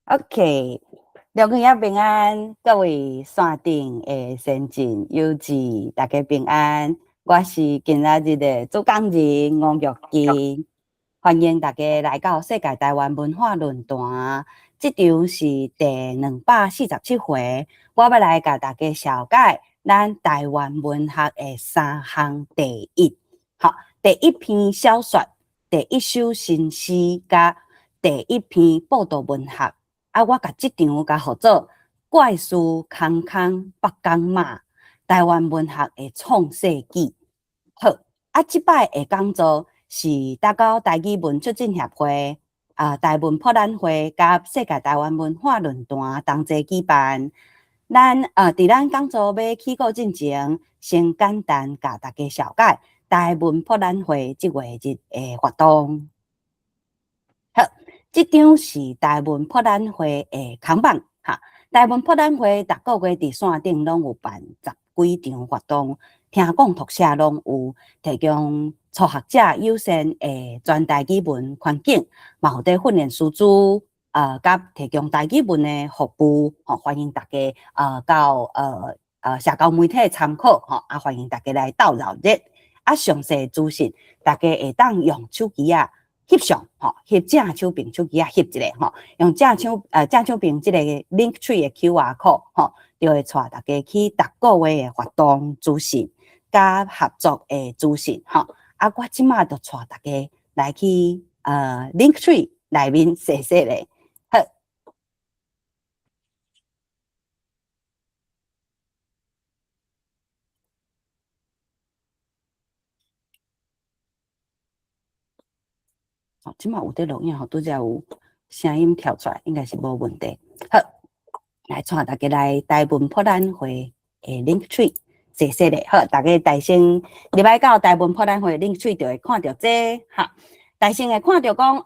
OK，良友平安，各位線頂的先進友智，大家平安。我是今仔日的主講人吳玉金，歡迎大家來到世界台灣文化論壇。這場是第247回，我欲來共大家紹介咱台灣文學的三項第一，好，第一篇小說，第一首新詩，佮第一篇報道文學。啊，我共這場共號做怪事空空北港馬，台灣文學的創世紀。好，啊，這擺的講座是打狗台語文促進協會、啊台文博覽會佮世界台灣文化論壇同齊舉辦。咱佇咱講座欲起鼓進前，先簡單共大家紹介台文博覽會這月日的活動。好，這張是台文博覽會的看板，哈。台文博覽會逐個月佇線頂攏有辦十幾場活動，聽講讀寫攏有，提供初學者友善的全台語文環境，嘛有佇訓練師資，佮提供台語文的服務，吼，歡迎大家到社交媒體參考，吼，啊，歡迎大家來鬥熱熱，啊，詳細資訊大家會當用手機仔翕相，吼，翕正手爿手機仔翕一下，吼，用正手爿這個 Linktree 的 QR code，吼，就會帶大家去逐個月的活動資訊，佮合作的資訊，吼，啊，我這馬就帶大家來去Linktree 內面踅踅咧，好。好，這馬有佇錄影吼，拄才有聲音跳出來，應該是無問題。好，來帶大家來台文博覽會的 Linktree 踅踅咧。好，大家大先入來到台文博覽會 Linktree 就會看著這個，哈，大先會看著講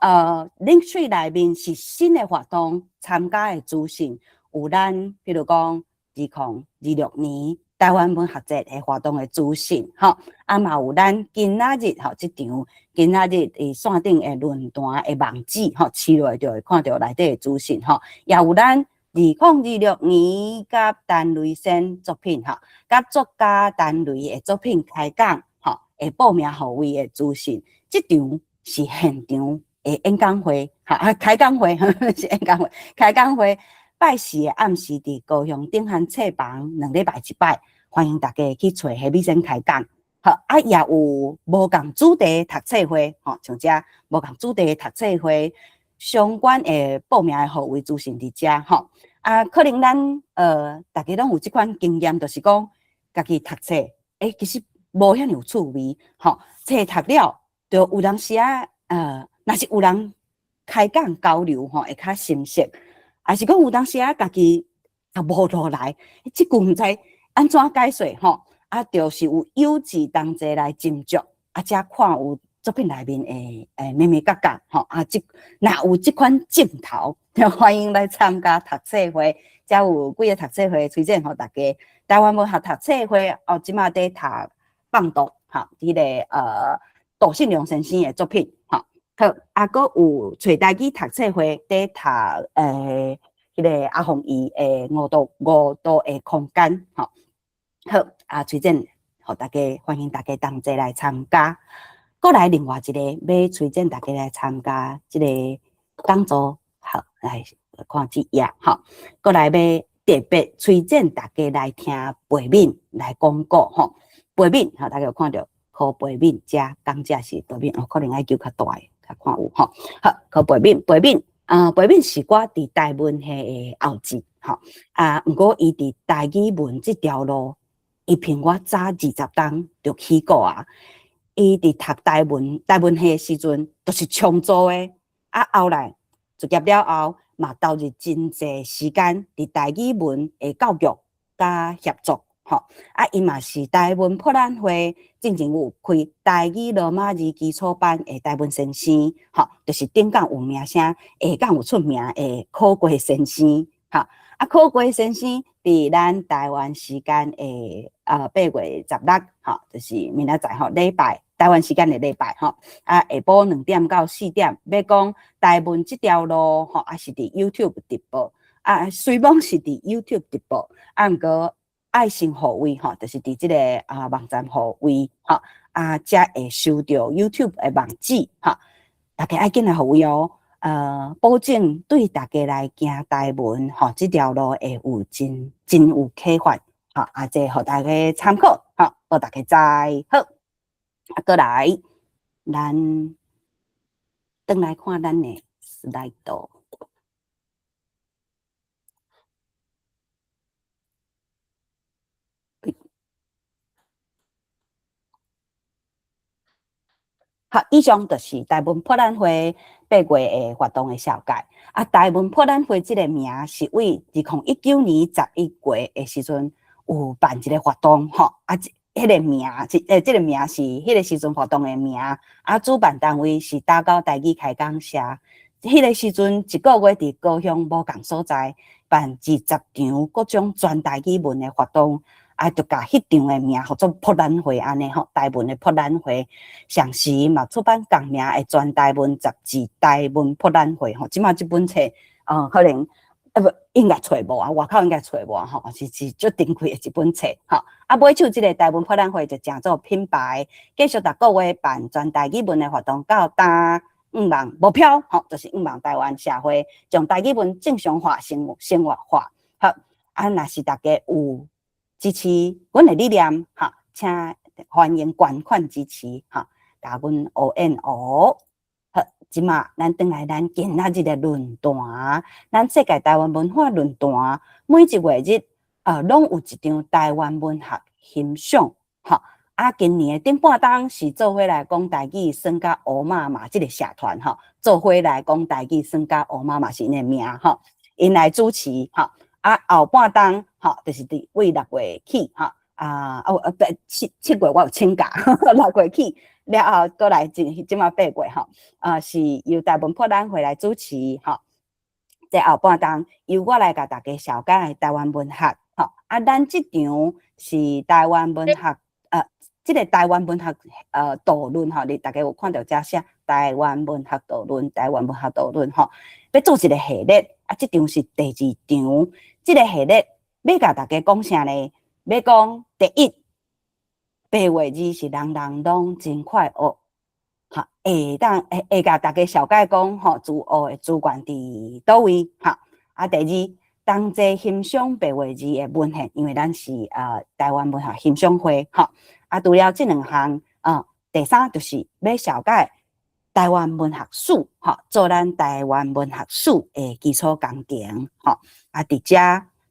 ，Linktree 內面是新的活動參加的資訊，有咱比如講2026年台灣文學節的活動的資訊，吼，啊嘛有咱今仔日吼，這場今仔日佇線頂的論壇的網址，吼，試落就會看著內底的資訊，吼，也有咱2026年佮陳雷仙作品，吼，佮作家陳雷的作品開講，吼，會報名號位的資訊。這場是現場的演講會，哈，啊，開講會，是演講會，開講會。拜四的暗時佇高雄頂漢冊房，2禮拜一擺，歡迎大家去揣何美仙開講。好，啊，也有無仝主題讀冊會，吼，像這無仝主題讀冊會相關的報名的號位資訊佇遮，吼。啊，可能咱大家攏有這款經驗，就是講家己讀冊，欸，其實無遐爾有趣味，吼，冊讀了，就有當時啊，若是有人開講交流，吼，會較深說。還是講有當時啊，家己讀無落來，這句毋知按怎解說吼，啊，就是有友智同齊來斟酌，啊，才看有作品內面的眉眉角角吼，啊，這若有這款鏡頭，就歡迎來參加讀冊會，遮有幾个讀冊會推薦予大家。台灣文學讀冊會哦，這馬佇讀放毒，吼，彼个杜信良先生的作品，吼。好，啊，閣有揣台語讀冊會佇讀彼个阿鳳姨的五度的空間，吼。好，啊，推薦予大家，歡迎大家同齊來參加。閣來另外一个欲推薦大家來參加這个講座，好，來看這頁，吼。閣來欲特別推薦大家來聽背面來講古，吼。背面，吼，大家有看著柯背面，遮講者是背面，哦，可能愛叫較大的。較看有吼，好，柯背面，背面，啊，背面是我佇台文系的後嗣，吼，啊，毋過伊佇台語文這條路，伊比我早20冬就起鼓啊。伊佇讀台文台文系的時陣，就是創作的，啊，後來畢業了後，嘛投入真濟時間佇台語文的教育佮協作。吼，啊，伊嘛是台文博覽會進前有開台語羅馬字基礎班的台文先生，吼，就是頂港有名聲，下港有出名的柯國先生，吼，啊，柯國先生佇咱台灣時間的8月16，吼，就是明仔載吼，禮拜台灣時間的禮拜吼，啊，下晡2點到4點，欲講台文這條路吼，啊是佇 YouTube 直播，啊，雖罔是佇 YouTube 直播，啊，毋過愛先予位吼，就是佇這個啊網站予位吼，啊，才會收著 YouTube 的網址吼，大家愛緊來予位哦，保證對大家來行台文吼，這條路會有真真有啟發，吼，啊，這予大家參考，吼，予大家知，好。啊，閣來，咱轉來看咱的 slide。好，以上就是台文博覽會八月的活動的紹介。啊，台文博覽會這个名是為2019年11月的時陣有辦一个活動，吼啊。彼个名，這個名是彼个時陣活動的名，啊，主辦單位是打狗台語開講社。彼个時陣一個月佇高雄無仝所在辦20場各種全台語文的活動，啊，就共彼場的名號做博覽會按呢吼，台文的博覽會。同時嘛出版仝名的全台文雜誌《台文博覽會》吼，這馬這本冊，可能。啊無，應該揣無啊，外口應該揣無啊吼，是足珍貴的一本冊吼。啊，尾手這个台文博覽會就成做品牌，繼續逐個月辦全台語文的活動，到今向望目標吼，就是向望台灣社會將台語文正常化、生活化。好，啊，若是大家有支持阮的理念，吼，請歡迎捐款支持，吼，共阮 O N O。好，這馬咱轉來咱今仔日的論壇，咱世界台灣文化論壇，每一月日，攏有一場台灣文學欣賞，吼。啊，今年的頂半冬是做伙來講台語，耍甲烏媽媽這个社團，吼，做伙來講台語，耍甲烏媽媽是𪜶的名，吼，𪜶來主持，吼。啊，後半冬，吼，就是佇為6月起，吼，啊，哦，不，七月我有請假，6月起。了後，閣來這這馬八月吼，啊是由台文博覽會來主持吼。這後半冬由我來共大家紹介台灣文學吼。啊，咱這場是台灣文學，這个台灣文學導論吼，你大家有看著這寫台灣文學導論，台灣文學導論吼，欲做一个系列，啊，這場是第二場，這个系列欲共大家講啥呢？欲講第一。白話字是人人攏真快學，哈，會當會會共大家紹介講吼，自學的資源佇佗位，哈。啊，第二，同齊欣賞白話字的文獻，因為咱是台灣文學欣賞會，吼。啊，除了這兩項，啊，第三就是欲紹介台灣文學史，吼，做咱台灣文學史的基礎工程，吼。啊，佇遮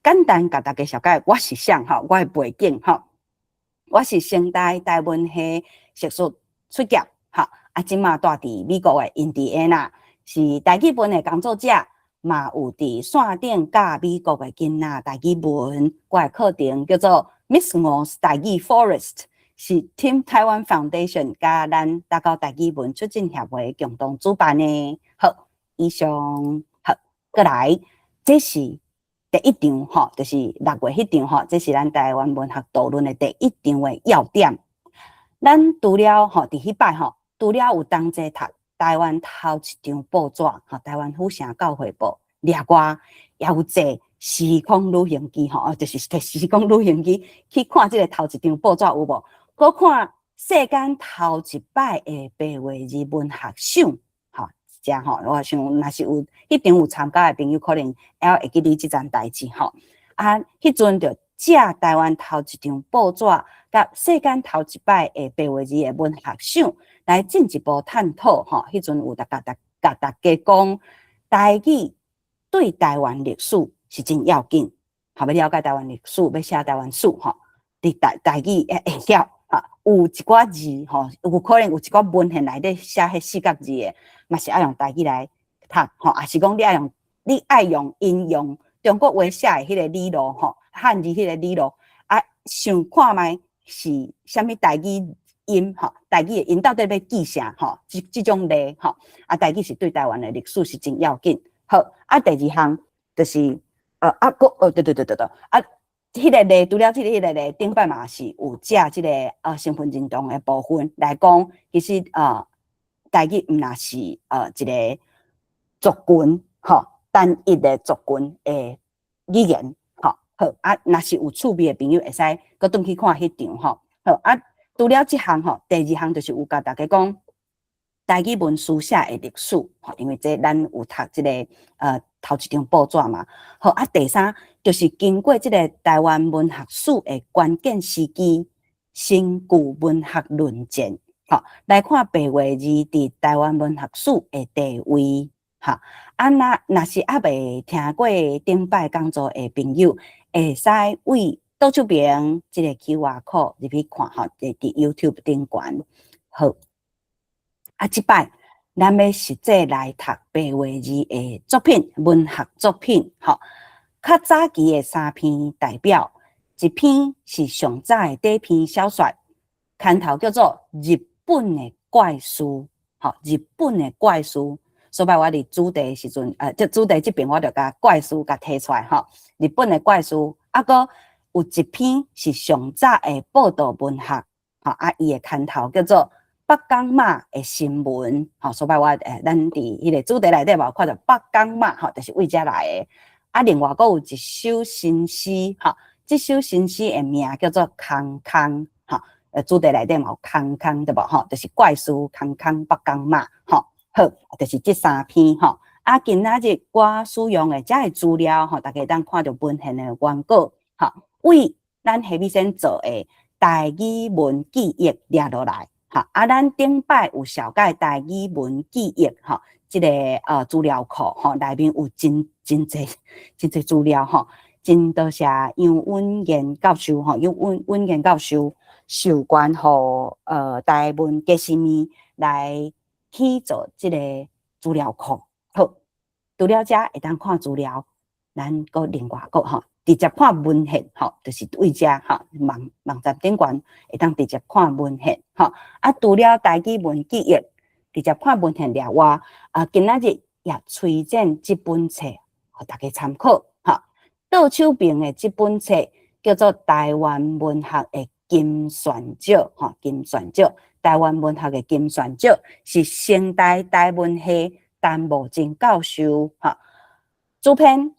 簡單共大家紹介，我是啥，吼，我的背景，吼。我是成大台文系碩士畢業，吼，啊，這馬蹛佇美國的印第安納，是台語文的工作者，嘛有佇線頂教美國的囡仔台語文。我的課程叫做 Miss 吳台語 Forest，是 Team Taiwan Foundation 佮咱打狗台語文促進協會共同主辦的。好，以上好，閣來，這是第一場吼，就是六月彼場吼，這是咱台灣文學導論的第一場的要點。咱除了吼，佇彼擺吼，除了有同齊讀台灣頭一張報紙，吼，台灣府城教會報，另外也有坐時空旅行機吼，就是提時空旅行機去看這个頭一張報紙有無？閣看世間頭一擺的白話字文學賞。遮吼，我想若是有彼場有參加的朋友，可能會會記得這件代誌吼。啊，彼陣就借台灣頭一張報紙，佮世間頭一擺的白話字的文學賞來進一步探討吼。彼陣有共大家講，台語對台灣歷史是真要緊，吼，欲了解台灣歷史，欲寫台灣史吼，佇台語會會曉。啊，有一寡字吼，有可能有一寡文獻內底寫彼四角字的，嘛是愛用台語來讀吼，抑是講你愛用引用中國話寫的彼个語錄吼，漢字彼个語錄啊，想看覓是啥物台語音吼，台語的音到底欲記啥吼？這種例吼，啊，台語是對台灣的歷史是真要緊。好，啊，第二項就是啊，閣哦，對對對對對，啊。彼个例，除了這個例，頂擺嘛是有借這個身份認同的部分來講，其實台語毋若是一個族群吼，單一的族群的語言吼。好啊，若是有趣味的朋友會使閣轉去看彼場吼。好啊，除了這項吼，第二項就是有共大家講台語文書寫的歷史吼，因為這咱有讀這個頭一張報紙嘛。好啊，第三就是經過這個台灣文學史的關鍵時期，新舊文學論戰，吼，來看白話字佇台灣文學史的地位，吼。啊，若是猶未聽過頂擺講座的朋友，會使對倒手邊這個 QR code 入去看吼，佇 YouTube 頂懸。好，啊，這擺咱欲實際來讀白話字的作品，文學作品，吼。較早期的三篇代表，一篇是上早的短篇小說，牽頭叫做《日本的怪事》，吼，日本的怪事。所以我佇主題時陣，這主題這邊我就共怪事共提出來，吼，日本的怪事。啊，閣有一篇是上早的報道文學，吼，啊，伊的牽頭叫做《北港媽的新聞》，吼，所以我咱佇彼個主題內底嘛有看著北港媽，吼，就是對遮來的。啊，另外閣有一首新詩，吼，這首新詩的名叫做《空空》，吼，主題內底嘛有空空對無？吼，就是怪事空空北港媽，吼，好，就是這三篇，吼。啊，今仔日我使用的這个資料，吼，大家會當看著文獻的原稿，吼，對咱何美仙做的台語文記憶掠落來，吼，啊，咱頂擺有紹介台語文記憶，吼，這個資料庫，吼，內面有真真濟真濟資料，吼，真多謝楊穩賢教授，吼，楊穩穩賢教授授權予台文家私物來去做這個資料庫。好，除了遮會當看資料，咱閣另外閣吼，直接看文獻，吼，就是對遮吼網站頂懸會當直接看文獻，吼。啊，除了台語文記憶，直接看文獻了外，啊，今仔日也推薦這本冊，予大家參考，吼。倒手邊的這本冊叫做《台灣文學的金旋獎》，吼，金旋獎，台灣文學的金旋獎是成大台文系陳慕貞教授，吼，主編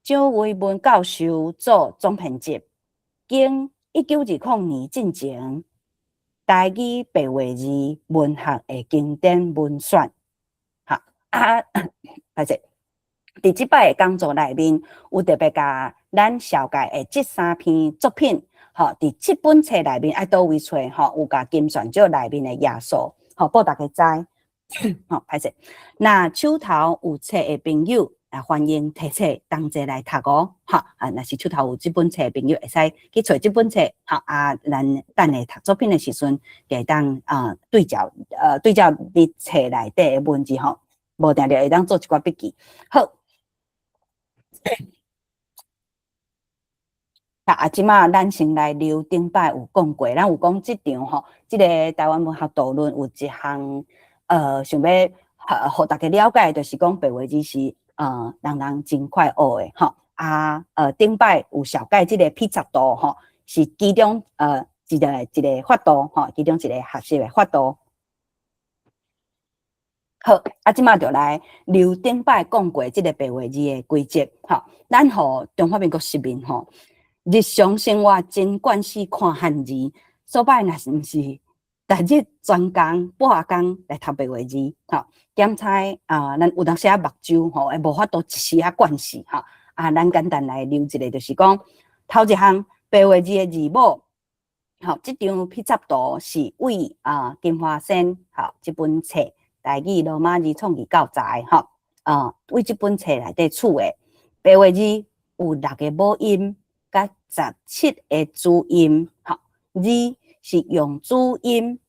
蔣維文教授做總編輯，經1920年進前，台語白話字文學的經典文選，哈啊，歹勢，佇這擺的講座內面，有特別共咱紹介的這三篇作品，吼，佇這本冊內面愛佗位揣，吼，有共金旋獎內面的頁數，吼，報大家知，吼，歹勢。若手頭有冊的朋友，啊，歡迎提冊同齊來讀哦，吼，啊，若是手頭有這本冊的朋友，會使去揣這本冊，吼，啊，咱等下讀作品的時陣，就會當啊對照佇冊內底的文字吼，無定著會當做一寡筆記。好，啊，這馬咱先來留頂擺有講過，咱有講這場吼，這個台灣文學導論有一項，想欲予大家了解，就是講白話字是人人真快學的吼，啊，頂擺有紹介這個撇插圖吼，是其中一個法度吼，其中一個學習的法度。好，啊，這馬就來留頂擺講過這個白話字的規則吼，咱予中華民國市民吼，日常生活真慣勢看漢字，所擺若是毋是逐日專工半工來讀白話字，吼，檢查啊，咱有當時仔目睭吼，會無法度一時仔慣勢吼，啊，咱簡單來留一個，就是講頭一項白話字的字母，吼，這張撇插圖是對啊金華仙吼這本冊台語羅馬字創意教材吼，啊，對這本冊內底取的白話字有六個母音，佮17個子音，吼，字是用子音、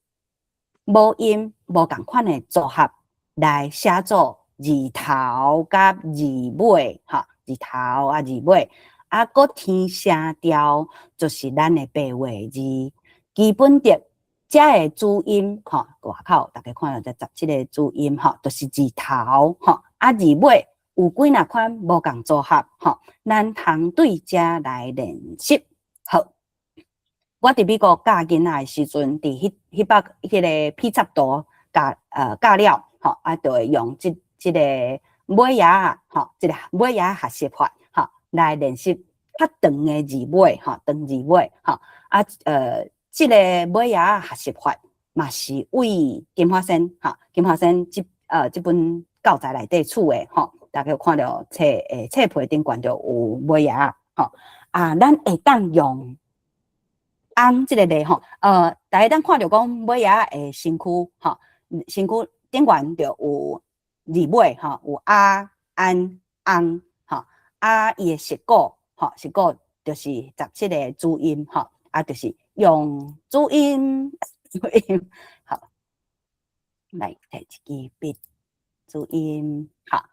母音無仝款的組合來寫做字頭佮字尾，吼，字頭啊字尾，啊，閣天聲調就是咱的白話字。基本的這个子音，吼，外口大家看著這17個子音，吼，就是字頭，吼，啊字尾有幾若款無仝組合吼，咱通對遮來練習。好，我佇美國教囡仔的時陣，佇彼彼擺彼個批插圖教教了吼，啊，就會用這個尾仔吼，這個尾仔學習法吼，來練習較長的字尾吼，長字尾吼，啊，這個尾仔學習法嘛是為金華仙吼，金華仙這本教材內底取的吼，大家有看著冊皮頂懸就有尾仔吼，啊，咱會當用翁這個例吼，大家當看著講尾仔的身軀吼，身軀頂懸就有字尾吼，有阿、安、翁吼，啊，伊的舌骨吼，舌骨就是17個主音吼，啊，就是用主音，主音，好，來提一支筆，主音，好，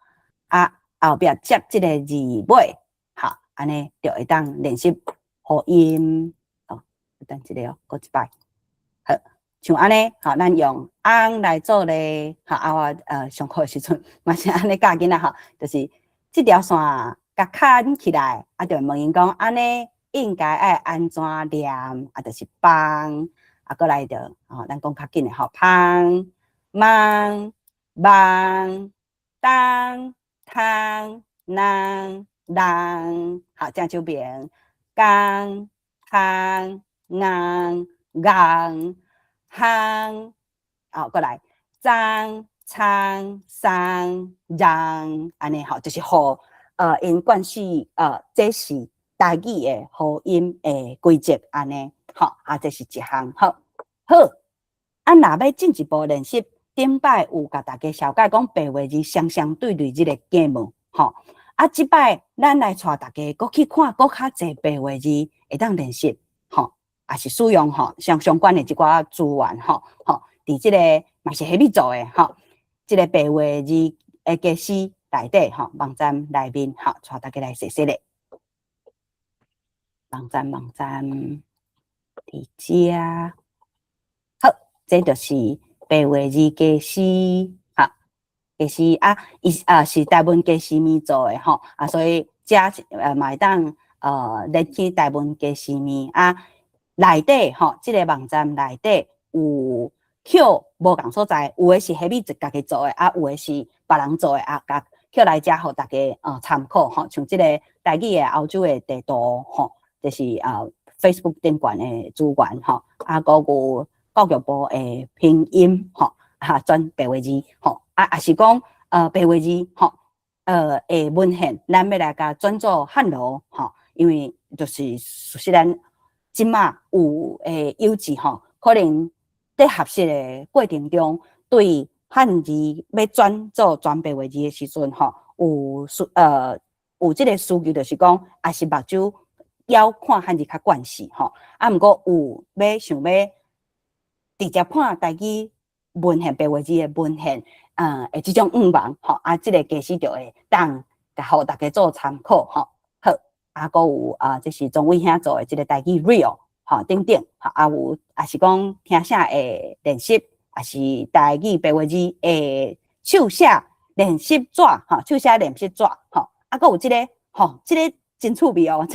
啊，後壁接這個字尾，好，按呢就會當練習喉音，好，等一下哦，閣一擺，好，像按呢，好，咱用翁來做例，好，啊，我上課的時陣嘛是按呢教囡仔吼，就是這條線共牽起來，啊，就會問𪜶講，按呢應該愛按怎念，啊，就是幫，啊，閣來就，吼，咱講較緊的吼，芳、茫、網、當、通、儂、人，好，正手邊，工、空、尪、仝、烘，好，閣來，髒、倉、桑、穰，按呢吼，就是予𪜶慣勢，這是台語的喉音的規則，按呢，吼，啊，這是一項，好，好，啊，若欲進一步練習，頂擺有共大家紹介講白話字雙雙對對這個 game，吼，啊，這擺咱來帶大家閣去看閣較濟白話字會當練習，吼，也是使用吼相關的這寡資源，吼，吼，佇這個嘛是彼物做的，吼，這個白話字的家私內底，吼，網站內面，吼，帶大家來踅踅咧。網站網站佇遮，好，這就是白話字家私，好，家私啊，伊啊是台文家私物做的吼，啊，所以遮嘛會當連去台文家私物啊，內底吼，這個網站內底有抾無仝所在，有的是彼物家己做的，啊，有的是別人做的，啊，共抾來遮予大家參考吼，像這個台語的歐洲的地圖吼。就是啊，Facebook 頂懸的資源吼，啊，閣有教育部的拼音吼，啊，轉白話字吼，啊，也是講白話字吼，的文獻，咱欲來共轉做漢羅吼，因為就是事實咱這馬有的幼稚吼，可能佇學習的過程中，對漢字欲轉做全白話字的時陣吼，有這個需求，就是講，也是目睭枵看漢字較慣勢吼，啊，毋過有欲想欲直接看台語文獻白話字的文獻，的這種願望吼，啊，這個家私就會當予大家做參考吼。好，啊，閣有啊，這是鍾偉兄做的這個台語 Real 吼，等等，吼，啊有，也是講聽寫的練習，也是台語白話字的手寫練習紙吼，手寫練習紙吼，啊，閣有這個吼，這個真趣味哦，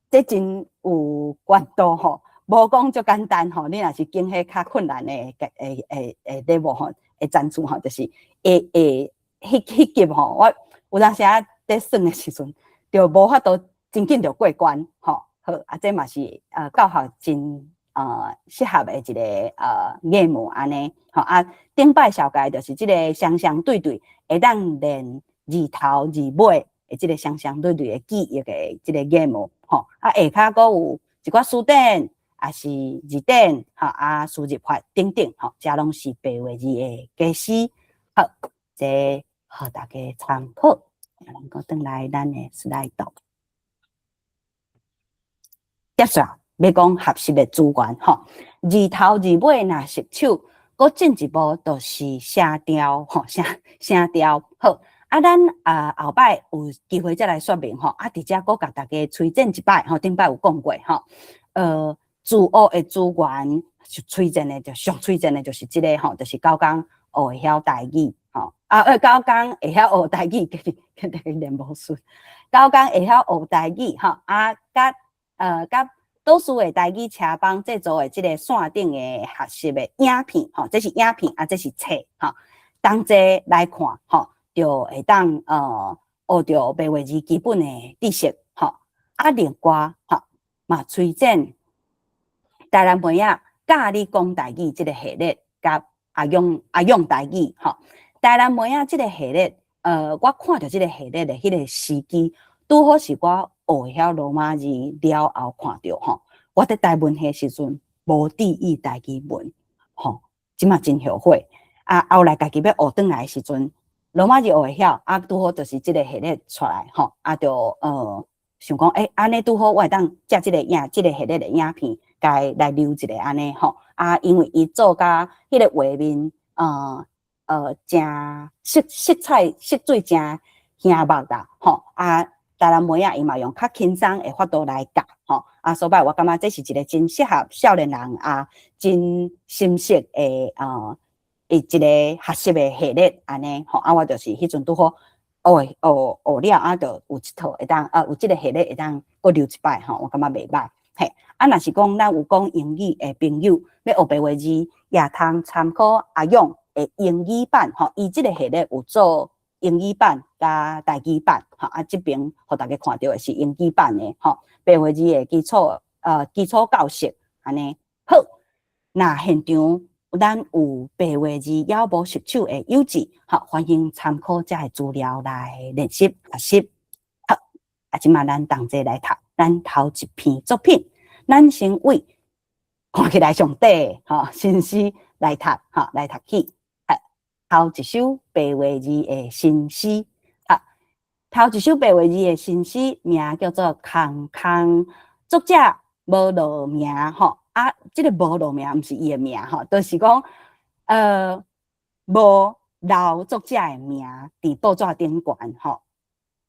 這真有難度吼，無講足簡單吼。你若是經彼較困難的的 level 吼，的層次吼，就是會會彼彼級吼。我有當時啊佇算的時陣，就無法度真緊就過關吼。好，啊，這嘛是教學真適合的一個game 按呢吼。啊，頂擺紹介就是這個雙雙對對，會當練字頭字尾的這個雙雙對對的記憶的這個 game 吼。啊，下跤閣有一寡詞典，也是字典，吼，啊，輸入法等等，吼，這攏是白話字的家私。好，這予大家參考。啊，咱閣轉來咱的 slide。接續欲講學習的資源，吼，字頭字尾若熟手，閣進一步就是聲調，吼，聲調。好，啊，咱啊後擺有機會再來說明，吼，啊，佇遮閣共大家推薦一擺，吼，頂擺有講過，吼，自學的資源，推薦的就上推薦的就是這個，吼，就是九工學會曉台語，吼，吼，啊，9工會曉學台語，叫逐家練無術。九工會曉學台語，吼，啊，佮導師的台語車幫製作的這个線頂的學習的影片，吼，這是影片，啊，這是冊，吼，同齊來看，吼，就會當學著白話字基本的知識，吼，啊，另外，吼，嘛推薦台南妹仔教你講台語這个系列，佮阿勇台語，吼，台南妹仔這个系列，我看著這个系列的彼個時機，拄好是我學會曉羅馬字了後看著吼，我佇台文系時陣無注意台語文，吼，這馬真後悔。啊，後來家己欲學轉來的時陣，羅馬字學會曉，啊，拄好就是這个系列出來，吼，啊，就想講，欸，按呢拄好我會當藉這个影，這个系列的影片，共來留一下按呢吼。啊，因為伊做甲彼个畫面，誠色彩色水誠顯目啦，吼，啊，台南妹仔伊嘛用較輕鬆的法度來教，吼，啊，所以我感覺這是一個真適合少年人啊，真心適的一個學習的系列按呢，吼，啊，我就是彼陣拄好學學學了，啊，就有這套會當啊，有這个系列會當閣留一擺，吼，我感覺袂䆀。嘿，啊，若是講咱有講英語的朋友，欲學白話字，也通參考阿勇的英語版，吼，伊這个系列有做英語版佮台語版，吼，啊，這爿予大家看著的是英語版的，吼，白話字的基礎教學，按呢好。若現場咱有白話字猶無熟手的幼稚，吼，歡迎參考遮的資料來練習學習。好，啊，這馬咱同齊來讀咱頭一篇作品，咱先為看起來上短，吼，新詩來讀，吼，來讀起。頭一首白話字的新詩，啊，頭一首白話字的新詩名叫做《空空》，作者無落名，吼，啊，這个無落名毋是伊的名，吼，就是講，無留作者的名佇報紙頂懸，吼，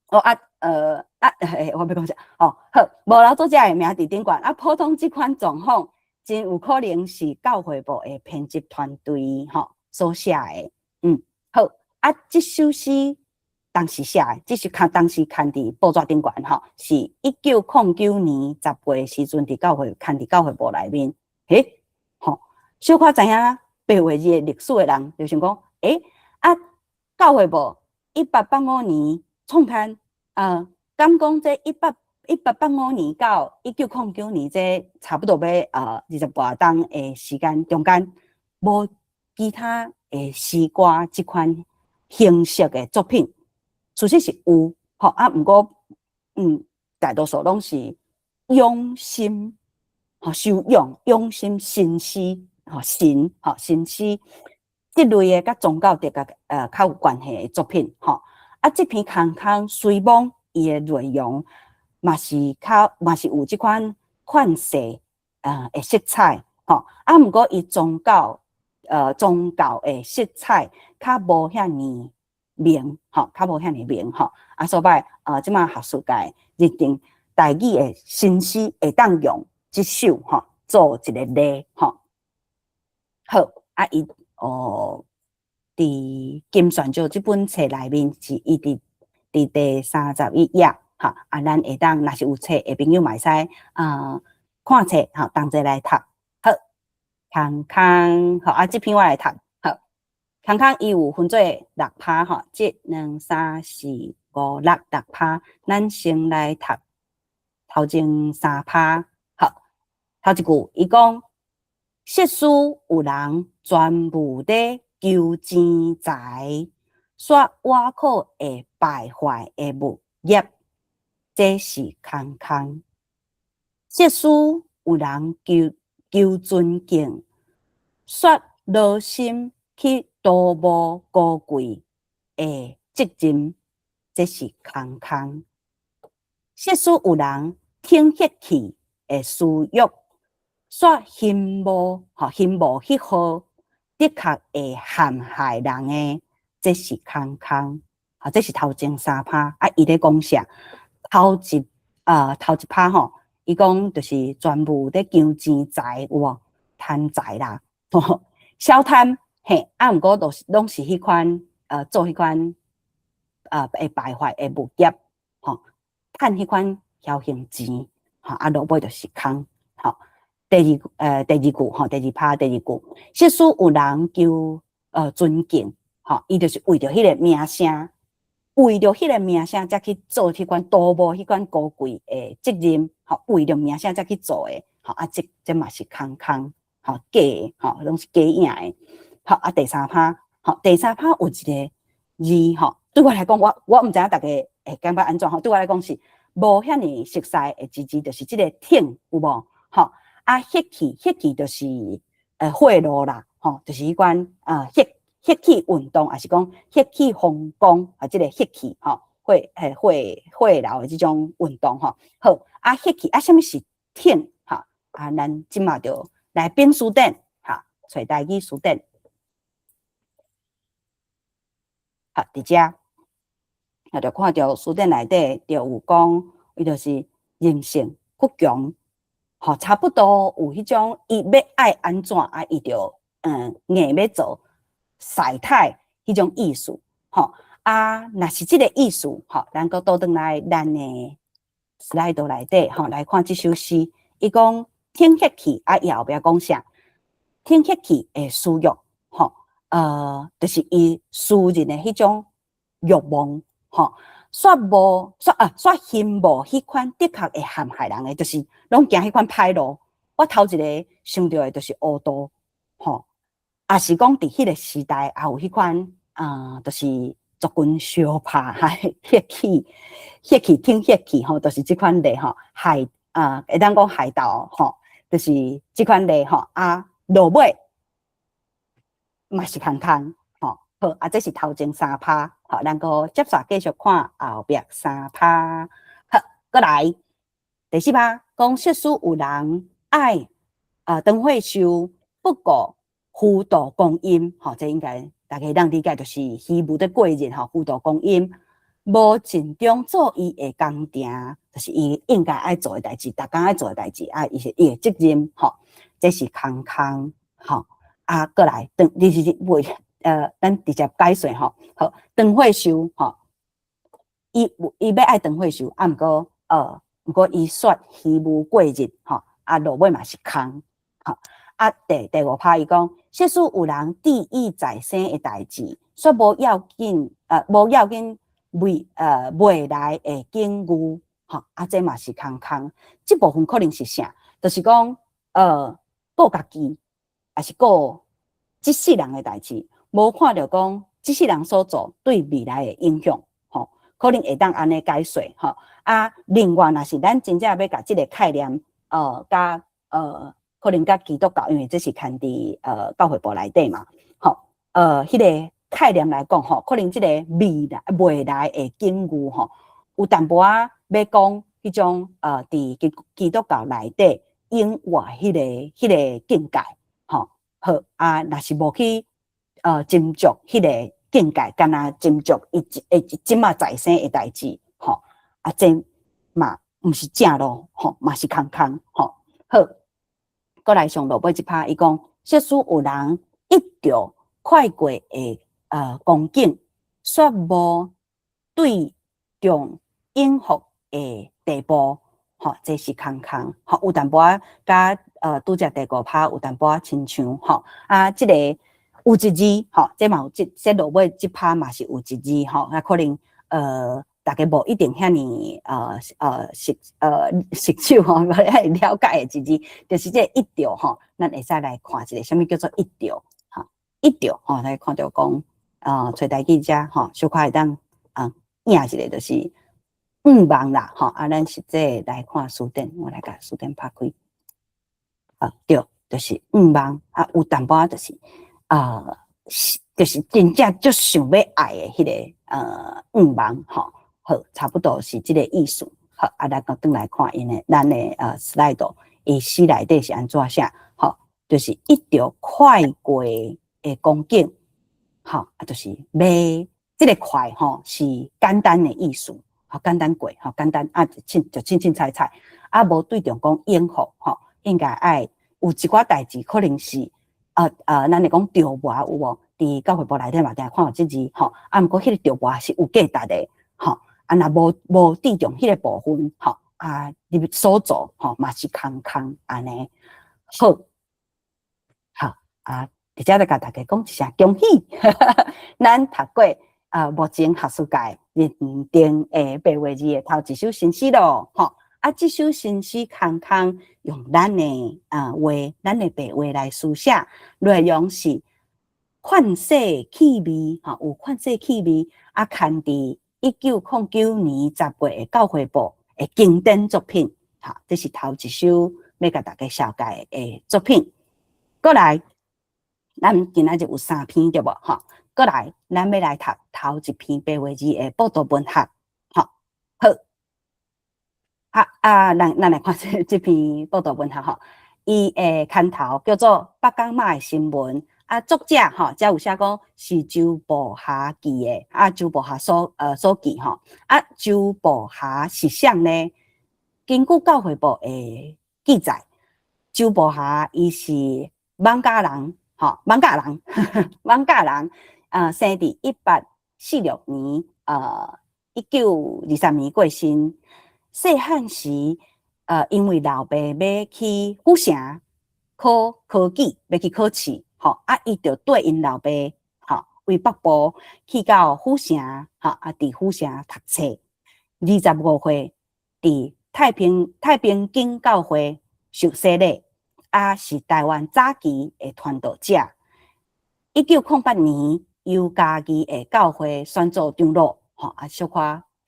哦啊，啊，嘿，我欲講啥？哦，好，無留作者的名佇頂懸，啊，普通這款狀況，真有可能是教會部的編輯團隊，吼，所寫的。好，啊，這首詩當時寫的，這是刊當時刊佇報紙頂懸，吼，是1909年10月時陣佇教會刊佇教會報內面。欸，吼，小可知影白話字的歷史的人，就想講，欸，啊，教會報1885年創刊，敢講這1885年到1909年，這差不多欲20外冬的時間中間，無其他的詩歌這款形式的作品，事實是有，吼，啊，毋過，大多數攏是養心，吼，修養養心神詩，吼神，吼神詩這類的佮宗教的較有關係的作品，吼，啊，這篇空空雖罔伊的內容嘛是較嘛是有這款勸世的色彩，吼，啊，毋過伊宗教的色彩較無遐爾明，吼，較無遐爾明，吼，啊，所以這馬學術界認定台語的新詩會當用這首吼做一個例，吼。好，啊，伊哦，佇金選石這本冊內面是伊佇第31頁，吼，啊，咱會當若是有冊的朋友嘛會使看冊，吼，同齊來讀。好，空空，好，啊，這篇我來讀。好，空空伊有分做六拍，吼，一、兩、三、四、五、六，六拍。咱先來讀頭前三拍。好，頭一句，伊講：設使有人專務咧求錢財，煞倚靠會敗壞的物業，這是空空。設使有人求尊敬，煞勞心去圖謀高貴的責任，這是空空。設使有人挺血氣的私欲，煞羨慕吼羨慕彼號，的確會陷害人的，這是空空。好，這是頭前三拍啊，伊咧講啥？頭一拍吼，伊講就是全部咧求錢財有無？貪財啦，小貪嘿，啊，毋過都是攏是彼款做彼款會敗壞的物業，吼，趁彼款僥倖錢，吼，啊，落尾就是空，吼。第二句，吼，第二拍第二句，設使有人求尊敬，吼，伊就是為著彼个名聲，為著彼个名聲才去做彼款徒無彼款高貴的責任，吼，為著名聲才去做的，吼，啊，這嘛是空空，吼，假的，吼，攏是假影的，好，啊，第三拍，吼，第三拍有一个字，吼，對我來講，我毋知影逐家會感覺按怎，吼，對我來講是無遐爾熟似的字字，就是這个挺有無？吼，啊，血氣血氣就是賄賂啦，吼，就是彼款血氣運動，抑是講血氣風光啊，這个血氣吼，賄賂的這種運動吼。好，啊，血氣啊，啥物是挺？吼，啊，咱這馬就來編辭典，哈，揣台語辭典。好，佇遮，啊，就看著辭典內底就有講，伊就是任性倔強，吼，差不多有彼種伊欲愛按怎啊，伊就硬欲做，使態彼種意思，吼，啊，若是這个意思，吼，咱閣倒轉來咱的 slide 內底，吼，來看這首詩，伊講挺血氣，啊，伊後壁講啥？挺血氣的私欲，吼，就是伊私人的彼種欲望，吼，煞無煞啊煞羨慕彼款的確會陷害人的，就是攏行彼款歹路。我頭一个想著的就是烏道，吼，抑是講佇彼个時代也有彼款啊，就是族群相拍，血氣血氣挺血氣，吼，就是這款例吼，害啊，會當講害鬥吼，就是這款例吼，啊，落尾嘛是空空，吼，好，啊，這是頭前三拍，好，咱閣接續繼續看後壁三拍，好，閣來第四拍，講設使有人愛啊，長歲壽不顧虛度光陰，吼，這應該大家會當理解，就是虛無佇過日，吼，虛度光陰，無盡忠做伊的工程，就是伊應該愛做的代誌，逐工愛做的代誌，啊，伊是伊的責任，吼，這是空空，吼，啊，閣來，長，你是袂，咱直接解說吼，好，長歲壽，吼，伊欲愛長歲壽，啊，毋過伊煞虛無過日，吼，啊，落尾嘛是空，吼，啊，第五拍伊講，設使有人志意在先的代誌，煞無要緊，無要緊未來的境遇，吼，啊，這嘛是空空，這部分可能是啥？就是講，顧家己，抑是顧這世人的代誌，無看著講這世人所做對未來的影響，吼，可能會當按呢解說，吼。啊，另外，若是咱真正欲共這个概念，佮可能佮基督教，因為這是牽佇教會部內底嘛，吼，彼个概念來講，吼，可能這个未來的境遇，吼，有淡薄仔欲講彼種佇基督教內底永活彼个境界，吼，好啊，若是無去斟酌彼个境界，干焦斟酌伊會這馬在生的代誌，吼，啊，這嘛毋是正路，吼，嘛是空空，吼，好，閣來上落尾這拍，伊講，設使有人得著快過的光景，煞無對中永福的地步，吼，這是空空，吼，有淡薄仔佮拄才第五拍有淡薄仔親像，吼，啊，這个有一字，吼，這嘛有這這落尾這拍嘛是有一字，吼，啊，可能逐家無一定遐爾熟手吼，無遐爾了解的一字，就是這個得著吼，咱會使來看一下，啥物叫做得著，吼，得著吼，來看著講，揣台語遮吼，小可會當影一下，就是願望啦，吼，啊，咱實際來看辭典，我來共辭典拍開，啊，對，就是願望，啊，有淡薄仔就是，就是真正足想欲愛的彼个願望，吼，好，差不多是這个意思。好，啊，咱閣轉來看𪜶的咱的slide，伊詩內底是按怎寫？吼，就是得著快過的光景，吼，啊，就是欲這个快吼是簡單的意思，吼，簡單過，吼，簡單啊，凊就凊凊彩彩，啊，無對著講永福，吼，應該愛有一寡代誌可能是咱會講著磨有無？佇教會部內底嘛，定看著這字吼。啊，毋過彼個著磨是有價值的，吼。啊，若無無注重彼個部分，吼，啊，你所做吼嘛是空空按呢。好，好啊，佇遮就共大家講一聲恭喜，咱讀過啊，目前學術界認定的白話字的頭一首新詩咯，吼。啊，這首新詩空空用咱的啊話，咱的白話來書寫，內容是勸世氣味，吼，有勸世氣味，啊，刊佇1909年10月的教會部的經典作品，吼，這是頭一首欲共大家紹介的作品。過來，咱今仔日有三篇對無？吼，過來，咱欲來讀頭一篇白話字的報道文學，吼，好。啊啊，咱來看這篇報道文學吼，伊的牽頭叫做《北港仔的新聞》，啊，作者吼，遮有寫講是周步霞記的，啊，周步霞所記吼，啊，周步霞是啥呢？根據教會部的記載，周步霞伊是艋舺人，吼，艋舺人，艋舺人，啊，生佇1846年，1923年過身。細漢時，因為老爸欲去府城考科舉，欲去考試，吼，啊，伊就綴𪜶老爸，吼，為北部去到府城，吼，啊，佇府城讀冊。25歲，佇太平間教會受洗禮，啊，是台灣早期的傳道者。1908年，由嘉義的教會選做長老，吼，啊，小可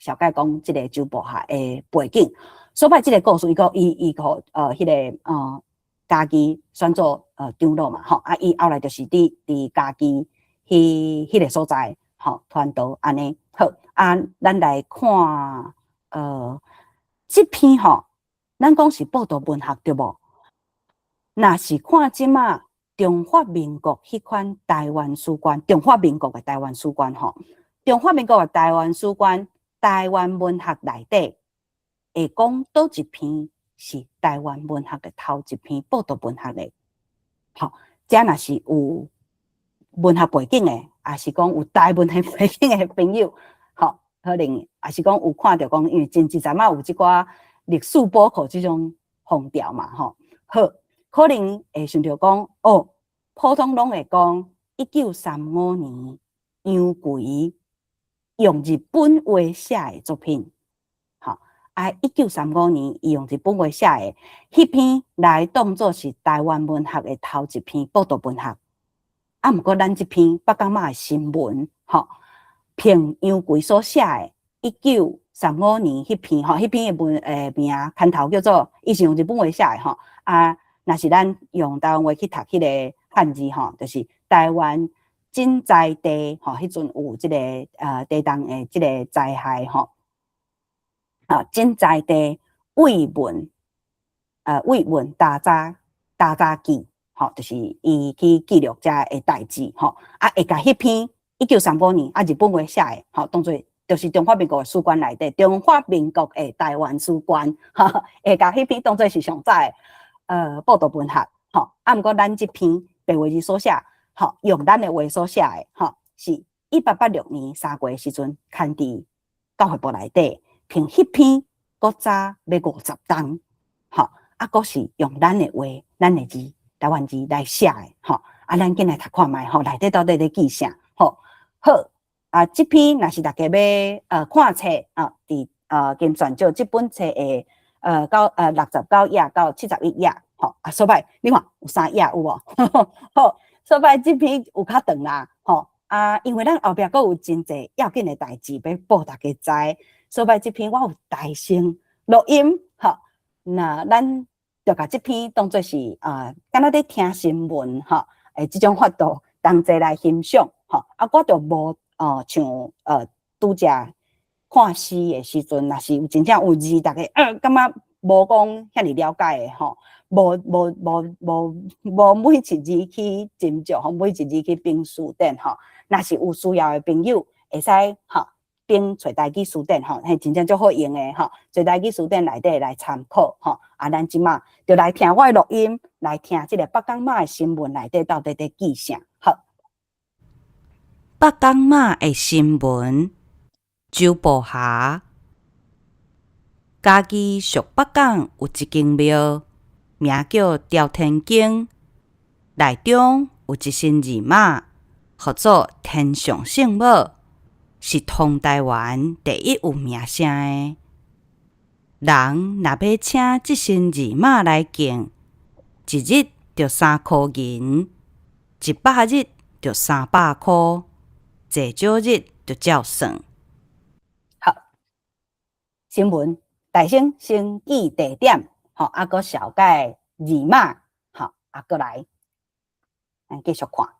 紹介講這個周步霞的背景。所以這個故事，伊講伊伊個彼個嘉義選做長老嘛，吼，啊，伊後來就是佇嘉義彼個所在，吼，傳道按呢。好，啊，咱來看這篇吼，咱講是報道文學對無？若是看這馬中華民國彼款台灣史觀，中華民國的台灣史觀吼，中華民國的台灣史觀，台灣文學內底會講佗一篇是台灣文學的頭一篇報道文學的，吼，這若是有文學背景的，抑是講有台文的背景的朋友，吼，可能抑是講有看著講，因為前一陣仔有這寡歷史補課這種風潮嘛，吼，好，可能會想著講，哦，普通攏會講，1935年楊逵用日本話寫的作品，吼，啊，1935年伊用日本話寫的彼篇來當做是台灣文學的頭一篇報道文學。啊，毋過咱這篇北港仔的新聞，吼，憑楊逵所寫的1935年彼篇，吼，彼篇的文名牽頭叫做，伊是用日本話寫的，吼，啊，若是咱用台灣話去讀彼個漢字，吼，就是台灣震災地，吼，彼陣有這個地動的這個災害，吼，啊，震災地慰問查查記，吼，就是伊去記錄遮的代誌，吼，啊，會共彼篇1935年啊日本話寫的，吼，當做就是中華民國的史觀內底，中華民國的台灣史觀，吼，會共彼篇當做是上早的報道文學，吼，啊，毋過咱這篇白話字所寫，吼，用咱的話所寫的，吼，是1886年3月時陣刊佇教會部內底，憑彼篇閣早欲50冬，吼，啊，閣是用咱的話、咱的字、台灣字來寫的，吼，啊，咱緊來讀看覓，吼，內底到底咧記啥，吼，好，啊，這篇若是大家欲看冊啊，佇金璇石這本冊的69頁到71頁，吼，啊，所擺你看有三頁有無？好，所擺這篇有較長啦，吼，啊，因為咱後壁閣有真濟要緊的代誌欲報大家知，所擺這篇我有大聲錄音，吼，那咱就共這篇當做是啊，敢若咧聽新聞，吼，這種法度同齊來欣賞，吼，啊，我就無像拄才看詩的時陣，若是有真正有字，大家感覺無講遐爾了解的吼，無每一字去斟酌，吼，每一字去並詞典吼。若是有需要的朋友，會使吼，編揣台語辭典吼，彼真正足好用的吼，揣台語辭典內底來參考吼。啊，咱這馬就來聽我的錄音，來聽這个北港媽的新聞內底到底佇記啥。好，北港媽的新聞，周步霞。嘉義屬北港有一間廟，名叫朝天宮，內中有一身二媽，號做天上聖母，是通台灣第一有名聲的。人若欲請這身二媽來敬，一日著3箍銀，100日著300箍，濟少日就照算。好，新聞大聲先記地點，吼，啊，閣紹介二媽，吼，啊，閣來，咱繼續看。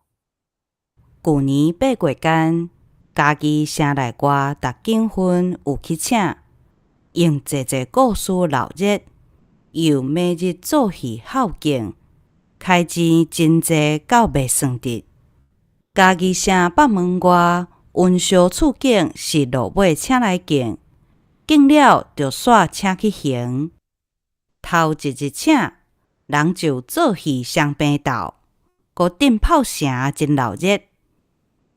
舊年8月間，嘉義城內外逐間份有去請，用濟濟故事鬧熱，又每日做戲孝敬，開錢真濟到袂算得。嘉義城北門外溫燒厝景是落尾請來敬，敬了就煞請去還。頭一日請，人就做戲雙平鬥，閣鎮炮聲真鬧熱。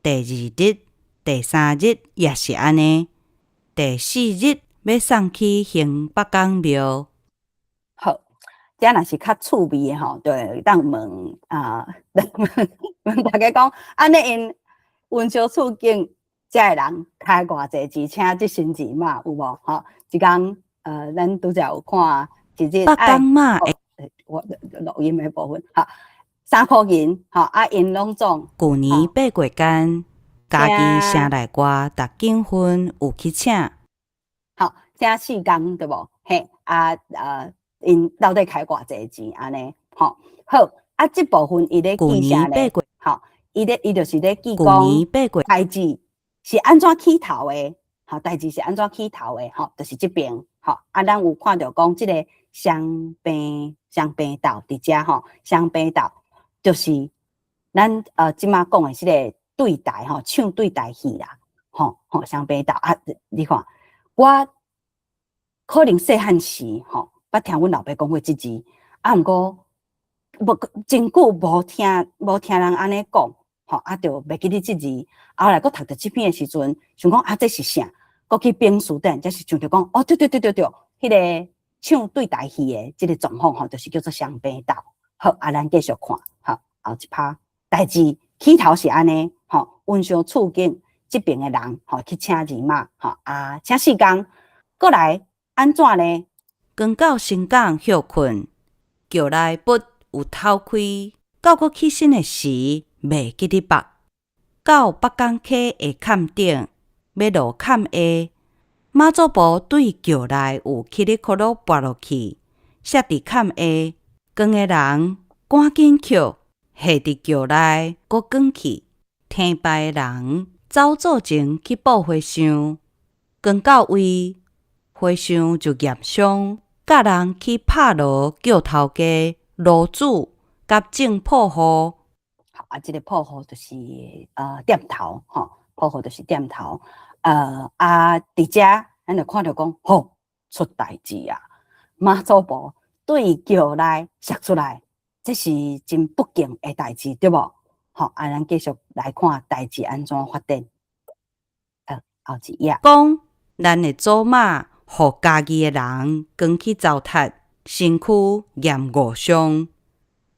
第二日、第三日也是按呢。第四日欲送去還北港廟。好，這若是較趣味的吼，就會當問啊，問問大家講，按呢𪜶溫燒厝景遮的人開偌濟錢請這身二媽有無？吼，一工咱拄則有看一日北港媽的我錄音的部分，好，3箍銀，吼，啊，𪜶攏總舊年8月間，嘉義城內外逐間份有去請，好，請四工對無？嘿，啊，𪜶到底開偌濟錢按呢？吼，好，啊，這部分伊咧舊記啥咧？年八月，吼，伊就是咧記舊年講八月，代誌是按怎起頭的？吼，代誌是按怎起頭的？吼，就是這爿，吼，啊，咱有看著講這个雙平鬥佇遮吼，雙平鬥就是咱這馬講的這个對台吼，唱對台戲啦，吼吼雙平鬥啊，你看我可能細漢時吼，捌聽阮老爸講過這字，啊，毋過無真久無聽人按呢講，吼，啊，就袂記得這字。後來閣讀著這篇的時陣，想講啊，這是啥？閣去編辭典，才是想著講，哦，對對對對對，彼个唱對台戲的這个狀況吼，就是叫做雙平鬥。好，啊，咱繼續看，好，後一趴代誌起頭是按呢，吼，溫燒厝景這爿的人，吼，去請二媽，吼，啊，請四工，閣來按怎呢？剛到新港歇睏，轎內箔有偷開，到閣起身的時，袂記得縛。到北港溪的崁頂，欲落崁下，媽祖婆對轎內有乞哩箍囉跋落去，摔佇崁下，扛的人趕緊抾，下佇轎內，閣扛去。聽拜的人走做前去布和尚，扛到位，和尚就驗傷，教人去拍鑼叫頭家、爐主佮種破戶。好，啊，這个破戶就是店頭，吼，破戶就是店頭。啊，佇遮咱就看著講，吼，出代誌啊！媽祖婆對轎內摔出來，這是真不幸的代誌，對無？吼，啊，咱繼續來看代誌按怎發展。後一頁。講咱的祖媽予嘉義的人扛去糟蹋，身軀驗五傷。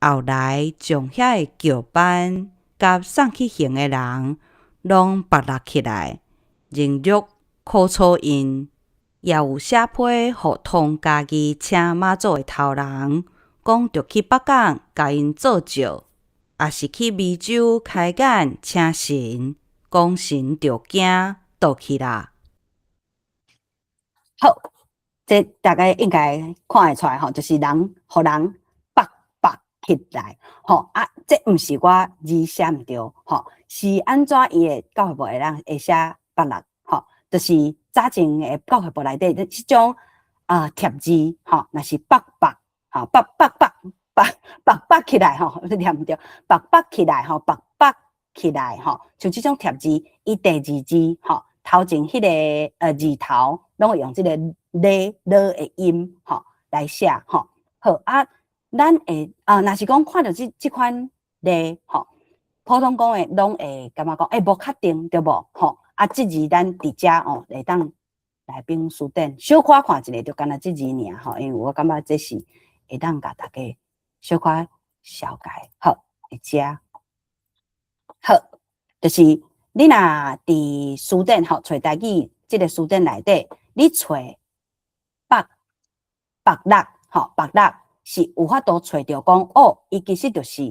後來將遐个轎班佮送去還的人攏縛勒起來，人肉苦楚𪜶，也有寫批予通嘉義請媽祖的頭人，講著去北港共𪜶做醮，抑是去湄洲開眼請神，講神著驚倒去啦。好，這大家應該看會出來吼，就是人予人縛縛起來，吼啊，這毋是我字寫毋對，吼，是按怎伊的教會簿會當會寫縛勒，吼，就是早前的教會簿內底這種啊疊字，吼，若是縛縛，吼，縛縛縛縛縛縛起來，吼，念毋對，縛縛起來，吼，縛縛起來，吼，像這種疊字，伊第二字，吼。頭前彼个字頭攏會用這個咧囉的音吼來寫吼。好啊，咱會啊，若是講看著這款例吼，普通講的攏會感覺講，欸，無確定對無？吼啊，這字咱佇遮哦會當來本辭典小可看一下，就干焦這字爾吼，因為我感覺這是會當共大家小可紹介。好，佇遮好，就是你若佇辭典吼揣台語這个辭典內底，你揣縛縛搦吼，縛搦是有法度揣著講哦，伊其實就是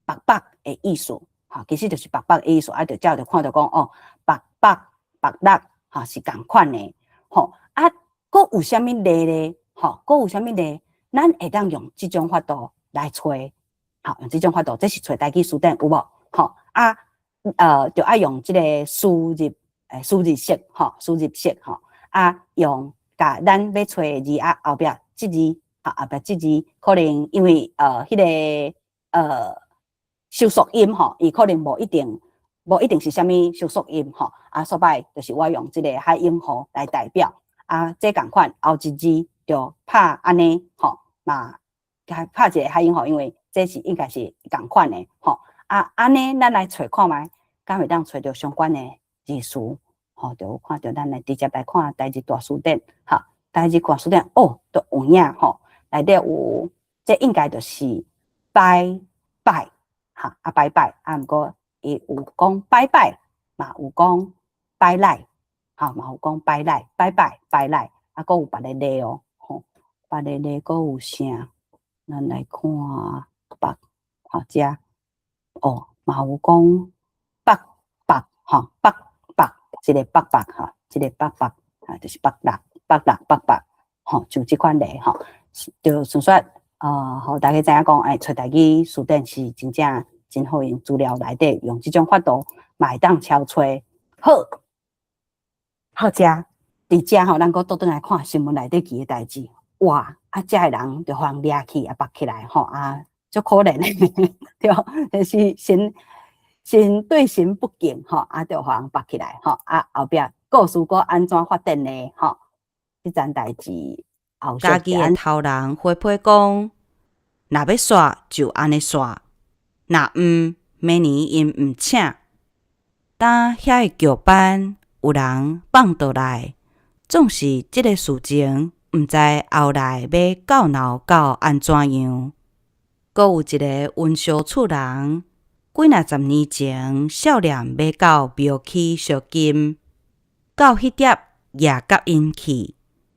縛縛的意思，吼，其實就是縛縛的意思，啊，就才就看著講哦，縛縛縛搦吼是仝款的，吼啊，閣有啥物例咧？吼，閣有啥物例？咱會當用這種法度來揣，吼，用這種法度，這是揣台語辭典有無？吼啊，就愛用這个輸入，輸入式，吼，輸入式，吼，啊，用共咱欲揣的字啊，後壁這字，啊，後壁這字可能因為彼个收縮音吼，伊可能無一定是啥物收縮音吼，啊，所擺就是我用這个海湧號來代表，啊，這仝款後一字就拍按呢吼，嘛，拍一个海湧號，因為這是應該是仝款的吼，啊，按呢咱來揣看覓，敢會當揣著相關的字詞，吼，就有看著咱來直接來看台日大辭典，吼，台日大辭典哦，都有影吼，內底有，這應該就是拜拜，哈，啊拜拜，啊毋過伊有講拜拜，嘛有講拜來，吼，嘛有講拜來，拜拜拜來，啊，閣有別个例哦，吼，別个例閣有啥？咱來看縛，吼，遮，哦，嘛有講縛縛，吼，縛縛，這个縛縛，吼，這个縛縛，啊，就是縛搦，縛搦，縛縛，吼，像這款例吼，就純粹，予大家知影講，欸，揣台語辭典是真正真好用，資料內底用這種法度嘛會當超揣。好，好遮，佇遮吼，咱閣倒轉來看新聞內底記的代誌，哇！啊，遮的人就予人掠去啊，縛起來吼啊，足可憐的，對，就是神神對神不敬吼，啊，就予人縛起來吼，啊，後壁故事閣按怎發展呢？吼，這層代誌後續家己的頭人回批講，若欲煞就按呢煞，若毋明年𪜶毋請。當遐个轎班有人放倒來，總是這个事情，毋知後來欲攪鬧到按怎樣。閣有一个溫小厝人，幾若十年前少年欲到廟去燒金，到彼碟也佮𪜶去，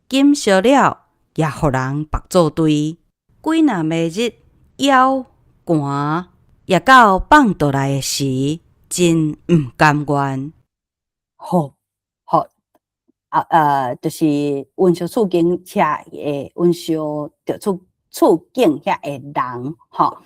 金燒了也予人縛做堆。幾若暝日枵寒，也到放倒來的時，真毋甘願。好，好，啊，就是溫小厝間車的溫小著厝厝境遐的人，吼，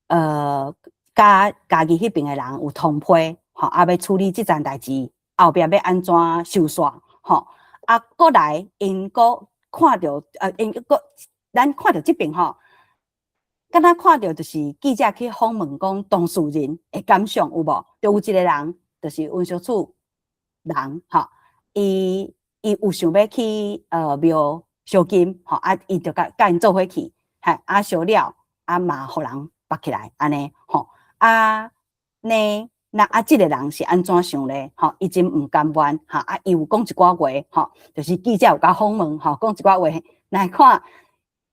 佮家己彼爿的人有通批，吼，啊，欲處理這層代誌，後壁欲按怎收煞，吼，啊，閣來𪜶閣看著，𪜶閣咱看著這爿吼，敢若看著就是記者去訪問講當事人的感想有無？就有一個人，就是溫小厝人，吼，伊有想欲去廟燒金，吼，啊，伊就共𪜶做伙去，嘿，啊燒了，啊嘛予人縛起來，按呢，吼，啊呢，那啊這个人是按怎想咧？吼，伊真毋甘願，吼，啊，伊有講一寡話，吼，就是記者有共訪問，吼，講一寡話，來看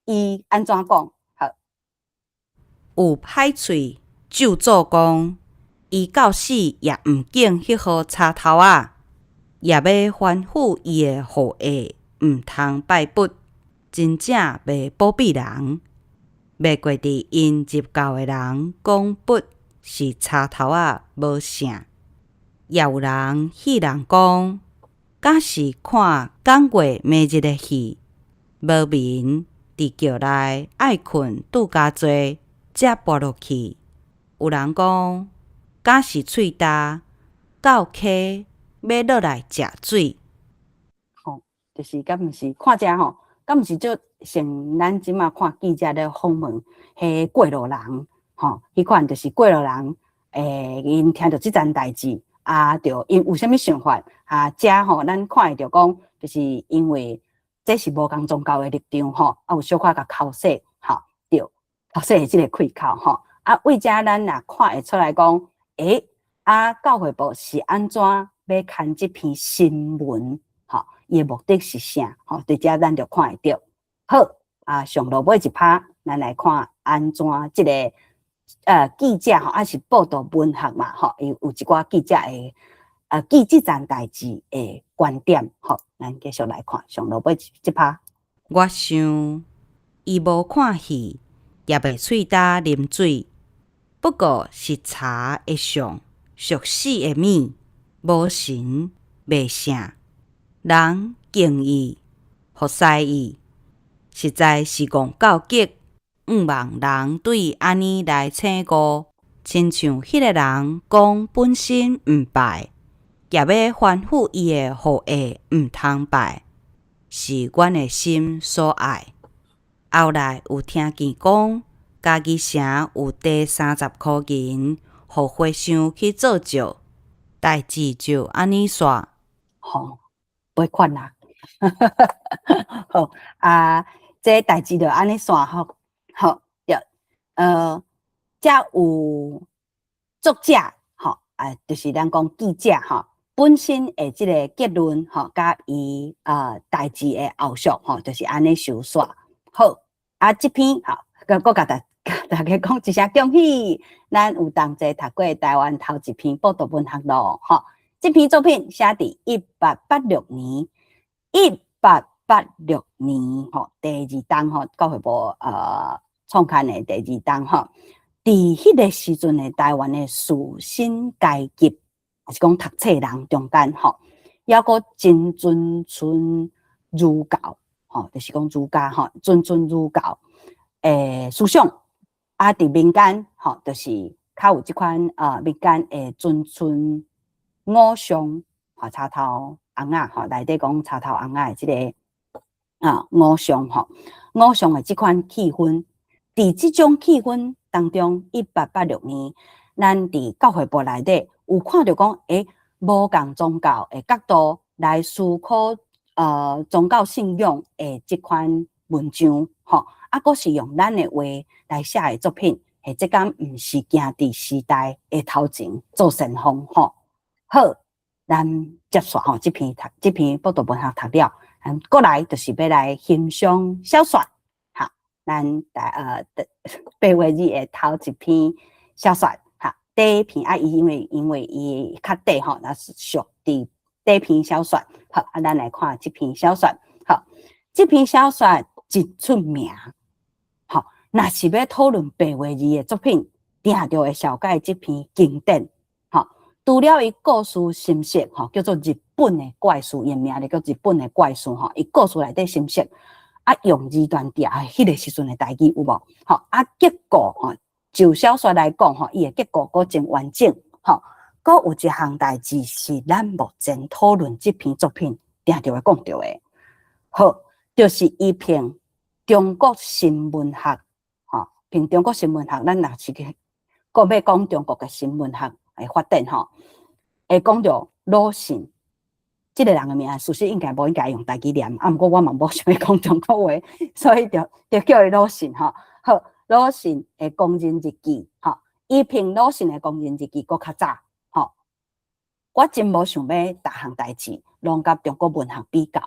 伊按怎講，好。有歹喙咒詛講，伊到死也毋敬彼號柴頭仔，也欲吩咐伊的後裔毋通拜佛，真正袂保庇人。袂過佇𪜶入教的人講佛是柴頭仔無聖，也有人戲人講，敢是看港月暝日的戲，無眠佇轎內愛睏拄加濟，才跋落去。有人講，敢是喙焦到溪欲落來食水。吼，就是敢毋是看遮吼，敢毋是足像咱這馬看記者咧訪問，彼過路人，吼，彼款就是過路人，𪜶聽著這層代誌，啊，著𪜶有啥物想法？啊，遮吼，咱看會著講，就是因為這是無仝宗教的立場吼，啊有小可共剾洗吼，對，剾洗的這个開口吼，啊，為遮咱若看會出來講，欸，啊，教會部是按怎欲刊這篇新聞？吼，伊的目的是啥？吼，佇遮咱就看會著。好，啊，上落尾一趴，咱來看按怎這个記者吼，抑是報道文學嘛，吼，伊有一寡記者的記這件代誌的觀點，吼，咱繼續來看上落尾這趴。我想，伊無看戲，也袂喙焦啉水，不過是柴的相，屬死的物，無神，袂聖。人敬伊，服侍伊，實在是戇到極。向望人對伊按呢來醒悟，親像彼个人講本身毋拜，也欲吩咐伊的後裔毋通拜，是阮的心所愛。後來有聽見講，嘉義城有提30箍銀，予和尚去做醮，代誌就按呢煞。吼，袂款啦。好啊，這代誌就按呢煞吼。好，對，遮有作者吼，啊，就是咱講記者吼，本身的這个結論吼，佮伊代誌的後續吼，就是按呢收煞。好，啊，這篇吼，閣閣共大家講一聲恭喜，咱有同齊讀過台灣頭一篇報道文學咯，吼。這篇作品寫佇1886年，一八八六年吼，第二冬吼，教會部創刊的第二冬吼，佇彼个時陣的台灣的士紳階級，抑是講讀冊人中間吼，猶閣真尊崇儒教，吼，就是講儒家吼，尊崇儒教的思想，啊，佇民間吼，就是較有這款民間會尊崇偶像，吼，柴頭尪仔吼，內底講柴頭尪仔的這个偶像吼，偶像的這款氣氛，佇這種氣氛當中，1886年，咱佇教會部內底有看著講，欸，無仝宗教的角度來思考宗教信仰的這款文章，吼，啊，閣是用咱的話來寫的作品，欸，這敢毋是行佇時代的頭前做先鋒，吼。好，咱接續吼，這篇報道文學讀了，咱過來就是欲來欣賞小說，哈，咱白話字的頭一篇小說，哈，短篇啊，伊因為伊較短吼，那是屬佇短篇小說，好，啊，咱來看這篇小說，好，這篇小說真出名，吼，若是欲討論白話字的作品，定著會紹介這篇經典。除了伊故事深色，吼，叫做日本的怪事，伊的名字叫日本的怪事，吼，伊故事內底深色，啊，用字斷調，彼个時陣的台語有無？吼，啊，結構吼，就小說來講，吼，伊的結構閣真完整，吼，閣有一項代誌是咱目前討論這篇作品定著會講著的，好，就是伊評中國新文學，吼，評中國新文學，咱若是去閣欲講中國的新文學的發展，吼，會講著魯迅這个人的名，事實應該無應該用台語念，啊，毋過我嘛無想欲講中國話，所以就叫伊魯迅吼。好，魯迅的《工人日記》吼，伊評魯迅的《工人日記》閣較早，吼。我真無想欲逐項代誌攏佮中國文學比較，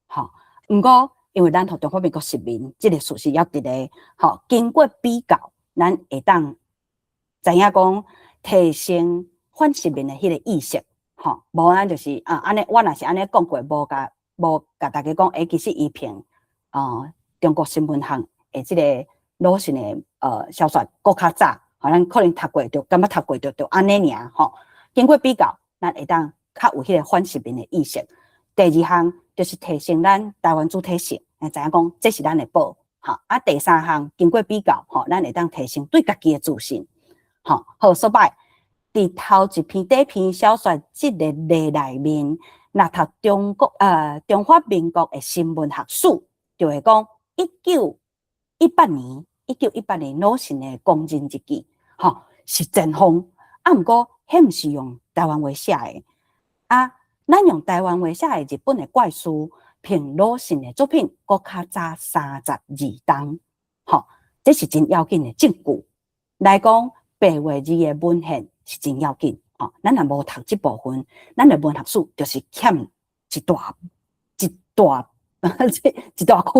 吼。毋過因為咱予中華民國殖民這个事實猶佇咧，吼，經過比較，咱會當知影講提升反殖民的彼个意識，吼，無咱就是啊，按呢，我若是按呢講過，無共大家講，欸，其實伊評中國新文學的這个魯迅的小說閣較早，吼，咱可能讀過就感覺讀過就按呢爾吼。經過比較，咱會當較有彼个反殖民的意識。第二項就是提升咱台灣主體性，知影講這是咱的寶，吼。啊，第三項經過比較，吼，咱會當提升對家己的自信，吼。好，所擺佇頭一篇短篇小說這个例內面，若讀中華民國的新文學史，就會講1918年，1918年魯迅的《工人日記》，吼，是前鋒。啊，毋過彼毋是用台台灣話寫的。啊，咱用台灣話寫的日本的怪事，評魯迅的作品，閣較早32冬，吼，這是真要緊的證據。來講白話字的文獻是真要緊，吼，咱若無讀這部分，咱的文學史就是欠一大一大一大區，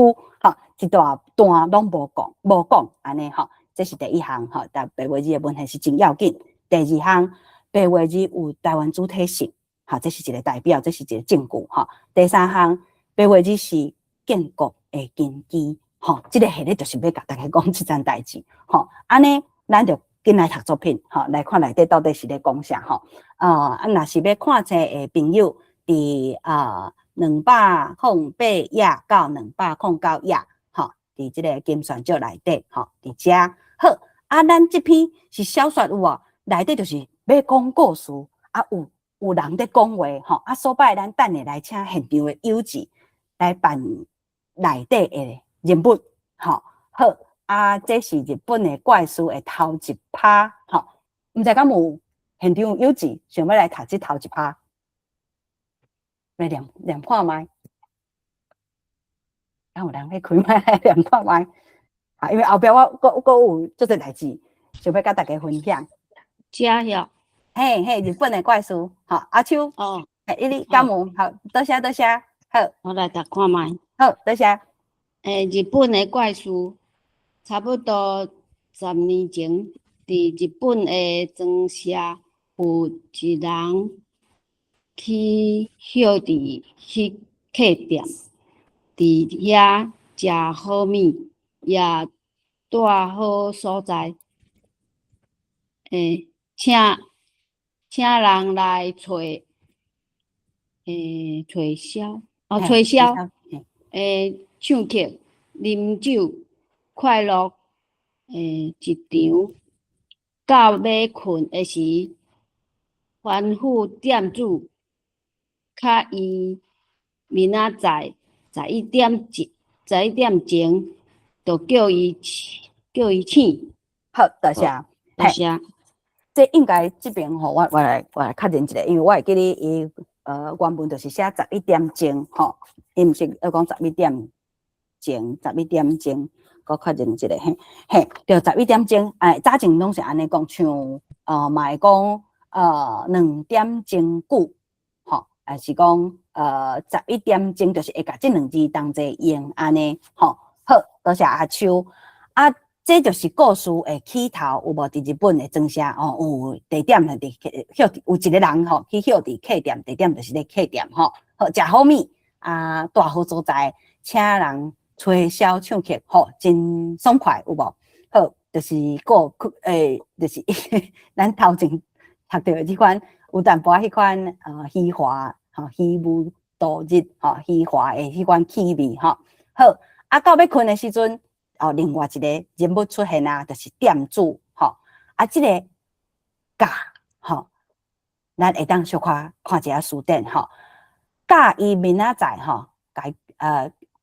吼，一大段攏無講無講，按呢吼，這是第一項，吼，但白話字的文獻是真要緊。第二項，白話字有台灣主體性，吼，這是一個代表，這是一個證據，吼。第三項，白話字是建國的根基，吼，這個系列就是欲共大家講這層代誌，吼，按呢，咱就緊來讀作品，吼，來看內底到底是咧講啥，吼。啊，若是欲看冊的朋友，佇208頁到209頁，吼，佇這個金旋石內底，吼，佇遮。好，啊，咱這篇是小說有無？內底就是欲講故事，啊，有人咧講話，吼，啊，所擺咱等下來請現場的友志來扮內底的人物，吼，好，啊，這是日本的怪事的頭一趴，吼，毋知敢有現場友志想欲來讀這頭一趴，來念念看覓？敢有人欲開麥來念看覓？啊，因為後壁我閣閣有足濟代誌，想欲佮大家分享。遮遐。嘿嘿，日本的怪事，吼，阿秋，哦，嘿，你敢有？好，多謝多謝，好。我來讀看覓。好，多謝。欸，日本的怪事，差不多10年前，佇日本的莊社有一人去歇佇彼客店，佇遐食好物，也蹛好所在，欸，請人來揣，欸，吹簫，哦，吹簫，欸，唱曲，啉酒，快樂，欸，一場。到欲睏的時，吩咐店主，敲伊明仔載11點鐘，就叫伊醒。好，多謝。多謝。這應該這邊吼，我來確認一下，因為我會記得伊原文就是寫十一點鐘吼，伊毋是講十一點鐘，十一點鐘，閣確認一下嘿，嘿，對，十一點鐘，哎，早前攏是按呢講，像嘛會講2點鐘久，吼，還是講十一點鐘，就是會共這兩字同齊用按呢，吼，好，多謝阿秋，啊。這就是故事的起頭，有無？佇日本的莊社哦，有地點係佇歇，有一個人吼去歇佇客店，地點就是咧客店吼，好食好物啊，蹛好所在，請人吹簫唱曲，吼，真爽快，有無？好，就是過欸，就是咱頭前讀著的這款有淡薄仔彼款虛華吼，虛無度日吼，虛華的彼款氣味吼。好，啊，到欲睏的時陣。哦，另外一個人物出現啊，就是店主吼。啊，這個共吼，咱會當小可看一下辭典吼。佮伊明仔載吼，共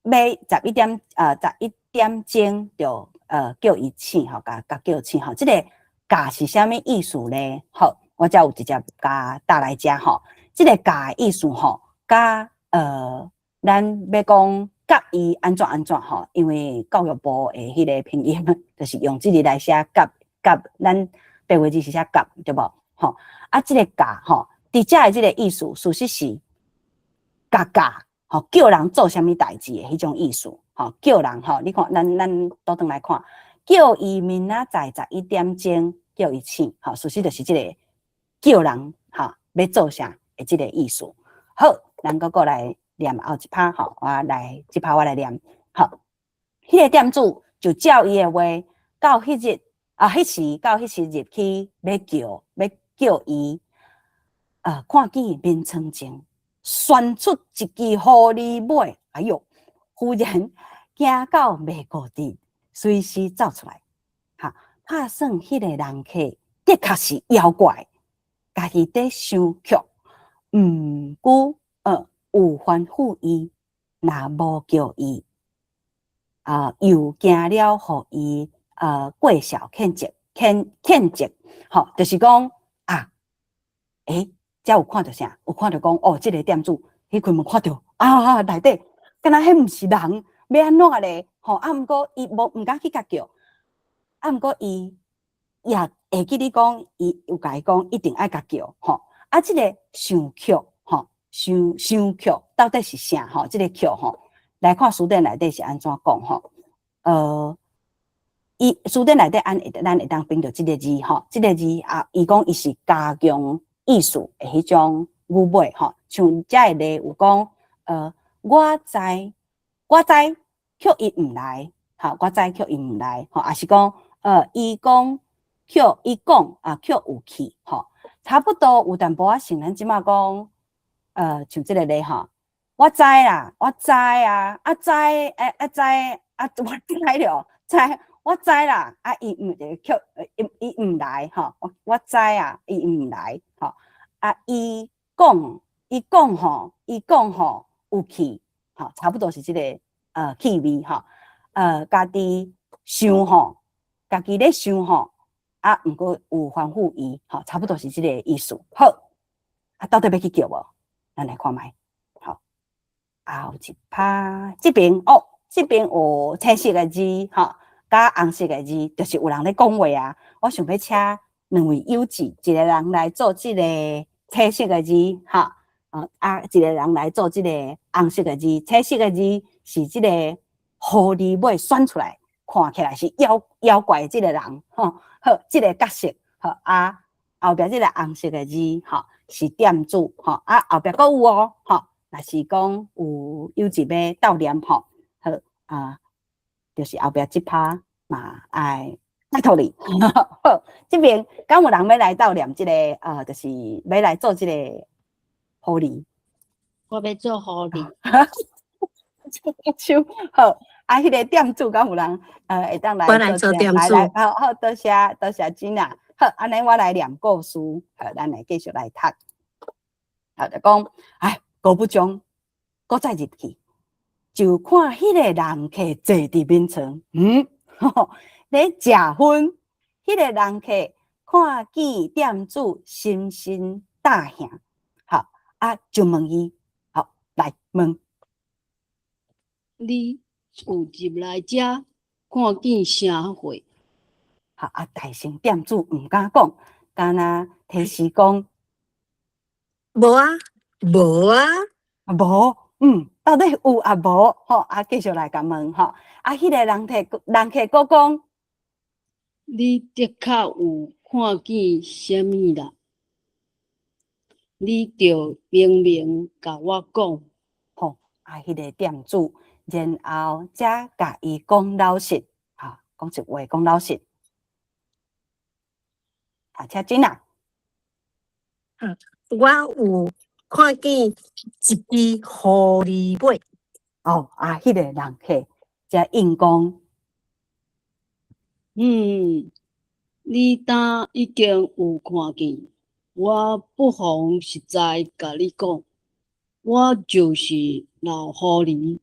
欲11點鐘就叫伊醒吼，共共叫醒吼。這個共是啥物意思咧？好，我遮有直接共搭來遮吼。這個共的意思吼，佮咱欲講佮伊按怎按怎吼，因為教育部的彼個拼音就是用這個來寫佮佮，咱白話字是寫佮對無？吼，啊，這個共吼，佇遮的這個意思，事實是共共吼，叫人做啥物代誌的彼種意思，吼，叫人吼，你看，咱倒轉來看，叫伊明仔載十一點鐘叫伊醒，吼，事實就是這個叫人吼欲做啥的這個意思。好，咱閣過來念後一拍吼，我來這拍我來念。好，彼個店主就照伊的話，到彼日啊，彼時入去欲叫伊，看見眠床前懸出一支狐狸尾，哎喲，忽然驚到袂顧得，隨時走出來，哈，拍算彼個人客的確是妖怪，家己佇想曲，毋過有吩咐伊，若無叫伊，啊，又驚了，予伊過數譴責，譴譴責，吼，就是講啊，欸，才有看著啥？有看著講哦，這個店主彼開門看著啊，內底敢若彼毋是人，欲按怎咧？吼，啊，毋過伊無毋敢去共叫，啊，毋過伊也會記得講，伊有共伊講一定愛共叫，吼。啊，這個想曲吼，想想曲到底是啥？吼，這個曲吼，來看辭典內底是按怎講吼？伊辭典內底按咱會當憑著這个字吼，這个字啊，伊講伊是加強意思的彼種語尾吼，像遮個例有講，我知我知叫伊毋來，吼，我知叫伊毋來，吼，抑是講，伊講叫伊講啊，叫有去，吼，差不多有淡薄仔像咱這馬講，像這个例吼，我知啦，我知啊，啊知，啊啊知，啊我知了，知。我知啦，啊伊毋叫伊伊毋來吼，我我知啊，伊毋來吼，啊伊講伊講吼，伊講吼有去吼，差不多是這个氣味吼，家己想吼，家己咧想吼，啊毋過有吩咐伊吼，差不多是這个意思。好，啊到底欲去叫無？咱來看覓。好，後一拍這邊哦，這邊有青色的字吼。佮紅色的字，就是有人咧講話啊！我想欲請兩位友姊，一个人來做這个青色的字，哈，啊，一个人來做這个紅色的字。青色的字是這个狐狸尾選出來，看起來是妖妖怪的這个人，吼，好，這个角色，好啊，後壁這个紅色的字，吼，是店主，吼，啊，後壁閣有哦，吼，若是講有友姊欲鬥念，吼，好啊。就是後壁這拍嘛愛拜託你，好，這邊敢有人欲來鬥念這个，就是欲來做這个狐狸。我欲做狐狸。手好，啊，彼个店主敢有人，會當來我來做店主。來，好好，多謝多謝金娜。好，按呢我來念故事，好，咱來繼續來讀。好，就講，唉，果不將，閣再入去。就看彼个人客坐佇眠床，咧食薰。彼个人客看見店主深深大驚，好啊，就問伊，好來問，你有入來遮看見啥貨？好啊，大聲店主毋敢講，敢若提示講，無啊，無啊，無，到底有抑無？吼，啊，繼續來共問吼，啊，彼个人客人客閣講，你的確有看見啥物啦？你著明明共我講。吼，啊，彼个店主，然後才共伊講老實，吼，講實話，講老實。啊，請真啊。我有看見一支狐狸尾。哦，啊，彼个人客才應講，你敢已經有看見，我不妨實在共你講，我就是老狐狸，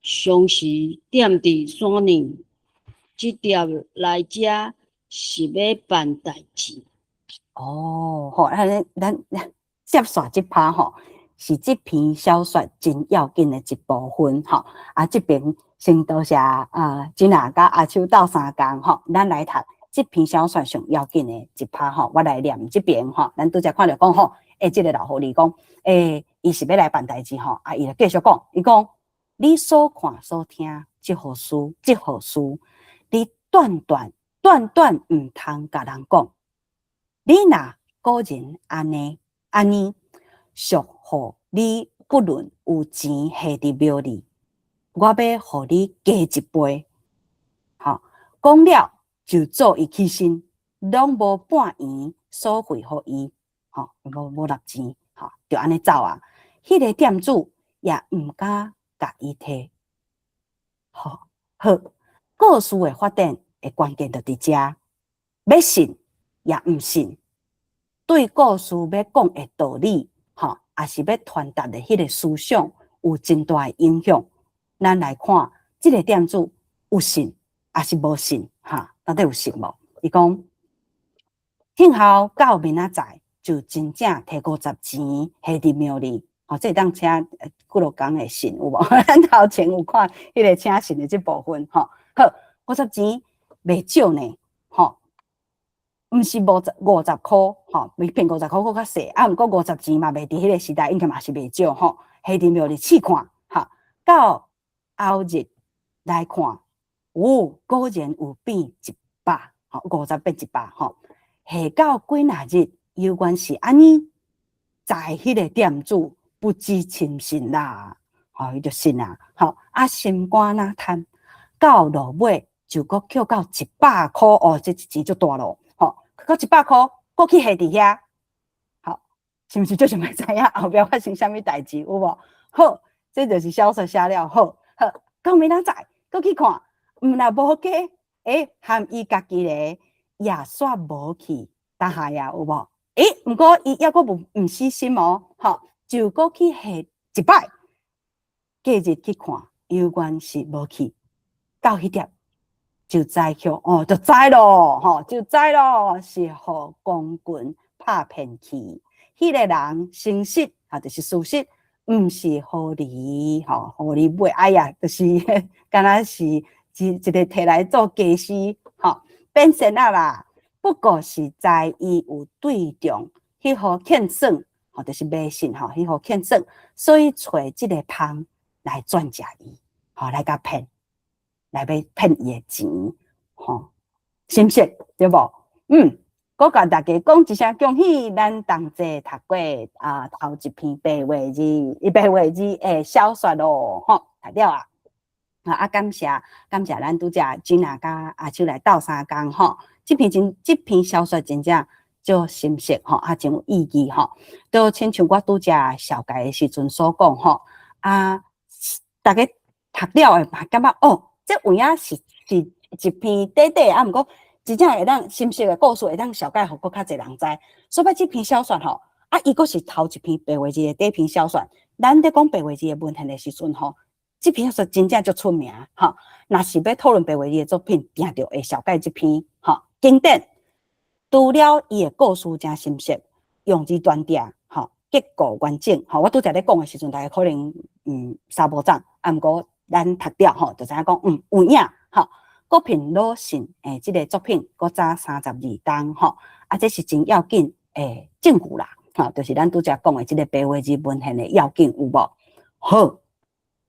常時踮佇山頂，這粒來遮是欲辦代誌。哦，好，咱咱接續這拍吼，是這篇小說真要緊的一部分吼。啊，這邊先多謝啊，真娜佮阿秋鬥相共吼，咱來讀這篇小說上要緊的一拍吼。我來念這邊吼，咱拄才看著講吼，欸，這个老狐狸講，欸，伊是欲來辦代誌吼，啊，伊就繼續講，伊講，你所看所聽這號事，這號事，你斷斷斷斷毋通共人講。你若果然按呢按呢，俗予你不論有錢下佇廟裡，我欲予你加一倍。吼，講了就做伊起身，攏無半圓所費予伊，吼，無無納錢，吼，就按呢走啊。彼个店主也毋敢共伊提。吼，好，故事的發展的關鍵就佇遮，欲信也毋信，對故事欲講的道理，吼，抑是欲傳達的彼个思想，有真大的影響。咱來看，這个店主有信抑是無信？哈，到底有信無？伊講，聽候到明仔載，就真正提五十錢下佇廟裡，吼，這會當請幾落工的信有無？咱頭前有看彼个請神的這部分，吼，好，五十錢袂少呢，吼，毋是五十箍，吼，未騙五十箍閣較細，啊，毋過五十錢嘛，袂佇彼个時代應該嘛是袂少，吼，下佇廟裡試看，吼，到後日來看，有果然有變100，吼，50變100，吼，下到幾若日，猶原是按呢，知彼个店主不知深信啦，吼，伊就信啊，吼，啊，心肝若貪，到落尾就閣抾到100箍，哦，這一錢足大囉，吼，閣100箍，閣去下佇遐，好，是毋是足想欲知影後壁發生啥物代誌有無？好，這就是小說寫了好，好，到明仔載閣去看，毋若無假，欸，含伊家己咧也煞無去，當下呀有無？欸，毋過伊猶閣毋死心哦，吼，就閣去下一擺，隔日去看，猶原是無去，到彼粒就知去哦，就知咯，吼，就知咯，是予光棍拍騙去。彼个人誠實啊，就是事實，毋是狐狸，吼，狐狸尾，哎呀，就是敢若是一個提來做家私，吼，變仙仔啦。不過是知伊有對中彼號騙算，吼，就是迷信吼，彼號騙算，所以揣這个蜂來轉食伊，吼，來共騙，來欲騙伊的錢，吼，是毋是？對無？嗯，閣共大家講一聲恭喜，咱同齊讀過啊頭一篇白話字，伊白話字的小說咯，吼，讀了啊。啊，感謝感謝咱拄才君娜佮阿秋來鬥相共吼，這篇小說真正足深色吼，啊，真有意義吼。都親像我拄才紹介的時陣所講吼，啊，逐家讀了會嘛感覺哦，這有影是一篇短短，啊，毋過真正會當深色的故事會當紹介予閣較濟人知。所以這篇小說吼，啊，伊閣是頭一篇白話字的短篇小說。咱佇講白話字的文獻的時陣吼，這篇小說真正足出名，吼。若是欲討論白話字的作品，定著會紹介這篇，吼，經典。除了伊的故事誠深色，用字端正，吼，結構完整，吼。我拄才咧講的時陣，大家可能三無總，啊，毋過咱讀了吼，就知影講有影，吼。閣評魯迅的這个作品，閣早32冬，吼，啊，這是真要緊的證據啦，吼，就是咱拄才講的這个白話字文獻的要緊有無？好，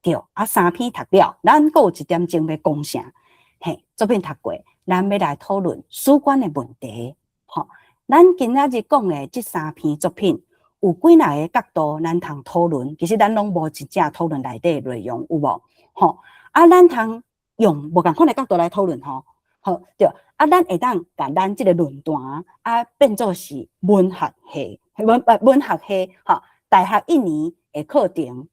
對，啊，三篇讀了，咱閣有一點鐘欲講啥？嘿，作品讀過，咱欲來討論史觀的問題，吼。咱今仔日講的這三篇作品，有幾若个角度，咱通討論。其實咱攏無真正討論內底的內容，有無？吼，啊，咱通用無仝款的角度來討論，吼，好，對，啊，咱會當共咱這个論壇啊變做是文學系，文學系，吼，大學一年的課程，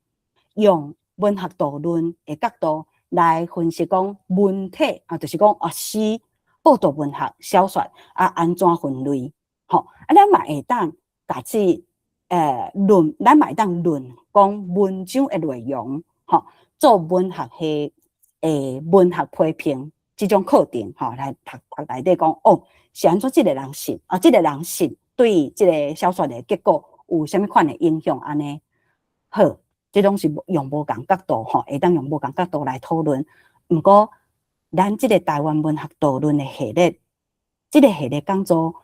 用文學導論的角度來分析講文體啊，就是講啊詩、報道文學、小說啊，按怎分類？吼，啊，咱嘛會當共這論，咱嘛會當論講文章的內容，吼，做文學系的文學批評這種課程，吼，來讀讀內底講哦，是按怎這个人信啊，這个人信對這个小說的結果有啥物款的影響？按呢，好，這攏是用無仝角度吼，會當用無仝角度來討論。毋過，咱這个台灣文學導論的系列，這个系列講座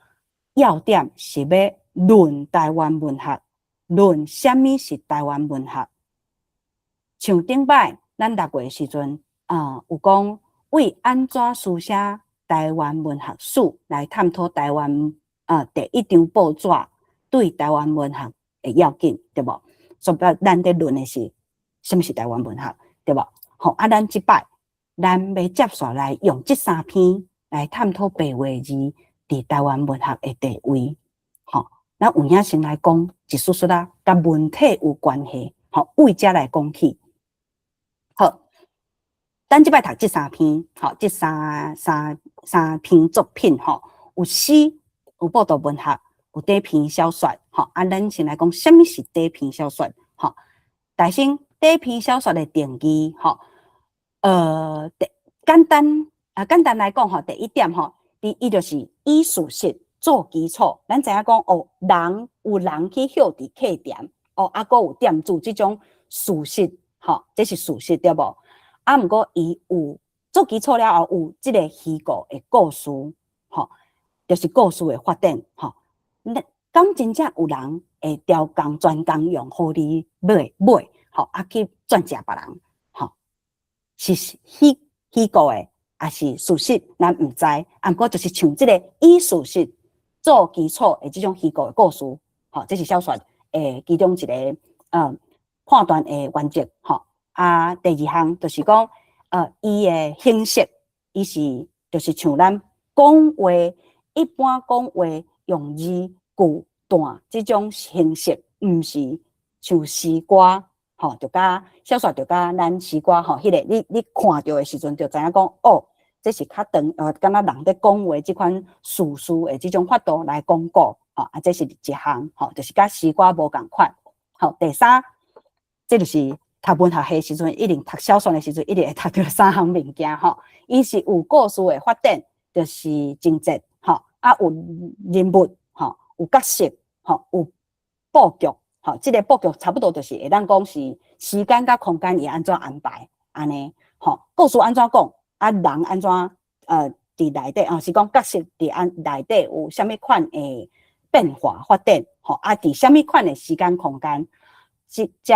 要點是欲論台灣文學，論啥物是台灣文學。像頂擺咱6月時陣啊，有講為按怎書寫台灣文學史來探討台灣啊第一張報紙對台灣文學的要緊，對無？所以咱佇論的是啥物是台灣文學，對無？好，啊，咱這擺咱欲接續來用這三篇來探討白話字佇台灣文學的地位，吼，咱有影先來講一絲絲仔，佮文體有關係，吼，為這來講起。好，咱這擺讀這三篇，吼，這三篇作品，吼，有詩，有報道文學，有短篇小說，吼，啊，咱先來講啥物是短篇小說，吼，大先短篇小說的定義，吼，簡單啊，簡單來講，吼，第一點，吼，第一就是以事實做基礎，咱知影講哦，人有人去歇佇客店，哦，啊，閣有店主這種事實，吼，這是事實對無？啊，毋過伊有做基礎了後，有這個虛構的故事，吼，就是故事的發展，吼。那敢真正有人會刁工專工用狐狸尾尾，吼，啊去轉食別人，吼，是虛構的，抑是事實，咱毋知。啊，毋過就是像這個以事實做基礎的這種虛構的故事，吼，這是小說的其中一個判斷的原則，吼。啊，第二項就是講，伊的形式，伊是就是像咱講話，一般講話用字句段這種形式，毋是像詩歌，吼，就佮小說就佮咱詩歌吼，彼個你看著的時陣就知影講，哦，這是較長，敢若人咧講話這款敘事的這種法度來講古，吼，啊，這是一項，吼，就是佮詩歌無仝款。好，第三，這就是讀文學系時陣，一定讀小說的時陣，一定會讀著三項物件吼。伊是有故事的發展，就是情節，吼，啊有人物，吼，有角色，吼，有布局，吼，這個布局差不多就是會當講是時間佮空間會按怎安排，按呢，吼，故事按怎講，啊人按怎佇內底，啊是講角色佇按內底有啥物款的變化發展，吼，啊佇啥物款的時間空間，這遮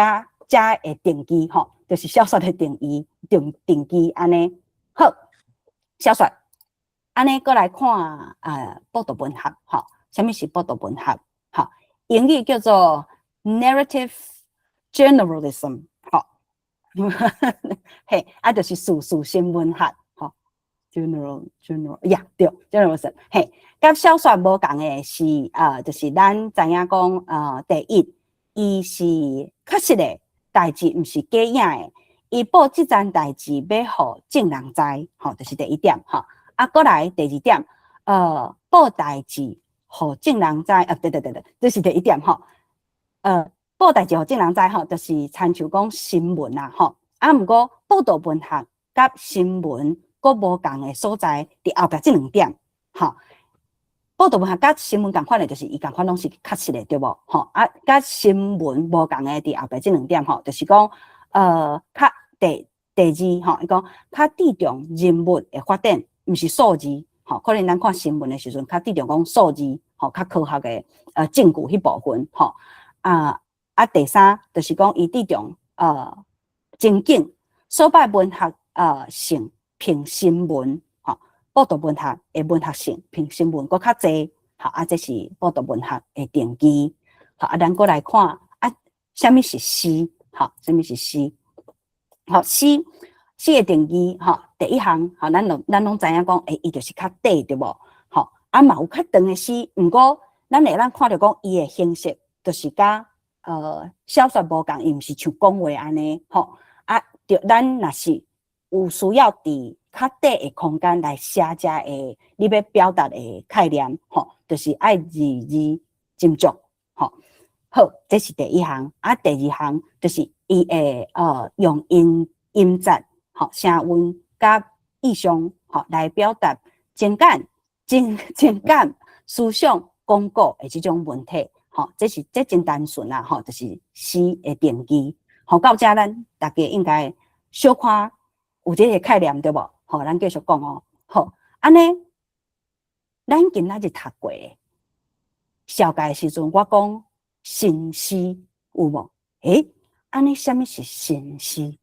遮會定義吼，就是小說的定義定義按呢。好，小說按呢，閣來看啊，報道文學吼，啥物是報道文學？吼，英語叫做 narrative journalism，吼，嘿，啊，就是敘事新聞學，吼，journal yeah，對，journalism，嘿，佮小說無仝的是，就是咱知影講，第一，伊是確實的代誌，毋是假影的，伊報這樁代誌欲予眾人知，吼，就是第一點，吼。啊，閣來第二點，報代誌予眾人知，啊，對對對對，這是第一點，吼。報代誌予眾人知，吼，就是親像講新聞啊，吼。啊，毋過報道文學佮新聞閣無仝的所在，佇後壁這兩點，吼。報道文學佮新聞仝款的，就是伊仝款攏是確實的，對無？吼，啊，佮新聞無仝的，佇後壁這兩點，吼，就是講，較第二，吼，伊講較注重人物的發展，毋是數字，吼，可能咱看新聞的時陣，較注重講數字，吼，較科學的證據彼部分，吼，啊，第三就是講伊注重情景，所擺文學性比新聞。報道文學的文學性比新聞閣較濟，好啊，這是報道文學的定義。好啊，咱閣來看啊，啥物是詩？好，啥物是詩？好，詩的定義，吼，第一項，吼，咱攏知影講，欸，伊就是較短，對無？吼，啊嘛有較長的詩，毋過咱會當看著講，伊的形式就是佮小說無仝，伊毋是像講話按呢，吼，啊，著咱若是有需要佇較短的空間來寫這個你欲表達的概念，吼，就是愛字字斟酌，吼。好，這是第一項。啊，第二項就是伊會用音節，吼，聲韻佮意象，吼，來表達情感、思想、廣告的這種文體，吼，這是這真單純啦，吼，就是詩的定義。吼，到遮咱大家應該小可有這個概念對無？吼，咱繼續講哦。好，按呢，咱今仔日讀過紹介的時陣，我講新詩有無？欸，按呢，啥物是新詩？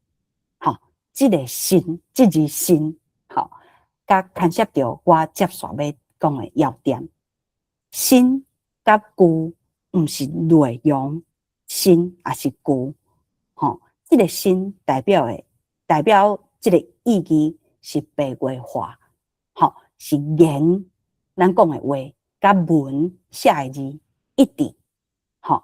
吼，這個新，這字新，吼，佮牽涉著我接續欲講的要點。新佮舊毋是內容，新抑是舊，吼，這個新代表這個意義是白話化，吼，是言，咱講的話，佮文寫的字一致，吼，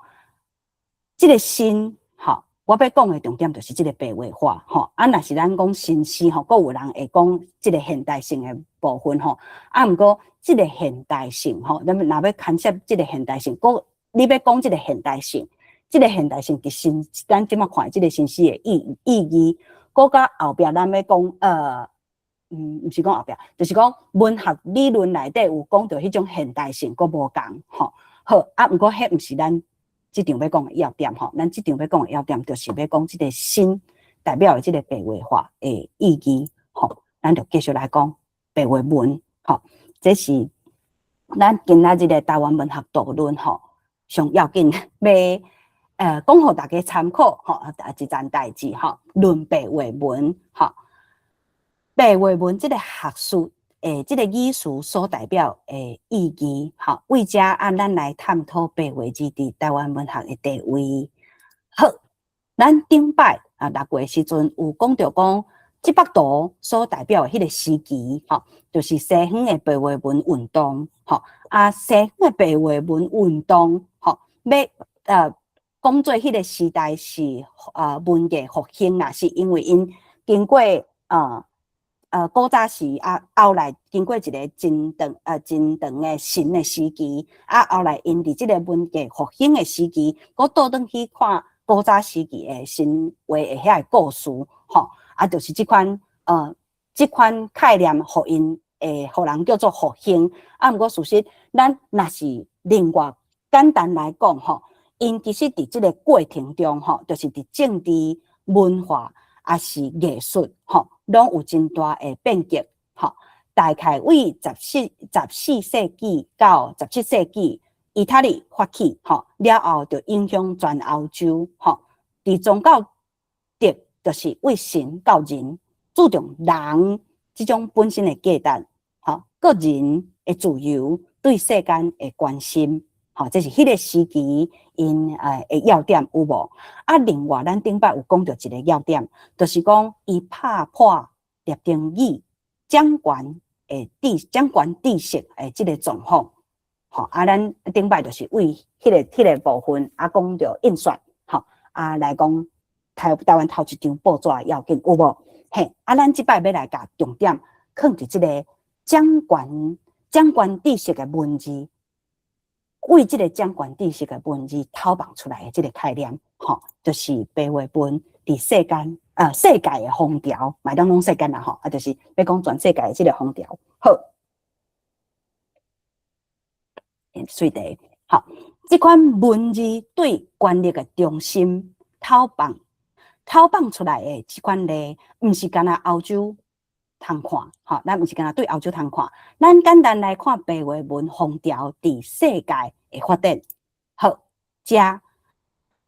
這個新，吼，我欲講的重點就是這個白話化，吼，啊，若是咱講新詩，吼，閣有人會講這個現代性的部分，吼，啊，毋過這個現代性，吼，咱若欲牽涉這個現代性，閣你欲講這個現代性，這個現代性佇新，咱這馬看這個新詩的意義，閣佮後壁咱欲講，毋是講後壁，就是講文學理論內底有講著彼種現代性，閣無仝吼。好，啊，毋過彼毋是咱這場欲講的要點吼，咱這場欲講的要點就是欲講這個新代表的這個白話化的意義吼。咱就繼續來講白話文吼，這是咱今仔日的台灣文學導論吼，上要緊欲講予大家參考吼，啊一件代誌吼，論白話文吼，白話文這個學術這個語詞所代表的意義吼，為遮啊，咱來探討白話字佇台灣文學的地位。好，咱頂擺啊6月時陣有講著講，這幅圖所代表的彼個時期吼，就是西方的白話文運動吼，啊西方的白話文運動吼，欲講做彼個時代是文藝復興啦，是因為𪜶經過古早時啊，後來經過一個真長的神的時期，啊後來𪜶佇這個文藝復興的時期，閣倒轉去看古早時期的神話的遐个故事，吼，啊，就是這款概念，予𪜶會予人叫做復興。啊，毋過事實，咱若是另外簡單來講，吼，𪜶其實佇這個過程中，吼，就是佇政治、文化，抑是藝術，吼，攏有真大的變革，吼。大概為14世紀到17世紀，意大利發起，吼，了後就影響全歐洲，吼。佇宗教的，就是為神到人，注重人這種本身的價值，吼，個人的自由對世間的關心，吼，這是彼個時期𪜶的要點有無？啊，另外咱頂擺有講著一個要點，就是講伊拍破拉丁語掌權知識的這個狀況，吼，啊，咱頂擺就是為彼個部分啊講著印刷，吼，啊來講台灣頭一張報紙要緊有無？嘿，啊，咱這擺欲來共重點囥佇這個掌權知識的文字，為這個掌權知識的文字透放出來的這個概念，吼，就是白話文佇世界的風潮，嘛會當講世間啦吼，啊，就是欲講全世界的這個風潮。好，水題，好，這款文字對權力的中心透放出來的這款例，毋是干焦歐洲通看，吼，咱毋是干焦對歐洲通看，咱簡單來看白話文風潮佇世界的發展。好，遮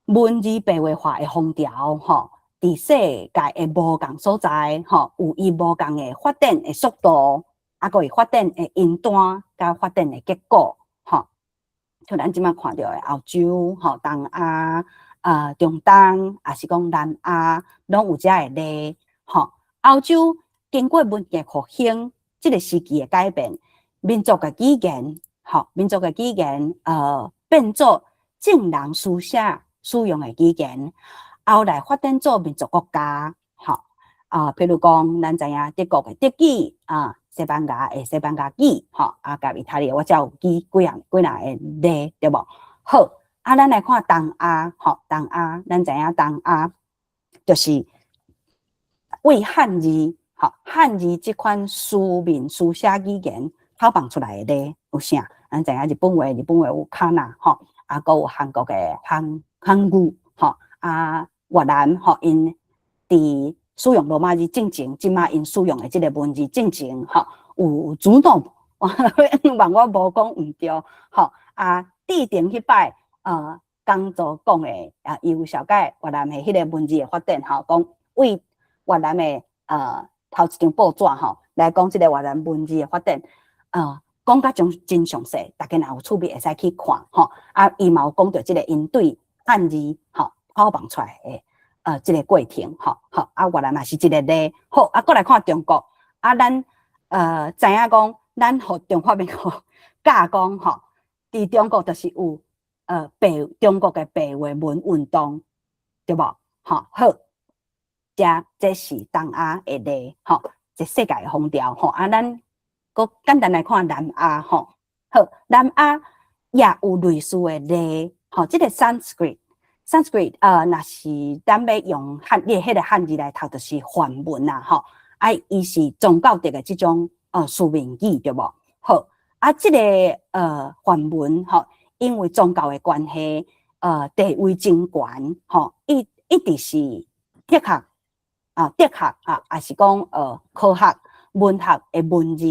文字白話化的風潮，吼，佇世界的無仝所在，吼，有伊無仝的發展的速度，啊，閣伊發展的因端，佮發展的結果，吼，像咱這擺看著的歐洲，吼，東亞。中東，抑是講南亞，攏有遮的例，吼。歐洲經過文藝復興這個時期的改變，民族的語言，吼，民族的語言，變做眾人書寫使用的語言，後來發展做民族國家，吼，啊，譬如講，咱知影德國的德語，啊，西班牙的西班牙語，吼，啊，佮意大利，我才有記幾項幾若个例，對無？好。啊，咱來看東亞，吼，東亞，咱知影東亞就是為漢字，吼，漢字這款書面書寫語言透放出來的例有啥？咱知影日本話，日本話有カナ，吼，啊，閣有韓國的韓語，吼，啊，越南，吼，𪜶佇使用羅馬字進前，這擺𪜶使用的這個文字進前，吼，有主動，望我無講毋對，吼，啊，佇頂彼擺。講座講的啊，伊有紹介越南的彼個文字的發展吼，講為越南的頭一張報紙吼，來講這個越南文字的發展，講甲真真詳細，大家若有趣味會使去看吼。啊，伊嘛有講著這個𪜶對漢字吼透放出來的這個過程吼，好啊，越南嘛是一個例。好，啊，閣來看中國，啊，咱知影講，咱予中華民國教講吼，佇中國就是有中國的白話文運動，對無？吼，好，這是東亞的例，吼，這世界的風潮，吼，啊，咱閣簡單來看南亞，吼，好，南亞也有類似的例，吼，這個 Sanskrit，Sanskrit，若是咱欲用漢，你彼個漢字來讀，就是梵文啦，吼，啊，伊是宗教的的這種書面語對無？好，啊，這個梵文吼，因為宗教的關係，地位真懸吼，伊一直是哲學啊，哲學啊，抑是講科學、文學的文字。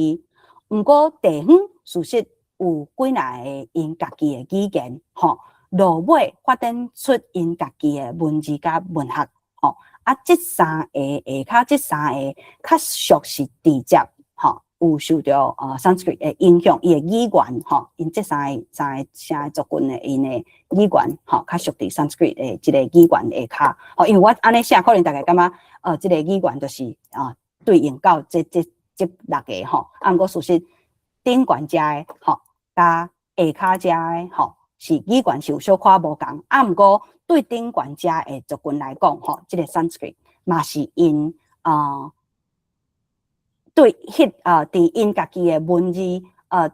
毋過地方事實有幾若个𪜶家己的語言，吼，落尾發展出𪜶家己的文字佮文學，吼。啊，這三个下跤，這三个較屬是直接，吼，有受著Sanskrit 的影響，伊的語言，吼，𪜶這三個族群的𪜶的語言，吼，較屬佇 Sanskrit 的這個語言下跤，吼，因為我按呢寫，可能大家感覺，這個語言就是啊，對應到這六個吼，啊，毋過事實頂懸遮的吼，佮下跤遮的吼，是語言是有小可無仝，啊，毋過對頂懸遮的族群來講，吼，這個 Sanskrit 嘛是𪜶對彼佇𪜶家己的文字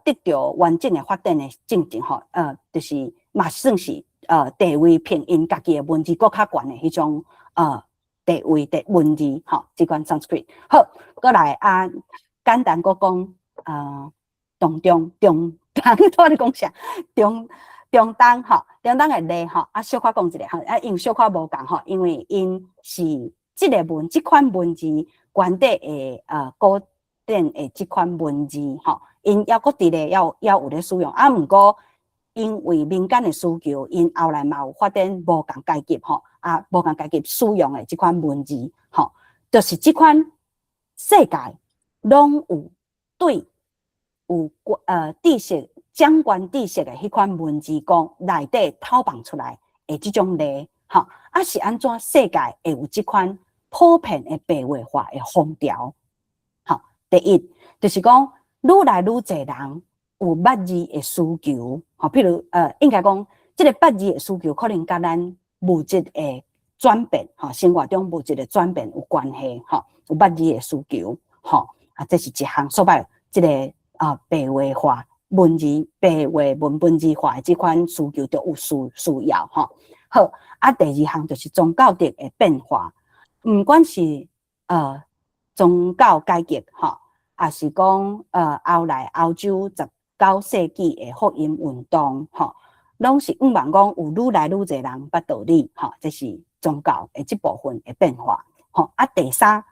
得著完整的發展的進程吼，就是嘛算是地位比𪜶家己的文字閣較懸的彼種地位的文字吼，這款 Sanskrit。好，閣來啊，簡單閣講當中中東，我咧講啥？中中東吼，中東的例吼，啊，小可講一下吼，啊，因為小可無仝吼，因為𪜶是這個文這款文字原底的古典的這款文字吼，𪜶猶閣佇咧，猶有咧使用，啊，毋過因為民間的需求，𪜶後來嘛有發展無仝階級吼，啊，無仝階級使用的這款文字吼，就是這款世界攏有對有知識掌權知識的彼款文字講內底透放出來的這種例吼，啊是按怎世界會有這款普遍的白話化的風潮？吼，第一就是講愈來愈濟人有捌字的需求，吼，譬如應該講這個捌字的需求，可能佮咱物質的轉變，吼，生活中物質的轉變有關係，吼，有捌字的需求，吼，啊，這是一項所謂這個白話化文字、白話文文字化的這款需求就有需要，吼。好，啊，第二項就是宗教的變化，毋管是宗教改革，吼，抑是講後來歐洲19世紀的福音運動，吼，攏是向望講有愈來愈濟人捌道理，吼，這是宗教的這部分的變化，吼。啊，第三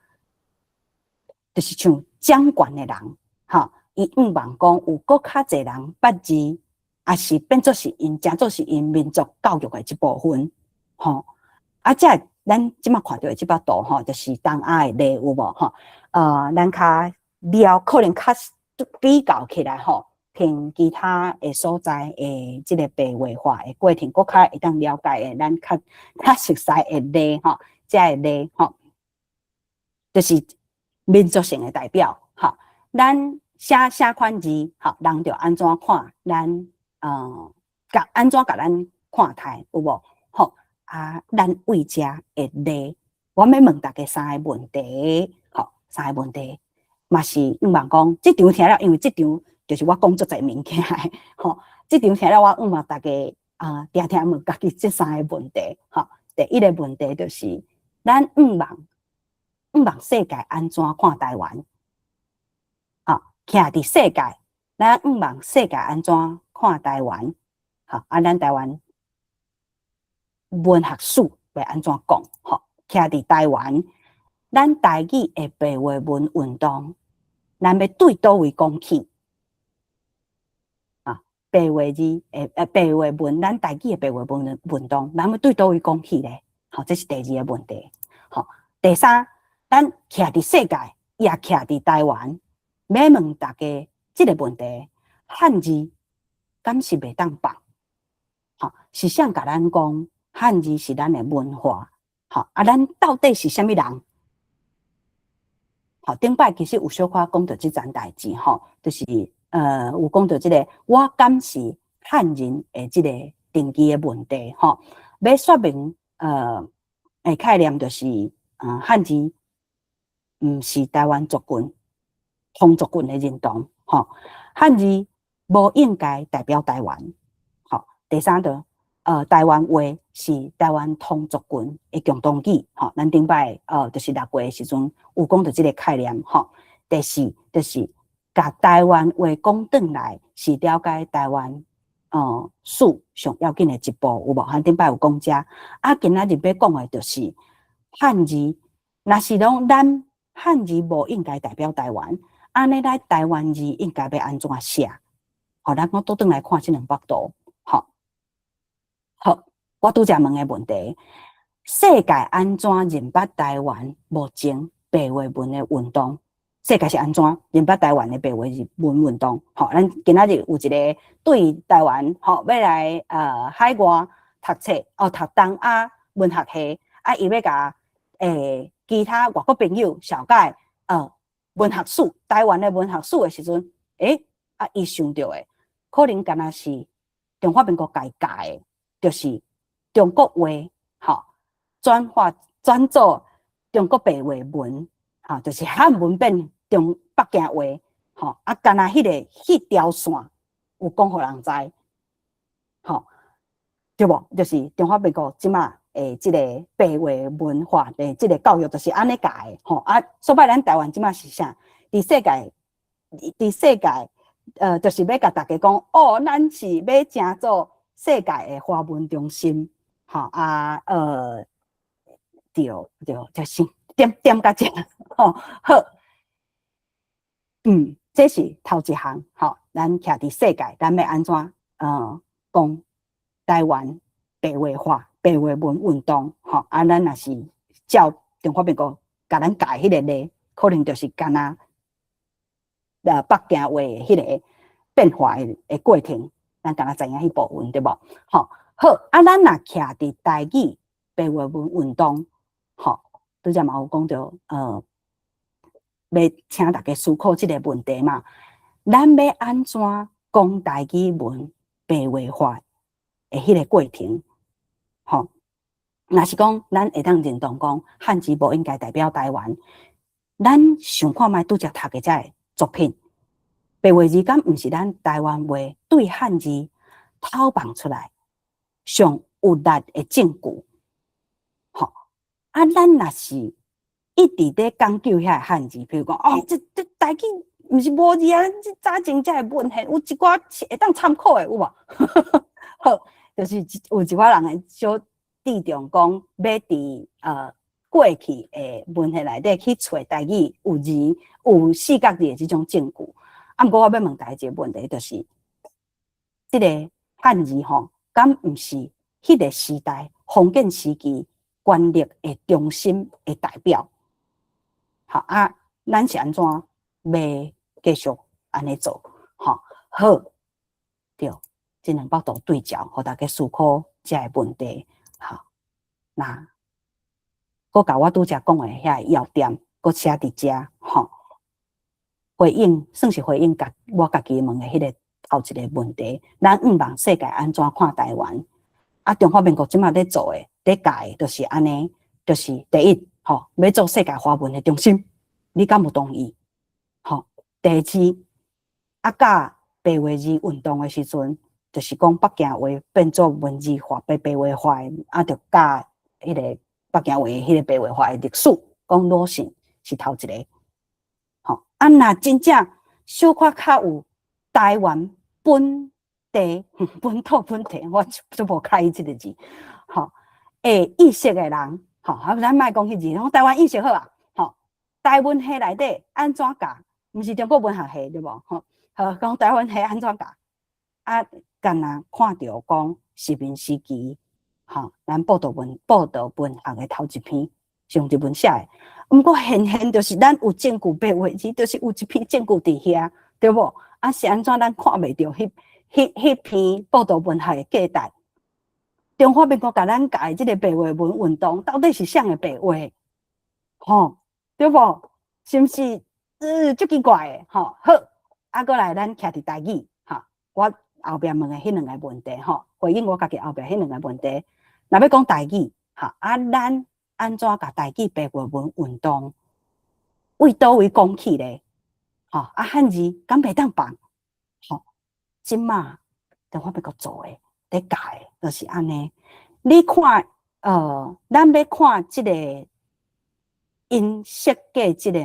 就是像掌權的人，吼，伊向望講有閣較濟人捌字，抑是變做是𪜶誠做是𪜶民族教育的一部分，吼。啊，這咱這馬看著的這幅圖吼，就是東亞的例有無吼？咱較了可能較比較起來吼，憑其他的所在的這個白話化的過程，閣較會當了解的，咱較較熟悉的例吼，這个例吼，就是民族性的代表，吼，咱寫啥款字，吼，人就按怎看咱，共按怎共咱看待有無？吼，啊，咱為遮的例，我欲問大家三个問題，吼，三個問題，嘛是向望講，這場聽了，因為這場就是我講足濟物件的，吼，這場聽了我向望大家啊，定定問家己這三個問題，吼，第一個問題就是，咱向望世界按怎看台灣？吼，徛佇世界，咱向望世界按怎看台灣？吼，啊，咱台灣文學史欲按怎講？吼，徛佇台灣，咱台語的白話文運動，咱欲對佗位講起？啊，白話字白話文，咱台語的白話文運動，咱欲對佗位講起咧？吼，這是第二個問題。吼，第三，咱徛佇世界，也徛佇台灣，欲問大家這個問題：漢字敢是袂當放？吼，是誰共咱講漢字是咱的文化？吼，啊，咱到底是啥物人？吼，頂擺其實有小可講著這層代誌，吼，就是有講著這個我敢是漢人的這個定義的問題，吼，欲說明的概念就是，漢字毋是台灣族群、同族群的認同，吼，漢字無應該代表台灣，吼。第三個，台灣話是台灣同族群的共同語，吼，咱頂擺就是6月的時陣有講著這個概念，吼。第四就是共台灣話講轉來，是了解台灣史上要緊的一步，有無？咱頂擺有講遮，啊，今仔日欲講的就是漢字，若是講咱漢字無應該代表台灣，按呢咱台灣字應該欲按怎寫？好，咱閣倒轉來看這兩幅圖，吼。好，我拄才問的問題，世界按怎認捌台灣目前白話文的運動？世界是按怎認捌台灣的白話文運動？吼，咱今仔日有一個對台灣吼欲來海外讀冊哦，讀東亞文學系，啊，伊欲共其他外國朋友紹介文學史，台灣的文學史的時陣，啊，伊想著的可能敢若是中華民國共伊教的，就是中國話，吼，轉化轉做中國白話文，吼，就是漢文變中北京話，吼，啊，敢若彼條線有講予人知，吼，對無？就是中華民國這馬的這個白話文化的這個教育，就是按呢教的，吼，啊，所擺咱台灣這馬是啥？佇世界，就是欲共大家講，哦，咱是欲成做世界的華文中心，吼啊，對對，就是點點到這，吼，好，這是頭一項，吼，咱徛佇世界，咱欲按怎講台灣白話化、白話文運動，吼，啊，咱若是照中華民國共咱教彼個例，可能就是敢若北京話的彼個變化的過程。咱敢若知影彼部分對無？吼，好，啊，咱若徛佇台語白話文運動，吼，拄才嘛有講著，欲請大家思考這個問題嘛。咱欲按怎講台語文白話化的彼個過程？吼，若是講咱會當認同講漢字無應該代表台灣，咱想看覓拄才讀的這个作品？白話字敢毋是咱台灣話對漢字偷放出來上有力的證據？吼，啊，咱若是一直咧講究遐個漢字，比如講，哦，這台語毋是無字啊，這早前才的文獻有一寡會當參考的，有無？好，就是有一寡人會小注重講，欲佇過去的文獻內底去揣台語有字有四角字的這種證據。啊，毋過我欲問大家一個問題，就是這個漢字吼，敢毋是彼個時代封建時期權力的中心的代表？好啊，咱是按怎欲繼續按呢做？吼，好，對，這兩幅圖對照，予大家思考這个問題。好，那閣共我拄才講的遐個要點，閣寫佇遮，吼。回應算是回應我家己問的彼個頭一個問題。咱向望世界按怎看台灣？啊，中華民國這馬咧做的、咧教的，就是按呢，就是第一，吼，欲做世界華文的中心，你敢有同意？吼，第二，啊，教白話字運動的時陣，就是講北京話變做文字化、白話化的，啊，就教彼個北京話彼個白話化的歷史，講魯迅是頭一個。吼，啊，若真正小可較有台灣本地、本土、本地，我足無佮意這個字，吼，意識的人，吼，啊，咱莫講彼字，講台灣意識好啊，吼，台文系內底按怎教？毋是中國文學系對無？吼，好，講台灣系按怎教？啊，敢若看著講殖民時期，吼，咱報道文學的頭一篇是用日文寫的。毋過現現就是咱有證據白話字，就是有一篇證據佇遐，對無？啊，是按怎咱看袂著彼篇報道文學的價值？中華民國共咱教的這個白話文運動，到底是啥的白話？吼，對無？是毋是？足奇怪的，吼。好，啊，閣來咱徛佇台語，吼，我後壁問的彼兩個問題，吼，回應我家己後壁彼兩個問題。若欲講台語，吼，啊，咱按怎共台語白話文運動為佗位講起咧？吼，啊，漢字敢袂當放？吼，這馬中華民國做的，咧教的，就是按呢。你看，咱欲看這个𪜶設計這个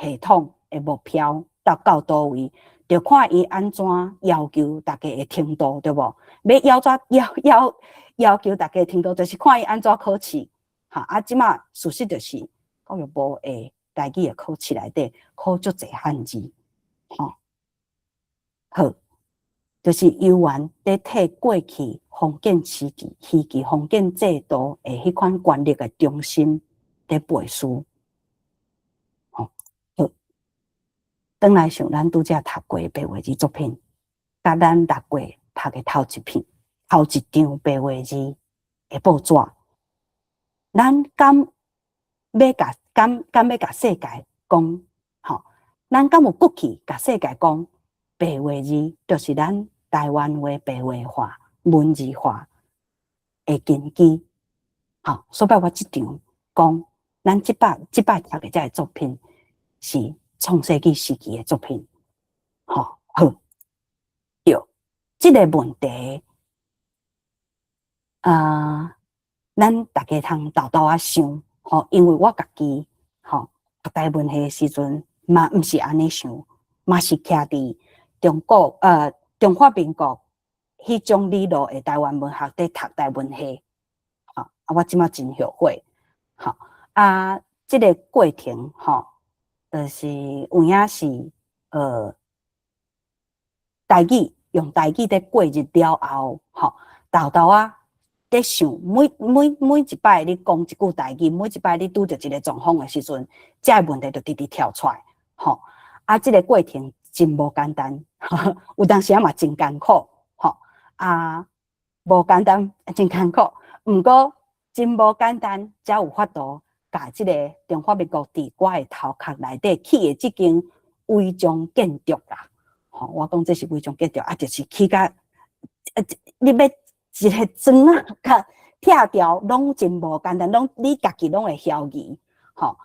系統的目標到佗位，就看伊按怎要求大家的程度，對無？欲要怎要要要求大家程度，就是看伊按怎考試。哈，啊，這馬事實就是教育部的台語的考試內底考足濟漢字，吼。好，就是猶原佇替過去封建時期、時期封建制度的彼款權力的中心佇背書。吼，好，轉來想咱拄才讀過的白話字作品，佮咱6月讀的頭一篇、頭一張白話字的報紙，咱敢欲共世界講，吼，咱敢有骨氣共世界講，白話字就是咱台灣話白話化、文字化的根基。吼，所以我這場講，咱這擺讀的這个作品是創世紀時期的作品。吼，好，對，這个問題，啊，咱大家通沓沓仔想，吼，因為我家己，吼，讀台文系的時陣嘛，毋是按呢想，嘛是徛佇中國，中華民國彼種理路的台灣文學佇讀台文系，吼，啊，我這馬真後悔，吼，啊，這个過程，吼，就是有影是，台語用台語佇過日了後，吼，沓沓仔佇想，每一擺你講一句台語，每一擺你拄著一个狀況的時陣，這个問題就直直跳出來，吼，啊，這个過程真無簡單，有當時仔嘛真艱苦，吼，啊，無簡單，真艱苦，毋過真無簡單，才有法度共這个中華民國佇我的頭殼內底起的這間違章建築啦，吼，我講這是違章建築，啊，就是起甲，你欲一个磚仔共拆掉，攏真無簡單，攏你家己攏會懷疑，吼。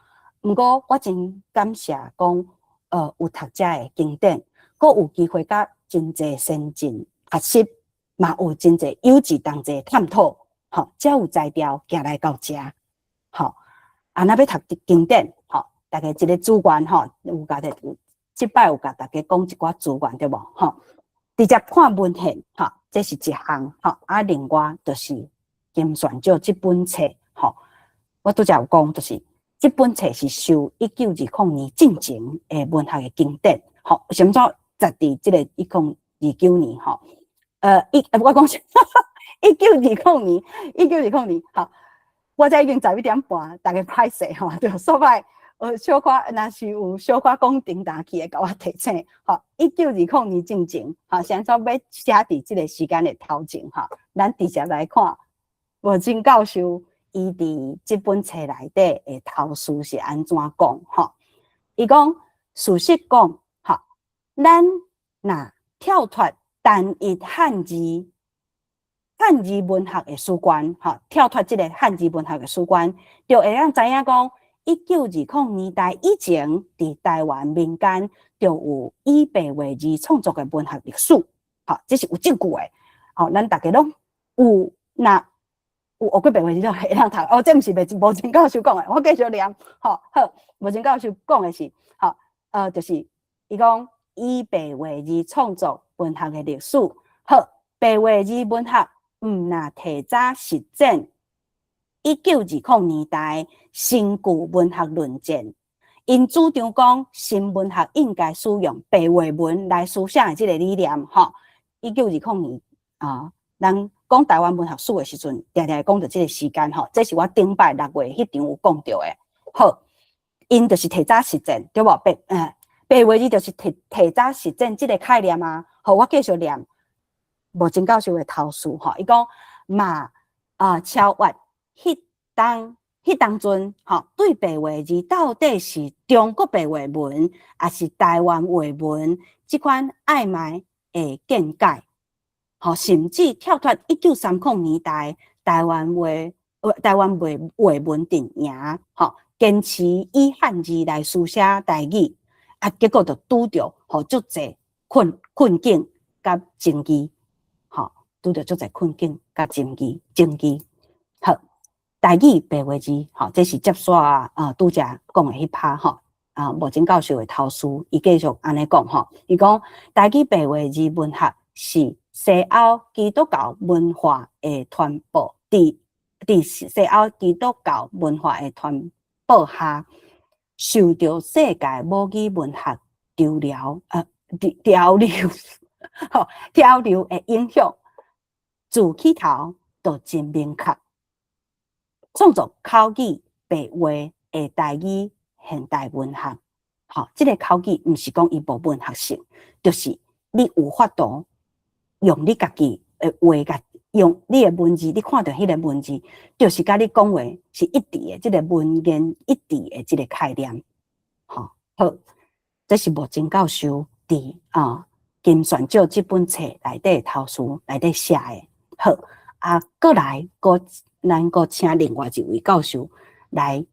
毋過我真感謝講，有讀這个經典，閣有機會佮真濟先進學習，嘛有真濟友誼同齊探討，吼，才有才調行來到遮，吼。啊，若欲讀經典，吼，大家一个資源，吼，有共這這擺有共大家講一寡資源，對無？吼，直接看文獻，吼，這是一項，吼，啊，另外就是金選照這本冊，吼，我拄才有講，就是這本冊是收1920年進前的文學的經典，吼，啥物怎佇這个1029年，吼，我講1920年，1920年，吼，我這已經11點半，大家歹勢吼，對，所擺小可若是有小可講停頓去的，共我提醒，吼，1920年進前，吼，啥怎欲寫佇這个時間的頭前，吼，咱直接來看，吳嶔教授伊佇這本冊內底的頭序是按怎講，吼，伊講事實講，吼，咱若跳脫單一漢字文學的史觀，吼，跳脫這个漢字文學的史觀，就會當知影講，1920年代以前，佇台灣民間就有以白話字創作的文學歷史，吼，這是有證據的，吼，咱大家攏有若有學過白話字，就會當讀。哦，這毋是吳嶔教授講的，我繼續念，吼，好，吳嶔教授講的是，吼，就是伊講以白話字創作文學的歷史，好，白話字文學毋若提早實踐1920年代新舊文學論戰，𪜶主張講新文學應該使用白話文來書寫的這个理念，吼，1920年啊，咱講台灣文學史的時陣，定定會講著這个時間，吼，這是我頂擺6月彼場有講著的。好，𪜶就是提早實踐，對無？白話字就是提早實踐這个概念啊。好，我繼續念吳嶔教授的頭序，吼，伊講嘛啊超越彼當陣，吼，對白話字到底是中國白話文，抑是台灣話文這款曖昧的見解，吼，甚至跳脫1930年代台灣話文陣營，吼，堅持以漢字來書寫台語，啊，結果就拄著吼足濟困境佮爭議，吼，拄著足濟困境。佮情義、情義。好，台語白話字，吼，這是接續啊，拄才講的彼 part 吼，啊，莫真教授的頭書，伊繼續按呢講吼，伊講台語白話字文學是西歐基督教文化的傳播，佇西歐基督教文化的傳播下，受著世界母語文學潮流，潮流，吼，潮流的影響，自起頭就真明確，創作口語白話的台語現代文學，吼，這个口語毋是講伊無文學性，就是你有法度用你家己的話，共用你的文字，你看著彼个文字，就是佮你講話是一致的，這个文言一致的這个概念，吼，好，這是莫真教授佇啊金選照這本冊內底頭書內底寫的。好，啊，閣來，閣咱閣請另外一位教授來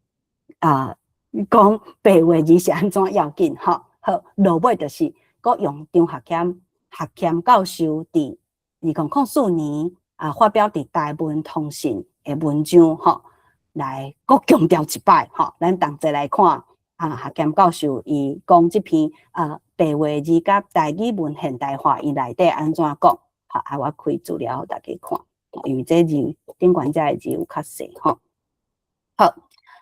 啊講白話字是按怎要緊，吼，好，落尾就是閣用張學謙學謙教授佇2004年啊發表佇台文通信的文章，吼，來閣強調一擺，吼，咱同齊來看啊學謙教授伊講這篇啊白話字佮台語文現代化伊內底按怎講，好，啊我開資料予大家看，因為這字頂懸這个字有較細，吼。好，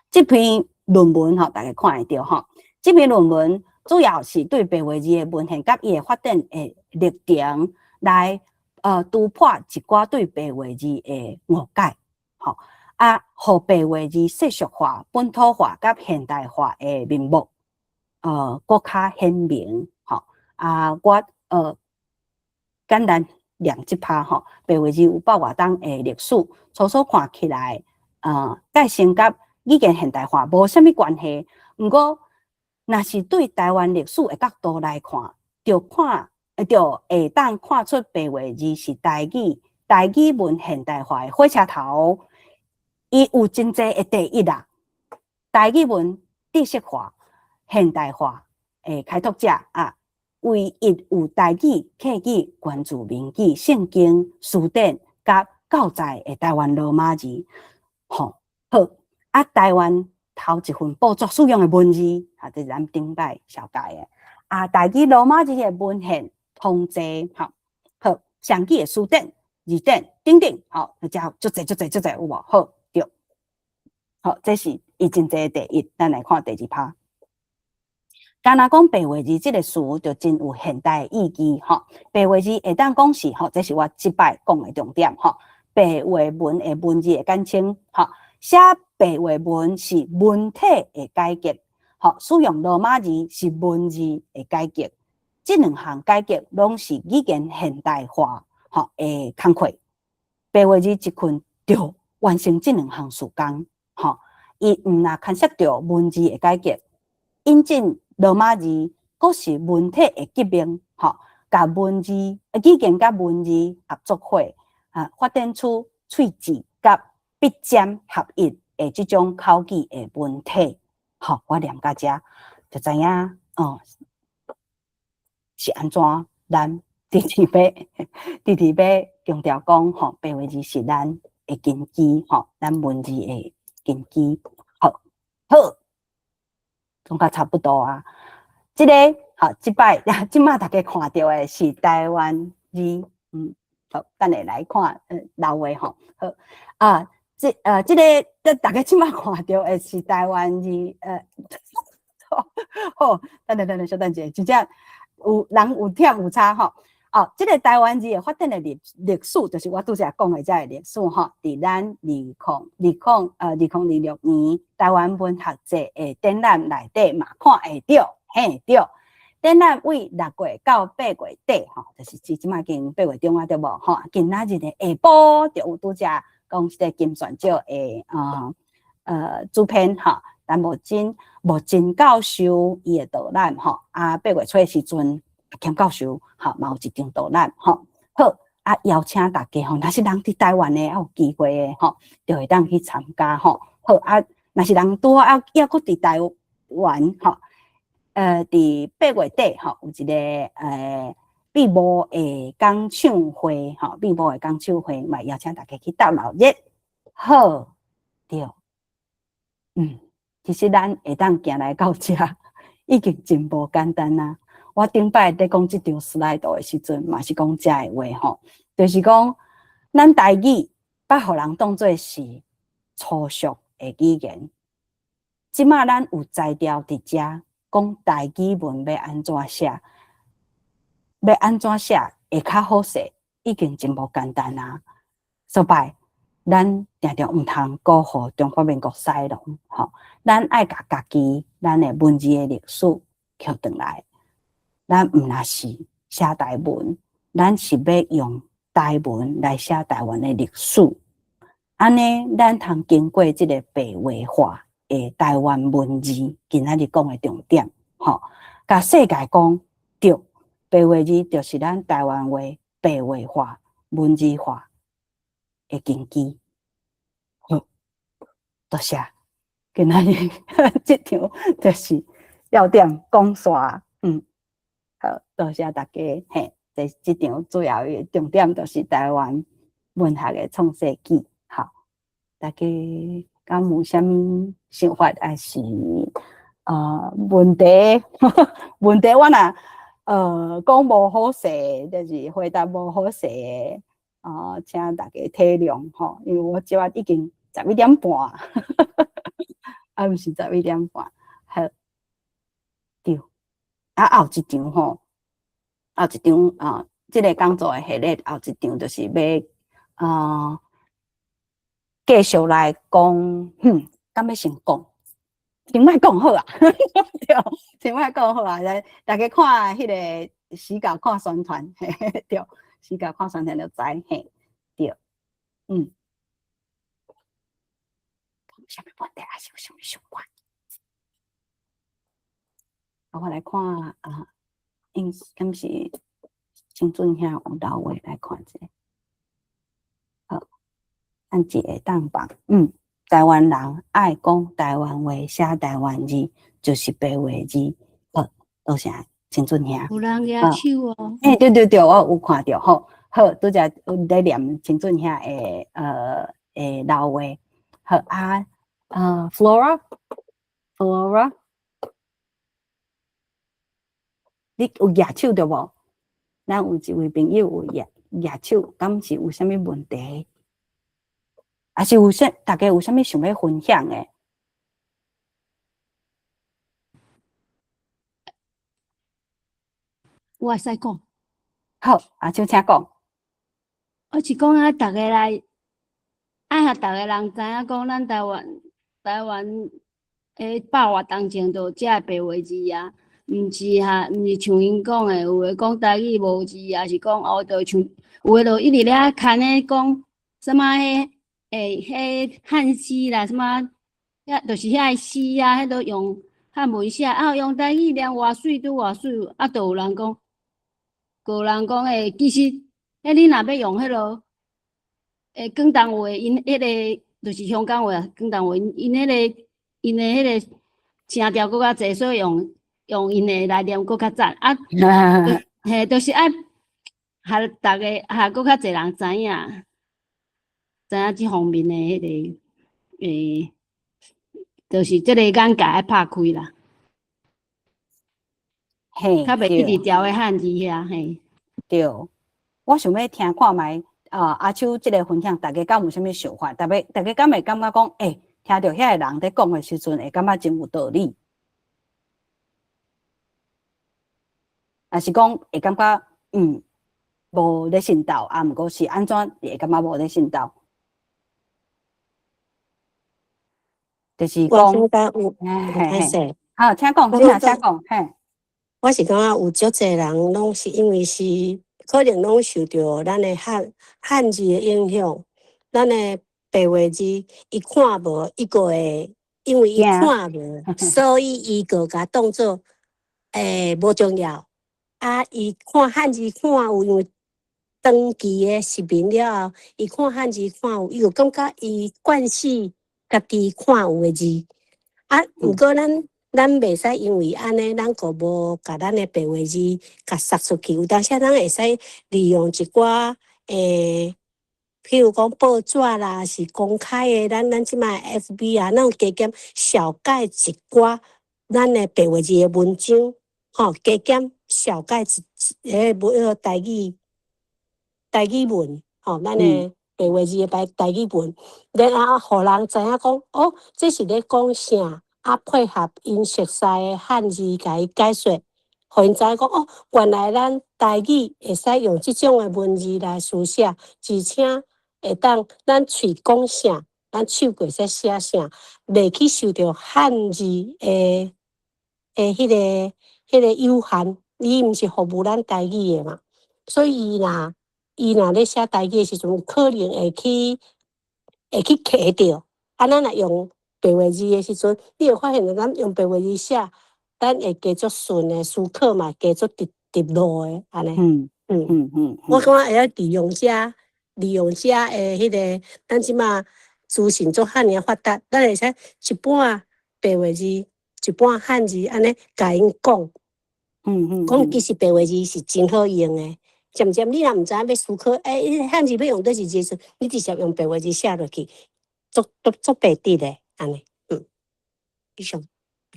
這篇論文吼，大家看會著吼。這篇論文主要是對白話字的文獻佮伊的發展的歷程來突破一寡對白話字的誤解，吼啊，予白話字世俗化、本土化佮現代化的面目，閣較顯明，吼啊，我簡單念這 part 吼，白話字有百外冬的歷史，粗粗看起來，改成佮語言現代化無啥物關係。毋過，若是對台灣歷史的角度來看，就看就會當看出白話字是台語文現代化的火車頭，伊有真濟的第一啦。台語文知識化、現代化的開拓者啊，唯一有台語、客語、原住民語、聖經、辭典佮教材的台灣羅馬字，吼好啊！台灣頭一份報紙使用的文字，啊，這是咱頂擺紹介的啊。台語羅馬字的文獻統計，吼好，上記的辭典、字典等等，吼，遮足濟足濟足濟有無？好對，好，這是伊真濟第一，咱來看第二 part。敢若講白話字這个詞就真有現代意義，吼。白話字會當講是，吼，這是我這擺講的重點，吼。白話文的文字的簡稱，吼。寫白話文是文體的改革，吼。使用羅馬字是文字的改革，這兩項改革攏是語言現代化，吼的工課。白話字一困就完成這兩項事工，吼。伊毋若牽涉著文字的改革，引進羅馬字，閣是文體的革命，吼，共文字語言佮文字合作伙，啊，發展出喙舌佮筆尖合一的這種口語的文體，吼，我念到遮就知影，哦，是按怎咱直直欲直直欲強調講，吼，白話字是咱的根基，吼，咱文字的根基，好，好。總較差不多啊。這个好，這擺這馬大家看著的是台灣字，好，等下來看老話吼，好啊，這个這大家這馬看著的是台灣字，好，等下等下，稍等一下，真正有人有忝有差吼。哦，這个台灣字的發展的歷史，就是我拄才講的這个歷史吼，佇咱2026年台灣文學節的展覽內底嘛看會著，嘿對。展覽為6月到8月底吼，就是這馬已經8月中啊，對無吼？今仔日的下晡就有拄才講這个金選照的主編吼，陳木真教授伊的導覽吼，啊8月初的時陣，兼教授吼嘛有一場導覽吼，好啊，邀請大家吼，若是人佇台灣的，猶有機會的吼，就會當去參加吼。好啊，若是人拄好猶閣佇台灣吼，佇8月底吼，有一个美霧的講唱會，吼，美霧的講唱會，嘛邀請大家去鬥鬧熱。好，對，其實咱會當行來到遮，已經真無簡單啊。我頂擺佇講這張 slide 的時陣，嘛是講遮的話吼，就是講咱台語捌予人當做是粗俗的語言。這馬咱有才調佇遮講台語文欲按怎寫，欲按怎寫會較好勢，已經真無簡單啊。所以，咱定定毋通辜負中華民國使用吼，咱愛共家己咱的文字的歷史抾轉來。咱毋若是寫台文，咱是欲用台文來寫台灣的歷史。按呢，咱通經過這个白話化的台灣文字，今仔日講的重點，吼，共世界講，對，白話字就是咱台灣話白話化、文字化的根基。好，多謝。今仔日這場就是要點講煞，好，多謝大家。嘿，這場主要的重點就是台灣文學的創世紀。好，大家敢有啥物想法，抑是問題？問題我若講無好勢，就是回答無好勢的，請大家體諒吼，因為我這擺已經11點半，啊，毋是十一點半，好，對。啊，後一場吼，後一場啊，這个講座的系列後一場就是欲繼續來講，敢欲先講？先莫講好啊，對，先莫講好啊，來大家看彼个時間看宣傳，對，時間看宣傳就知，嘿，對，有啥物問題，抑是有啥物想法？啊，我來看啊，應敢是青春兄有留話來看者。好，按一個當放，台灣人愛講台灣話，寫台灣字，就是白話字。好，多謝青春兄。有人舉手哦。欸，對對對，我有看著吼。好，拄才有咧念青春兄的留話。好啊，Flora，Flora，你有舉手著無？咱有一位朋友有舉手，敢是有啥物問題？抑是有啥？大家有啥物想欲分享的？我會使講。好，阿秋請講。我是講啊，逐家來，愛予逐个人知影講，咱台灣的百外當前就有這个白話字啊，毋是哈，毋是像𪜶講的，有的講台語無字，抑是講哦，就像有的就一直咧牽咧講啥物彼彼漢詩啦，啥物遐就是遐个詩啊，彼都用漢文寫，啊用台語念偌媠拄偌媠，啊，就有人講，閣有人講其實，彼你若欲用彼落，廣東話，𪜶彼个就是香港話，廣東話，𪜶彼个聲調閣較濟，所以用𪜶的來念閣較讚啊。嘿，就是愛予逐家，予閣較濟人知影，知影這方面的彼个，就是這个眼界愛拍開啦。較袂一直牢佇漢字遐，嘿。對，我想欲聽看覓，啊，阿秋這个分享，大家敢有啥物想法？大家敢會感覺講，聽著遐个人佇講的時陣，會感覺真有道理，抑是講會感覺，無咧信道，啊，毋過是按怎會感覺無咧信道？就是講，我感覺有，歹勢。好，請講，請講，嘿。我是感覺有足濟人攏是因為是可能攏受著咱的漢字的影響，咱的白話字伊看無，伊閣會因為伊看無，所以伊閣共當做無重要。啊，伊看漢字看有，因為長期的殖民了後，伊看漢字看有，伊就感覺伊慣勢家己看有的字。啊，毋過咱咱袂使因為按呢，咱閣無共咱的白話字共釋出去。有當時咱會使利用一寡譬如講報紙啦，是公開的，咱這擺 FB 啊，咱有加減紹介一寡咱的白話字的文章，吼，加減紹介一彼個文彼個台語文，吼，咱的白話字的台語文，然後予人知影講，哦，這是咧講啥？啊，配合𪜶熟似的漢字，共伊解說，予𪜶知影講，哦，原來咱台語會使用這種的文字來書寫，而且會當咱喙講啥，咱手會使寫啥，袂去受著漢字的彼個有限。伊毋是服務咱台語的嘛，所以伊若咧寫台語的時陣，有可能會去卡著。啊，咱若用白話字的時陣，你會發現咱用白話字寫，咱會加足順的，思考嘛加足直直路的按呢。我感覺會曉利用這的彼個，咱這馬資訊做遐爾發達，咱會使一半白話字，一半漢字，按呢共𪜶講。講其實白話字是真好用的，漸漸你若毋知影欲思考，欸，漢字欲用佗一字時，你直接用白話字寫落去，足足足白直的，按呢，以上。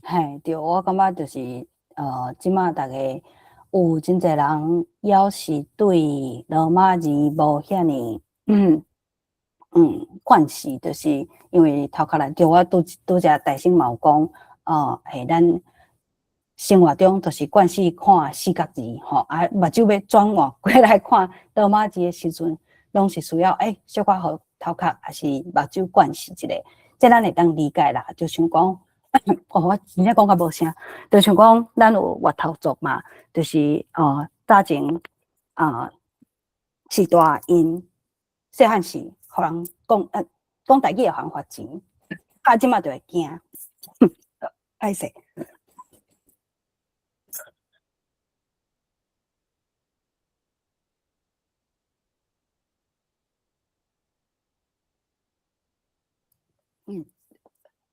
嘿，對，我感覺就是，這馬逐家有真濟人，猶是對羅馬字無遐爾，慣勢，就是因為頭殼內，對我拄拄才大聲嘛有講，嘿，咱生活中就是慣勢看四角字，吼，啊，目睭欲轉換過來看羅馬字的時陣，攏是需要小可予頭殼抑是目睭慣勢一下，這咱會當理解啦。就像講，哦，我真正講甲無聲，就像講咱有越頭族嘛，就是早前啊序大𪜶細漢時，予人講台語會予人罰錢，啊，這馬就會驚，歹勢。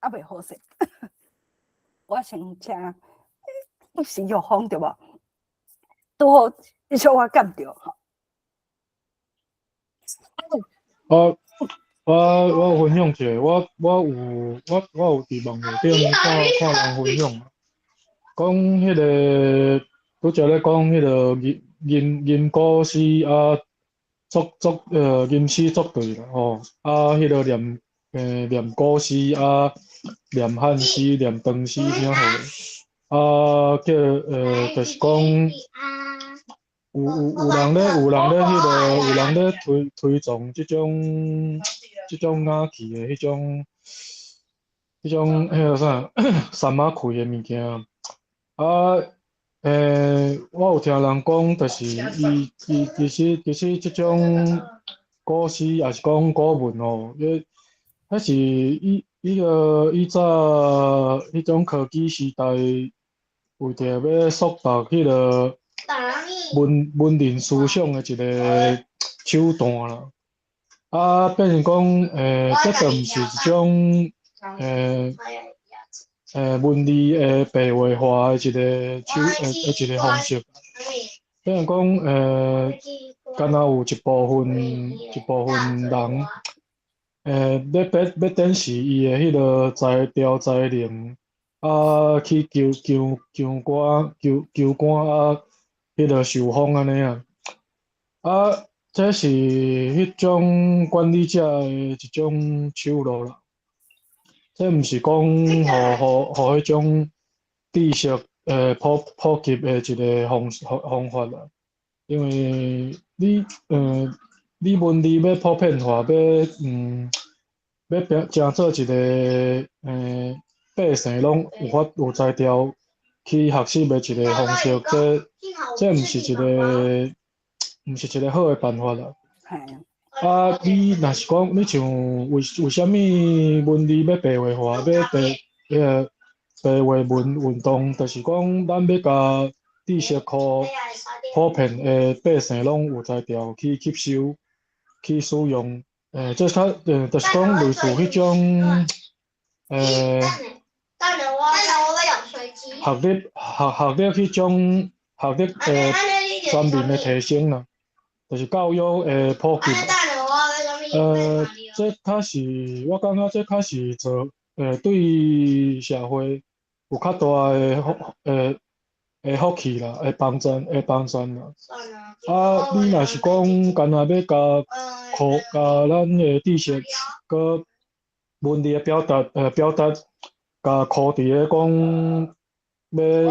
猶未好勢，我先請是玉芳對無？拄好小可感著吼。我分享一下，我有佇網路頂看看人分享，講彼個拄才咧講彼個吟吟吟古詩啊，作吟詩作對啦吼，啊，彼個念古詩啊，念漢詩、念唐詩啥貨，啊，叫就是講有人咧推崇這種雅氣的彼種彼個啥三仔開的物件，啊，我有聽人講，就是伊伊其實這種古詩抑是講古文吼，彼是以早彼種科技時代，為著欲速讀彼個文人思想的一個手段啦。啊，變成講，這就毋是一種，文字的白話化的一個手，的一個方式。變成講，敢若有一部分人，欲展示伊的彼個才調才能，啊，去求官啊，彼個受封按呢啊。啊，這是彼種管理者的一種手路啦。這毋是講，予彼種知識普及的一個方法啦。因為你文字欲普遍化，欲變成做一個百姓攏有才調去學習的一個方式，這毋是一個好的辦法啦。啊，你若是講你像為啥物文字欲白話化，欲白彼個白話文運動，就是講咱欲共知識予普遍的百姓攏有才調去吸收、去使用。這較就是講類似彼種。學歷學學歷彼種學歷的全面的提升啦，就是教育的普及。這較是我感覺這較是做對社會有較大的福氣啦，會幫助啦。啊，你若是講干焦欲共科共咱的知識，閣文字的表達，共箍佇咧講欲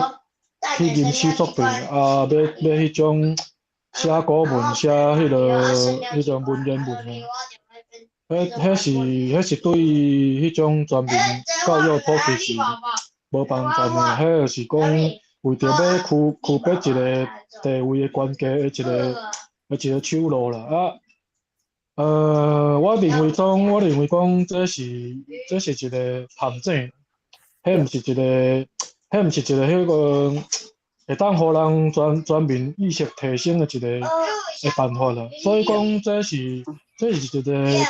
去吟詩作對，啊，欲彼種寫古文、寫彼種文言文的，彼是對彼種全民教育普及是無幫助的，彼就是講為著欲區別一個地位的懸低的一個手路啦。啊，我認為講這是一個陷阱，彼毋是一個彼個會當予人全民意識提升的一個的辦法啦。所以講這是一個陷人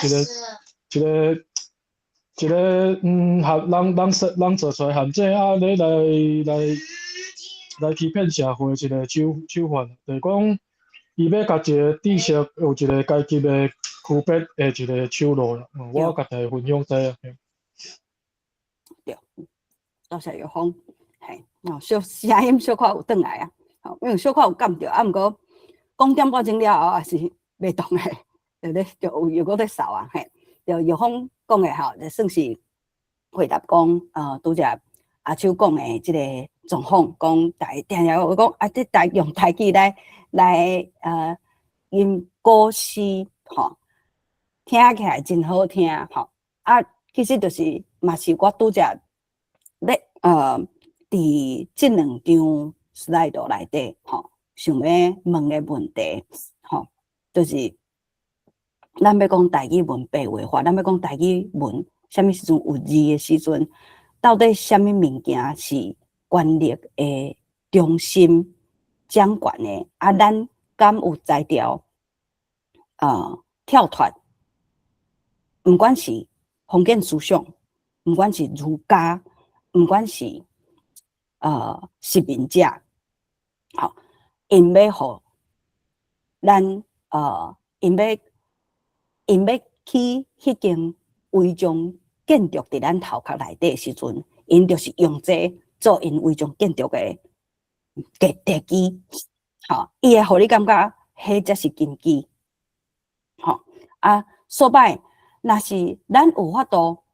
設人做出來陷阱啊，咧來欺騙社會一個手法，就是講伊欲共一個知識有一個階級的區別的一個手路啦。我共大家分享這。對，多謝玉峰，嘿，哦，小聲音小可有轉來啊，吼，因為小可有感著，啊，毋過講點半鐘了後也是袂動的，就咧就有又閣咧掃啊，嘿，就玉峰講的吼，就算是回答講，拄才阿秋講的這個狀況，講台定定有講啊，這台用台語來吟古詩吼，聽起來真好聽吼，啊，其實就是嘛是我拄才咧佇這兩張 slide 內底吼，想欲問的問題吼，就是咱欲講台語文白話化，咱欲講台語文，啥物時陣有字的時陣，到底啥物物件是權力的中心掌權的？啊，咱敢有才調跳脫？毋管是封建思想，毋管是儒家，毋管是殖民者，吼，𪜶欲予咱𪜶欲起彼間違章建築佇咱頭殼內底的時陣，𪜶就是用這做𪜶違章建築的地基，吼，伊會予你感覺彼才是根基，吼啊，所擺若是咱有法度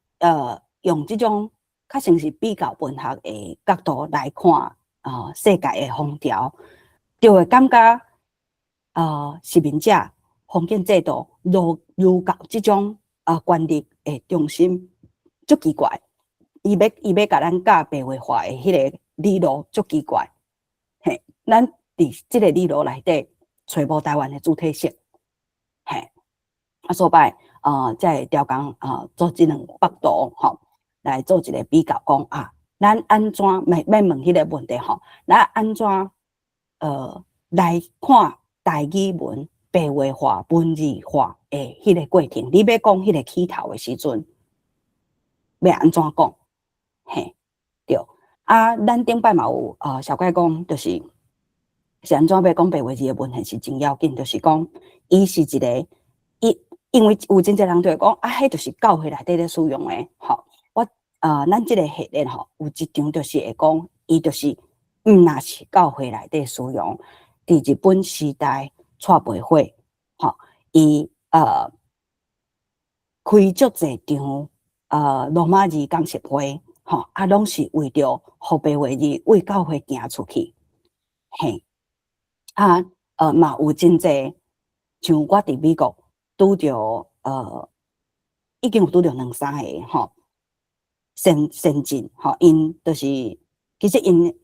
用這種較像是比較文學的角度來看，世界的風潮，就會感覺殖民者、封建制度、儒教這種權力的中心足奇怪，伊欲共咱教白話化的彼個理路足奇怪，嘿，咱佇這個理路內底揣無台灣的主體性，嘿，啊，所擺才會調工做這兩幅圖吼，來做一個比較，講啊，咱按怎欲問彼個問題吼，咱按怎來看台語文白話化、文字化的彼個過程？你欲講彼個起頭的時陣，欲按怎講？嘿，對。啊，咱頂擺嘛有小解講，就是是按怎欲講白話字的文獻是真要緊，就是講伊是一個伊，因為有真濟人就會講啊，彼就是教會內底咧使用的，吼。我咱這個系列吼，有一場就是會講，伊就是毋若是教會內底使用，佇日本時代蔡培會，吼，伊開足濟場羅馬字講習會，吼，啊，攏是為著予白話字為教會行出去，嘿，啊，嘛有真濟，像我佇美國拄著已經有拄著兩三個吼，先進吼，𪜶就是其實𪜶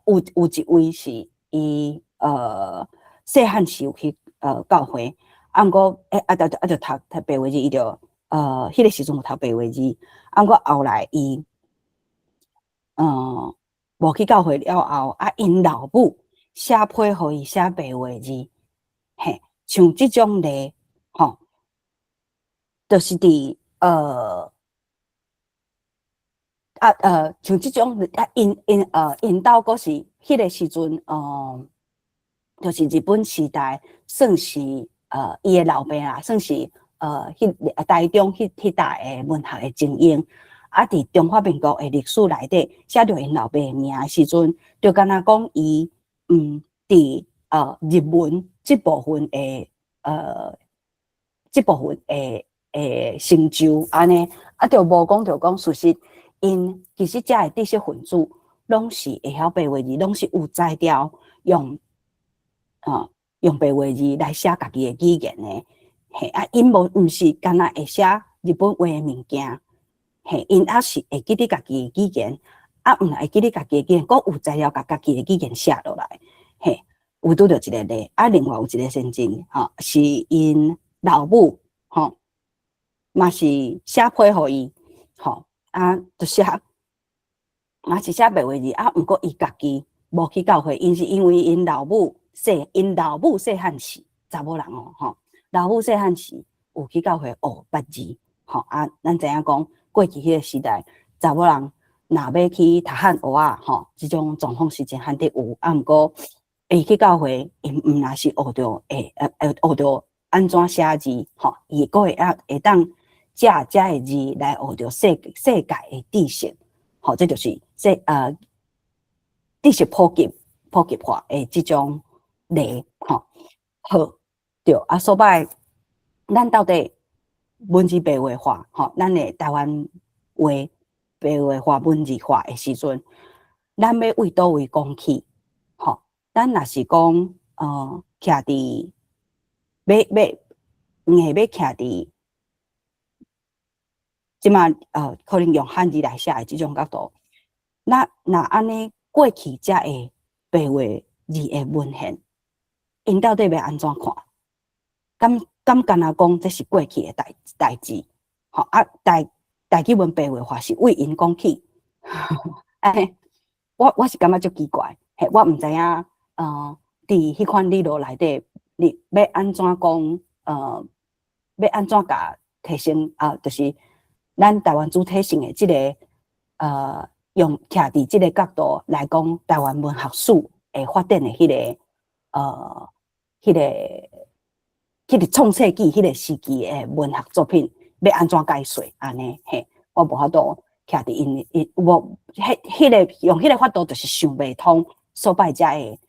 有一位是伊細漢時有去教會，啊，毋過啊，就讀白話字，伊就彼個時陣有讀白話字，啊，毋過後來伊無去教會了後，啊，𪜶老母寫批予伊寫白話字，嘿，像這種例吼，就是佇啊，像這種啊，𪜶兜閣是彼个時陣，就是日本時代，算是伊的老爸啦，算是彼台中彼帶的文學的精英。啊，佇中華民國的歷史內底寫著𪜶老爸的名的時陣，就敢若講伊佇日文這部分的成就按呢，啊，就無講著講事實，𪜶其實遮的知識分子攏是會曉白話字，攏是有才調用白話字來寫家己的語言的，嘿，啊，𪜶無毋是干焦會寫日本話的物件，嘿，𪜶猶是會記得家己的語言，啊，毋但會記得家己的語言，閣有才調共家己的語言寫落來，嘿，有拄著一个例，啊，另外有一个先進，吼，是𪜶老母，吼，嘛是寫批予伊，吼，啊，就寫，嘛是寫白話字，啊，毋過伊家己無去教會，𪜶是因為𪜶老母細漢時，查某人哦，吼，老母細漢時有去教會學捌字，吼，啊，咱知影講過去彼个時代，查某人若欲去讀漢學仔，吼，這種狀況是真罕得有，啊，毋過伊去教會，𪜶毋若是學著會學著按怎寫字，吼，伊閣會當藉遮的字來學著世界的知識，吼，這就是知識普及化的這種例，吼，好，對，啊，所擺咱到底文字白話化，吼，咱的台灣話白話化文字化的時陣，咱欲為佗位講起，吼，咱若是講，徛佇欲硬欲徛佇這馬可能用漢字來寫的這種角度，那若按呢過去遮的白話字的文獻，𪜶到底欲按怎看？敢干焦講這是過去的代誌？吼啊，台語文白話化是為𪜶講起？欸，我是感覺足奇怪，嘿，我毋知影，佇彼款理路內底，你欲按怎講？欲按怎共提升啊？就是咱台灣主體性的這个，用徛佇這个角度來講，台灣文學史會發展的彼个創世紀彼个時期的文學作品，欲按怎解說按呢？嘿，我無法度徛佇𪜶𪜶無彼個用彼个法度，就是想袂通，所擺才會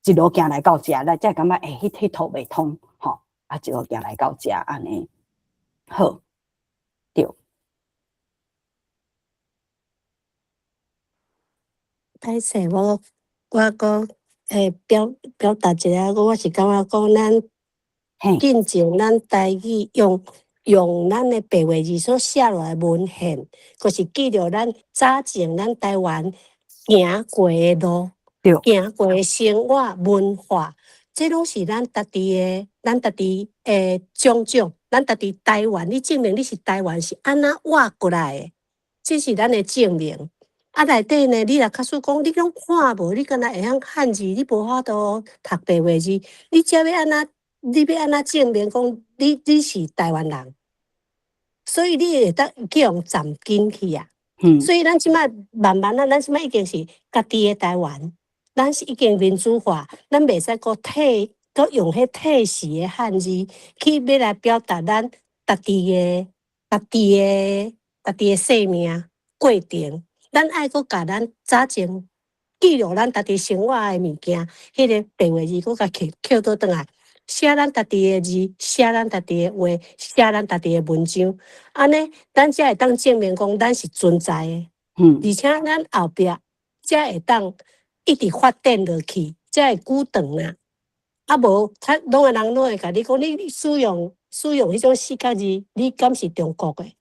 一路行來到遮，咱才會感覺欸，彼套袂通，吼，啊，一路行來到遮按呢，好，對。歹勢，我閣會表達一下，我是感覺講咱進前咱台語用咱的白話字所寫落來文獻，閣是記錄咱早前咱台灣行過的路，行過的生活文化，這攏是咱家己的，咱家己的種種，咱家己台灣，你證明你是台灣是按怎活過來的，這是咱的證明。啊，內底呢，你若假使講你攏看無，你敢若會曉漢字，你無法度讀白話字，你才欲按怎？你欲按怎證明講你是台灣人？所以你會當去予佔緊去啊。所以咱這擺慢慢啊，咱這擺已經是家己的台灣，咱是已經民主化，咱袂使閣退，閣用彼退時的漢字去欲來表達咱家己的、家己的、家己的生命過程。咱愛閣共咱早前記錄咱家己生活的物件，彼个白話字閣共抾抾倒轉來，寫咱家己的字，寫咱家己的話，寫咱家己的文章，按呢，咱才會當證明講咱是存在的。而且咱後壁才會當一直發展落去，才會久長啊。啊無，較攏會人攏會共你講，你使用彼種四角字，你敢是中國的？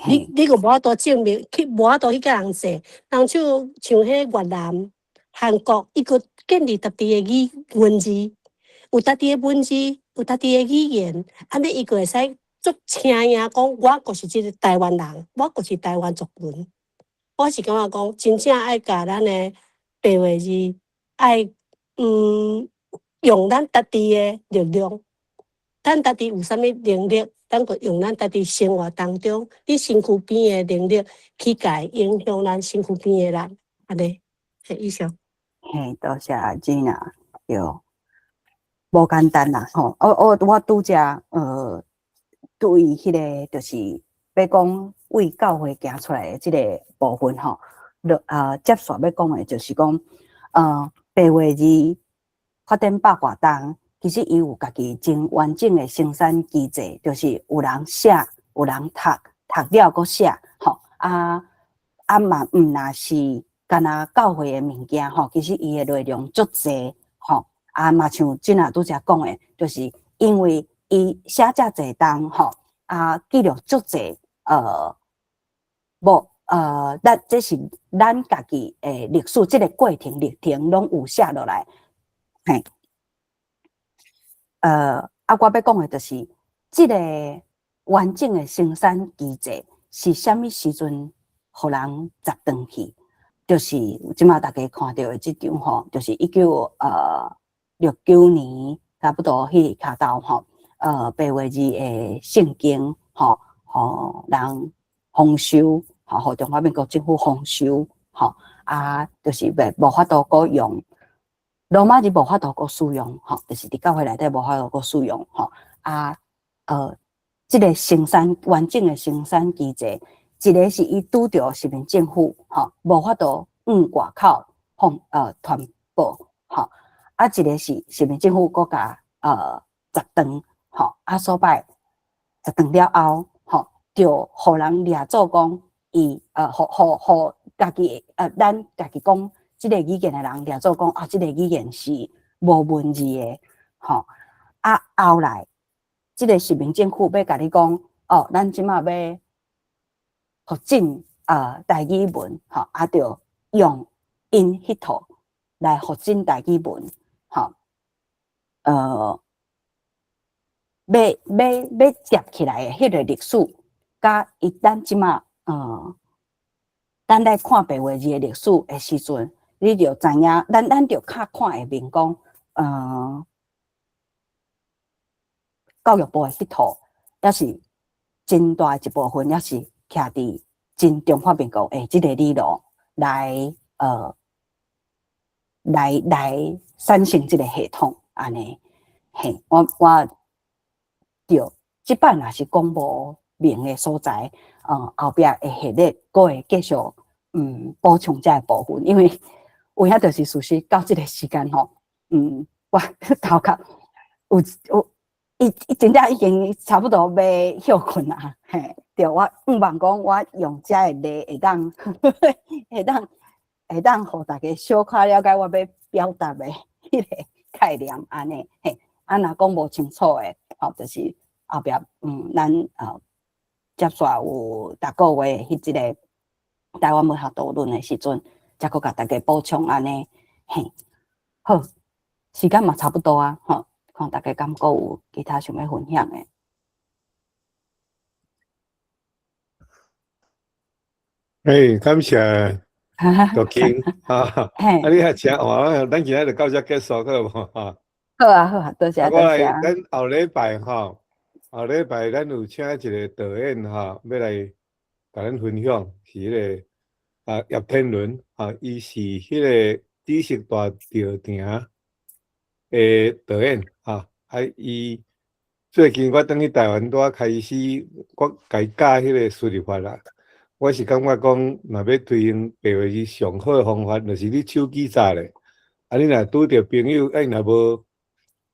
你閣無法度證明，去無法度去共人說，人像像彼越南、韓國，伊閣建立家己的語文字，有家己的文字，有家己的語言，按呢伊閣會使足請贏講，我閣是這个台灣人，我閣是台灣族群。我是感覺講，真正愛共咱的白話字，愛用咱家己的力量，咱家己有啥物能力，咱就用咱家己生活當中，你身軀邊的能力去共影響咱身軀邊的人，按呢，嘿，以上。嘿，多謝 Gina，對，無簡單啦，吼，我拄則對彼个就是欲講為教會行出來的這个部分吼，接續欲講的就是講，白話字發展百外冬，其實伊有家己真完整的生產機制，就是有人寫，有人讀，讀了閣寫，吼，啊啊嘛毋若是干焦教會的物件吼，其實伊的內容足濟，吼，啊嘛像 Gina 拄才講的，就是因為伊寫遮濟冬吼，啊記錄足濟，無咱這是咱家己的歷史，這個過程歷程攏有寫落來，嘿，啊，我欲講的就是，這个完整的生產機制是啥物時陣予人雜斷去？就是這馬大家看著的這張吼，就是1969年差不多彼跤頭吼，白話字的聖經吼，予人封收，吼，予中華民國政府封收，吼，啊，就是袂無法度閣用羅馬字無法度閣使用，吼，就是佇教會內底無法度閣使用，吼，啊，這个生產完整的生產機制，一个是伊拄著殖民政府，吼，無法度往外口放傳播，吼，啊，一个是殖民政府閣共截斷，吼，啊，所擺截斷了後，吼，就予人掠做講伊予家己咱家己講這个語言的人掠做講啊，這个語言是無文字的，吼，啊，後來這个殖民政府欲共你講，哦，咱這馬欲復振台語文，吼，啊，就用𪜶彼套來復振台語文，吼，欲疊起來的彼个歷史，佮伊咱這馬咱來看白話字的歷史的時陣，你就知影，咱就較看會明講，教育部的彼套，抑是真大一部分，抑是徛佇真中華民國的這个理路來產生這个系統，按呢，嘿，我對，這擺若是講無明的所在，後壁會系列閣會繼續補充這个部分，因為有影就是事實到這个時間吼，我頭殼有伊真正已經差不多欲歇睏啊，嘿，對，我向望講我用這个例會當予大家小可了解我欲表達的彼个概念按呢，嘿，啊若講無清楚的，吼，就是後壁咱接續有逐個月彼一个台灣文學導論的時陣，才閣共大家補充按呢，嘿，好，時間嘛差不多啊，吼，看大家敢閣有其他想欲分享的。欸，感謝卓金啊，啊你還請哇，咱今仔就到這結束好無？哈。好啊好啊，多謝多謝。咱後禮拜吼，後禮拜咱有請一個導演吼，欲來共咱分享，是彼个啊葉天倫啊，伊是彼个知識大稻埕的導演啊，啊伊最近我轉去台灣拄仔開始，我共伊教彼個輸入法啦。我是感覺講，若欲推行白話字上好的方法，就是你手機紮咧。啊，你若拄著朋友，啊，伊若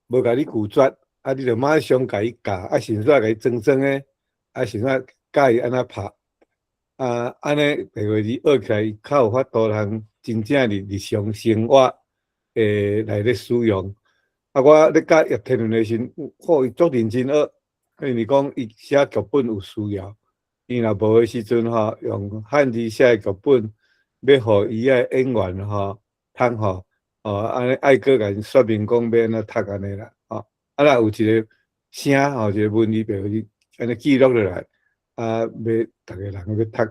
無共你拒絕，啊，你就馬上共伊教，啊，順紲共伊裝裝的，啊，順紲教伊按怎拍，啊，按呢白話字學起來，較有法度通真正佇日常生活來咧使用。啊，我咧教葉天倫的時陣，吼，伊足認真學，因為講伊寫劇本有需要。伊若無的時陣吼，用漢字寫的劇本，欲予伊的演員吼讀吼，哦，按呢愛閣共𪜶說明講欲按怎讀按呢啦，吼，啊若有一個聲吼，一個文字白話字按呢記錄落來，啊，欲逐个人欲讀，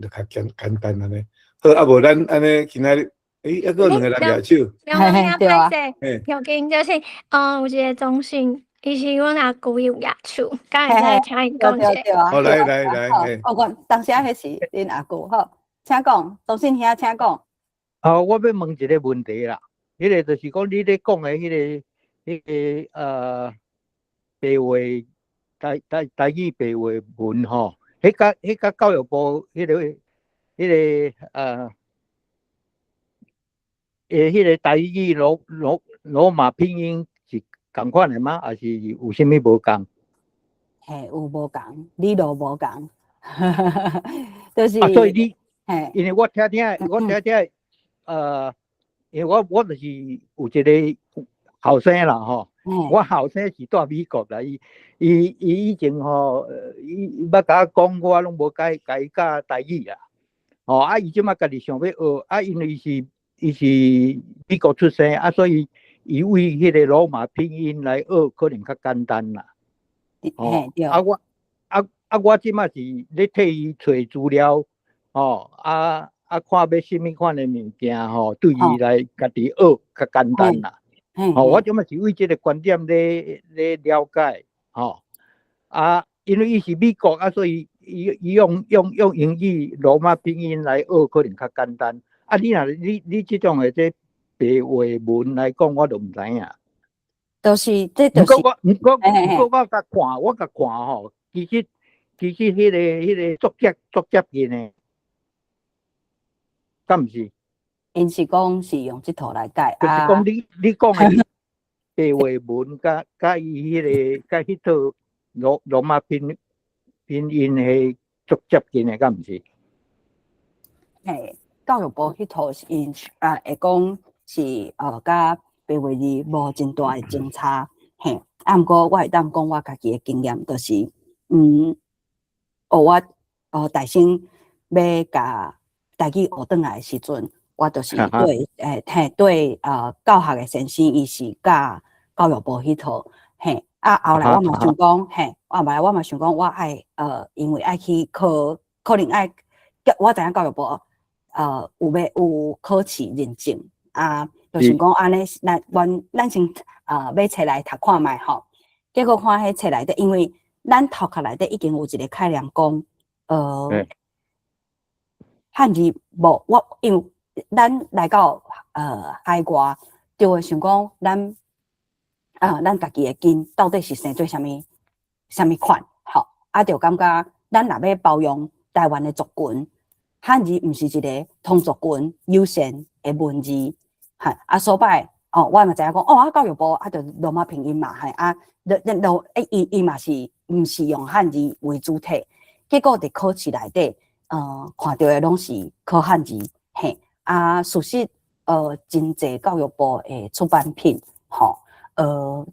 就較簡單按呢。好，啊無咱按呢今仔日，欸，猶閣有兩個人舉手。兩個人歹勢，條件就是，有一个鍾姓。伊是阮阿舅有舉手，敢會使請伊講對對一下？啊，好，來來來，好，我當時彼是恁阿舅，好，請講，宗信兄，請講。好，我欲問一个問題啦，彼个就是講你咧講的彼个白話台語白話文吼，彼佮教育部彼个台語羅馬拼音是仝款的嗎？抑是有啥物無仝？嘿，有無仝，理路無仝，就是。啊，所以你，因為我聽聽，我聽聽，因為我就是有一个後生啦吼，我後生是蹛美國啦，伊以前吼，伊捌共我講，我攏無共伊教台語啦，吼啊，伊這馬家己想欲學，啊，因為伊是美國出生，啊，所以伊為彼个羅馬拼音來學，可能較簡單啦。哦，啊我啊我這馬是咧替伊揣資料，吼啊看欲啥物款的物件吼，對伊來家己學較簡單啦。吼，我這馬是為這个觀點咧了解，吼啊，因為伊是美國啊，所以伊用英語羅馬拼音來學可能較簡單。啊，你若你這種的這白話文來講，我就毋知影。就是這就是。毋過我毋過毋過我共看，我共看吼，其實彼个作者足接近的，敢毋是？𪜶是講是用這套來改。就是講你講的白話文，佮伊彼个佮彼套羅馬拼音彼足接近的，敢毋是？嘿，教育部彼套是𪜶啊，會講是佮白話字無真大的相差，嘿，啊，毋過我會當講我家己的經驗，就是，我大聲欲共台語學轉來的時陣，我就是對，嘿，對，教學的先生伊是教教育部彼套，嘿，啊，後來我嘛想講，嘿，後來我嘛想講，我愛，因為愛去考，可能愛，我知影教育部，有欲有考試認證，啊，就想講按呢，咱先買冊來讀看覓吼，結果看彼冊內底，因為咱頭殼內底已經有一个概念講，漢字無我，因為咱來到海外，就會想講咱家己的根到底是生做啥物啥物款，吼，啊，就感覺咱若欲包容台灣的族群，漢字毋是一个同族群優先的文字，哈，啊，所擺哦，我嘛知影講，哦，啊，教育部啊，就羅馬拼音嘛，嘿，啊，羅欸，伊嘛是毋是用漢字為主體，結果佇考試內底，看著的攏是考漢字，嘿，啊，事實，真濟教育部的出版品，吼，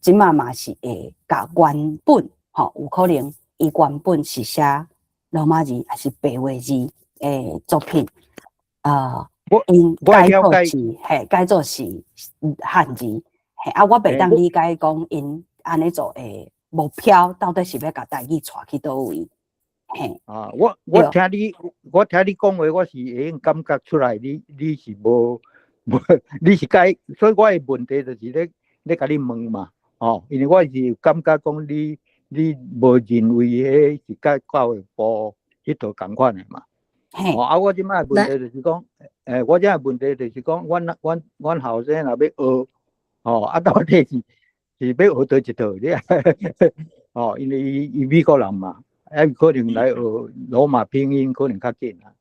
這馬嘛是會共原本，吼，有可能伊原本是寫羅馬字抑是白話字的作品，𪜶改做是，嘿，改做是漢字，嘿，啊，我袂當理解講𪜶按呢做的目標到底是欲共台語帶去佗位，嘿。啊，我聽你講話，我是會用感覺出來你，你是無無，你是改，所以我的問題就是咧共你問嘛，吼，因為我是感覺講你無認為彼是佮教育部彼套仝款的嘛。哦，啊，我這擺的問題就是講，我這擺問題就是講，阮後生若欲學，吼，啊，到底是欲學佗一套？你哦，因為伊美國人嘛，啊，伊可能來學羅馬拼音可能較緊啊。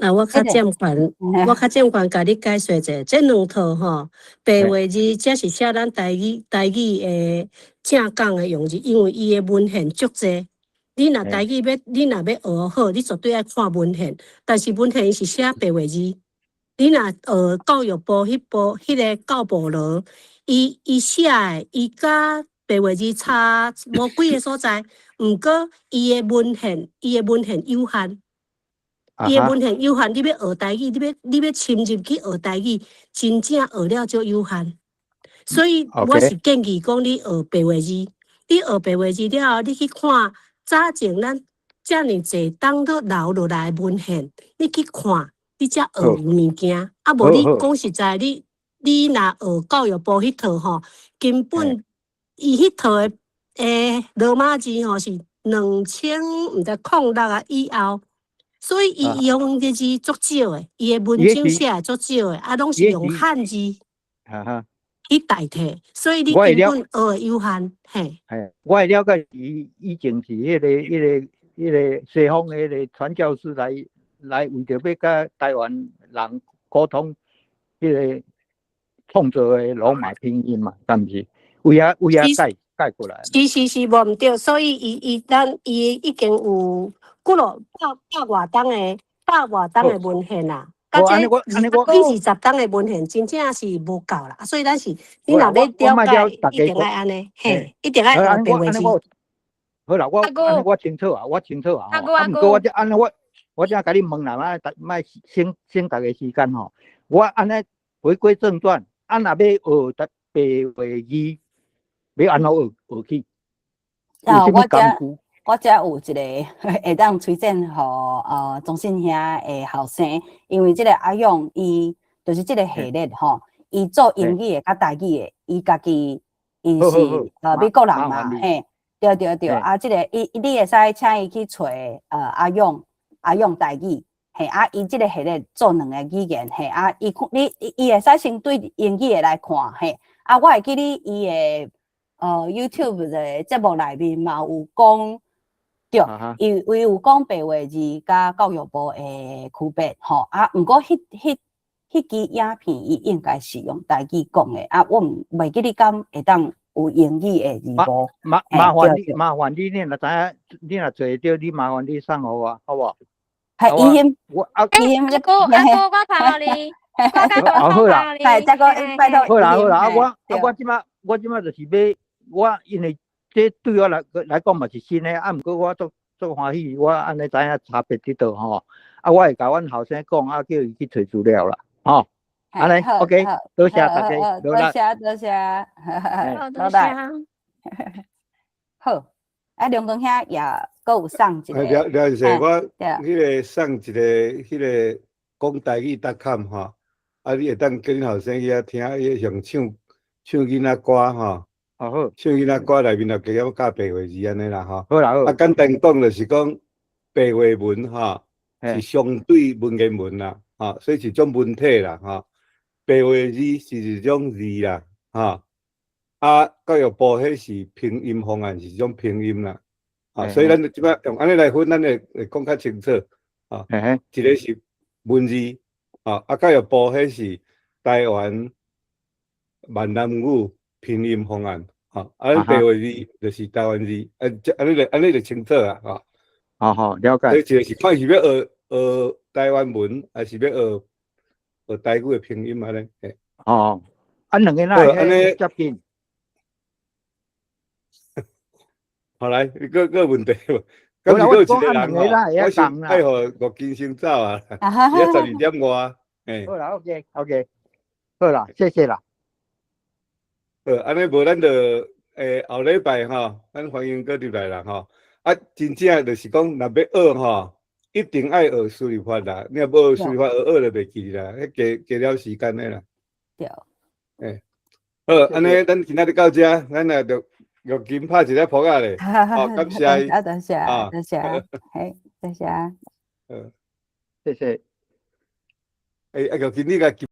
那我較正懸，我較正懸，共你解說者，這兩套吼，白話字，這是寫咱台語的正港的用字，因為伊的文獻足濟。你若台語欲，你若欲學好，你絕對愛看文獻。但是文獻伊是寫白話字。你若學教育部彼部，彼个教部羅，伊寫的，伊佮白話字差無幾个所在，毋過伊的文獻有限。伊的文獻有限，你欲學台語，你欲深入去學台語，真正學了足有限。所以我是建議講，你學白話字，你學白話字了後，你去看早前咱遮爾濟當都留落來的文獻，你去看，你才學有物件。啊，無你講實在，你若學教育部彼套吼，根本伊彼套的的羅馬字吼是2006啊以後，所以伊用的字足少的，伊的文章寫的足少的，啊，攏是用漢字去代替，所以你根本學的有限，嘿。嘿，我會了解伊以前是彼個西方的彼個傳教士來為著欲佮台灣人溝通，彼個創造的羅馬拼音嘛，敢毋是？為遐改過來。是是是，無毋對，所以伊已經有幾落百外檔的文獻啦。佮這二十檔的文獻真正是無夠啦，所以咱是你若欲了解，一定愛按呢，嘿，一定愛學白話字。好啦，我按呢我清楚啊，我清楚啊。啊，毋過我這按呢我這共你問啦，莫省省逐家時間吼。我按呢回歸正傳，啊若欲學白話字，欲按怎學學起？啊，我遮有一個會當推薦予鍾信兄的後生，因為這個阿勇伊就是這個系列吼，伊做英語的佮台語的，伊家己伊是美國人嘛，嘿，對對對，啊，這個伊你會使請伊去揣阿勇台語，嘿，啊，伊這個系列做兩個語言，嘿，啊，伊看你伊會使先對英語的來看，嘿，啊，我會記得伊的YouTube 的節目內面嘛有講。對，伊有講白話字佮教育部的區別吼，啊，毋過彼支影片伊應該是用台語講的，啊，我毋袂記得敢會當有英語的字幕。麻煩你，你若知影，你若揣著，你麻煩你送予我，好無？係伊翕，我啊，伊翕阿哥阿哥，我拍你，好好啦，係，這個拜託。好啦好啦，啊我啊我這擺就是欲我因為這對我來講嘛是新的，啊，毋過我足足歡喜，我按呢知影差別佇佗吼，啊，我會共阮後生講，啊，叫伊去揣資料啦，吼，按呢，OK，多謝大家，多謝多謝，好，多謝。好，啊，梁公兄也閣有送一個。了了解，我彼個送一個彼個講台語 .com 吼，啊，你會當叫恁後生去遐聽，伊用唱唱囡仔歌吼。哦好，唱囡仔歌內面也加減教白話字按呢啦吼。好啦好。啊，簡單講就是講白話文吼，是相對文言文啦，吼，所以是一種文體啦，吼。白話字是一種字啦，吼。啊，教育部彼是拼音方案，是一種拼音啦，啊，所以咱這擺用按呢來分，咱會講較清楚，啊。一個是文字，啊，教育部彼是台灣閩南語拼音方案，吼，啊，咱白話字就是台灣字，啊，這按呢就清楚啊，吼。好好了解。所以一個是看是欲學學台灣文，還是欲學學台語的拼音按呢？嘿。哦，啊，兩個哪會接近？好來，你閣閣有問題無？敢是閣有一個人吼，我先愛予吳金先走啊，而家12點外，嘿。好啦，OK，OK，好啦，謝謝啦。好，按呢無咱就後禮拜吼，咱歡迎閣入來啦吼。啊，真正就是講，若欲學吼，一定愛學輸入法啦。你若無學輸入法，學學就袂記啦，彼加加了時間的啦。對。欸，好，按呢，咱今仔日到遮，咱也著玉金拍一个噗仔咧。好，感謝伊。啊，多謝，多謝，嘿，多謝。好，謝謝。欸，啊，玉金你共。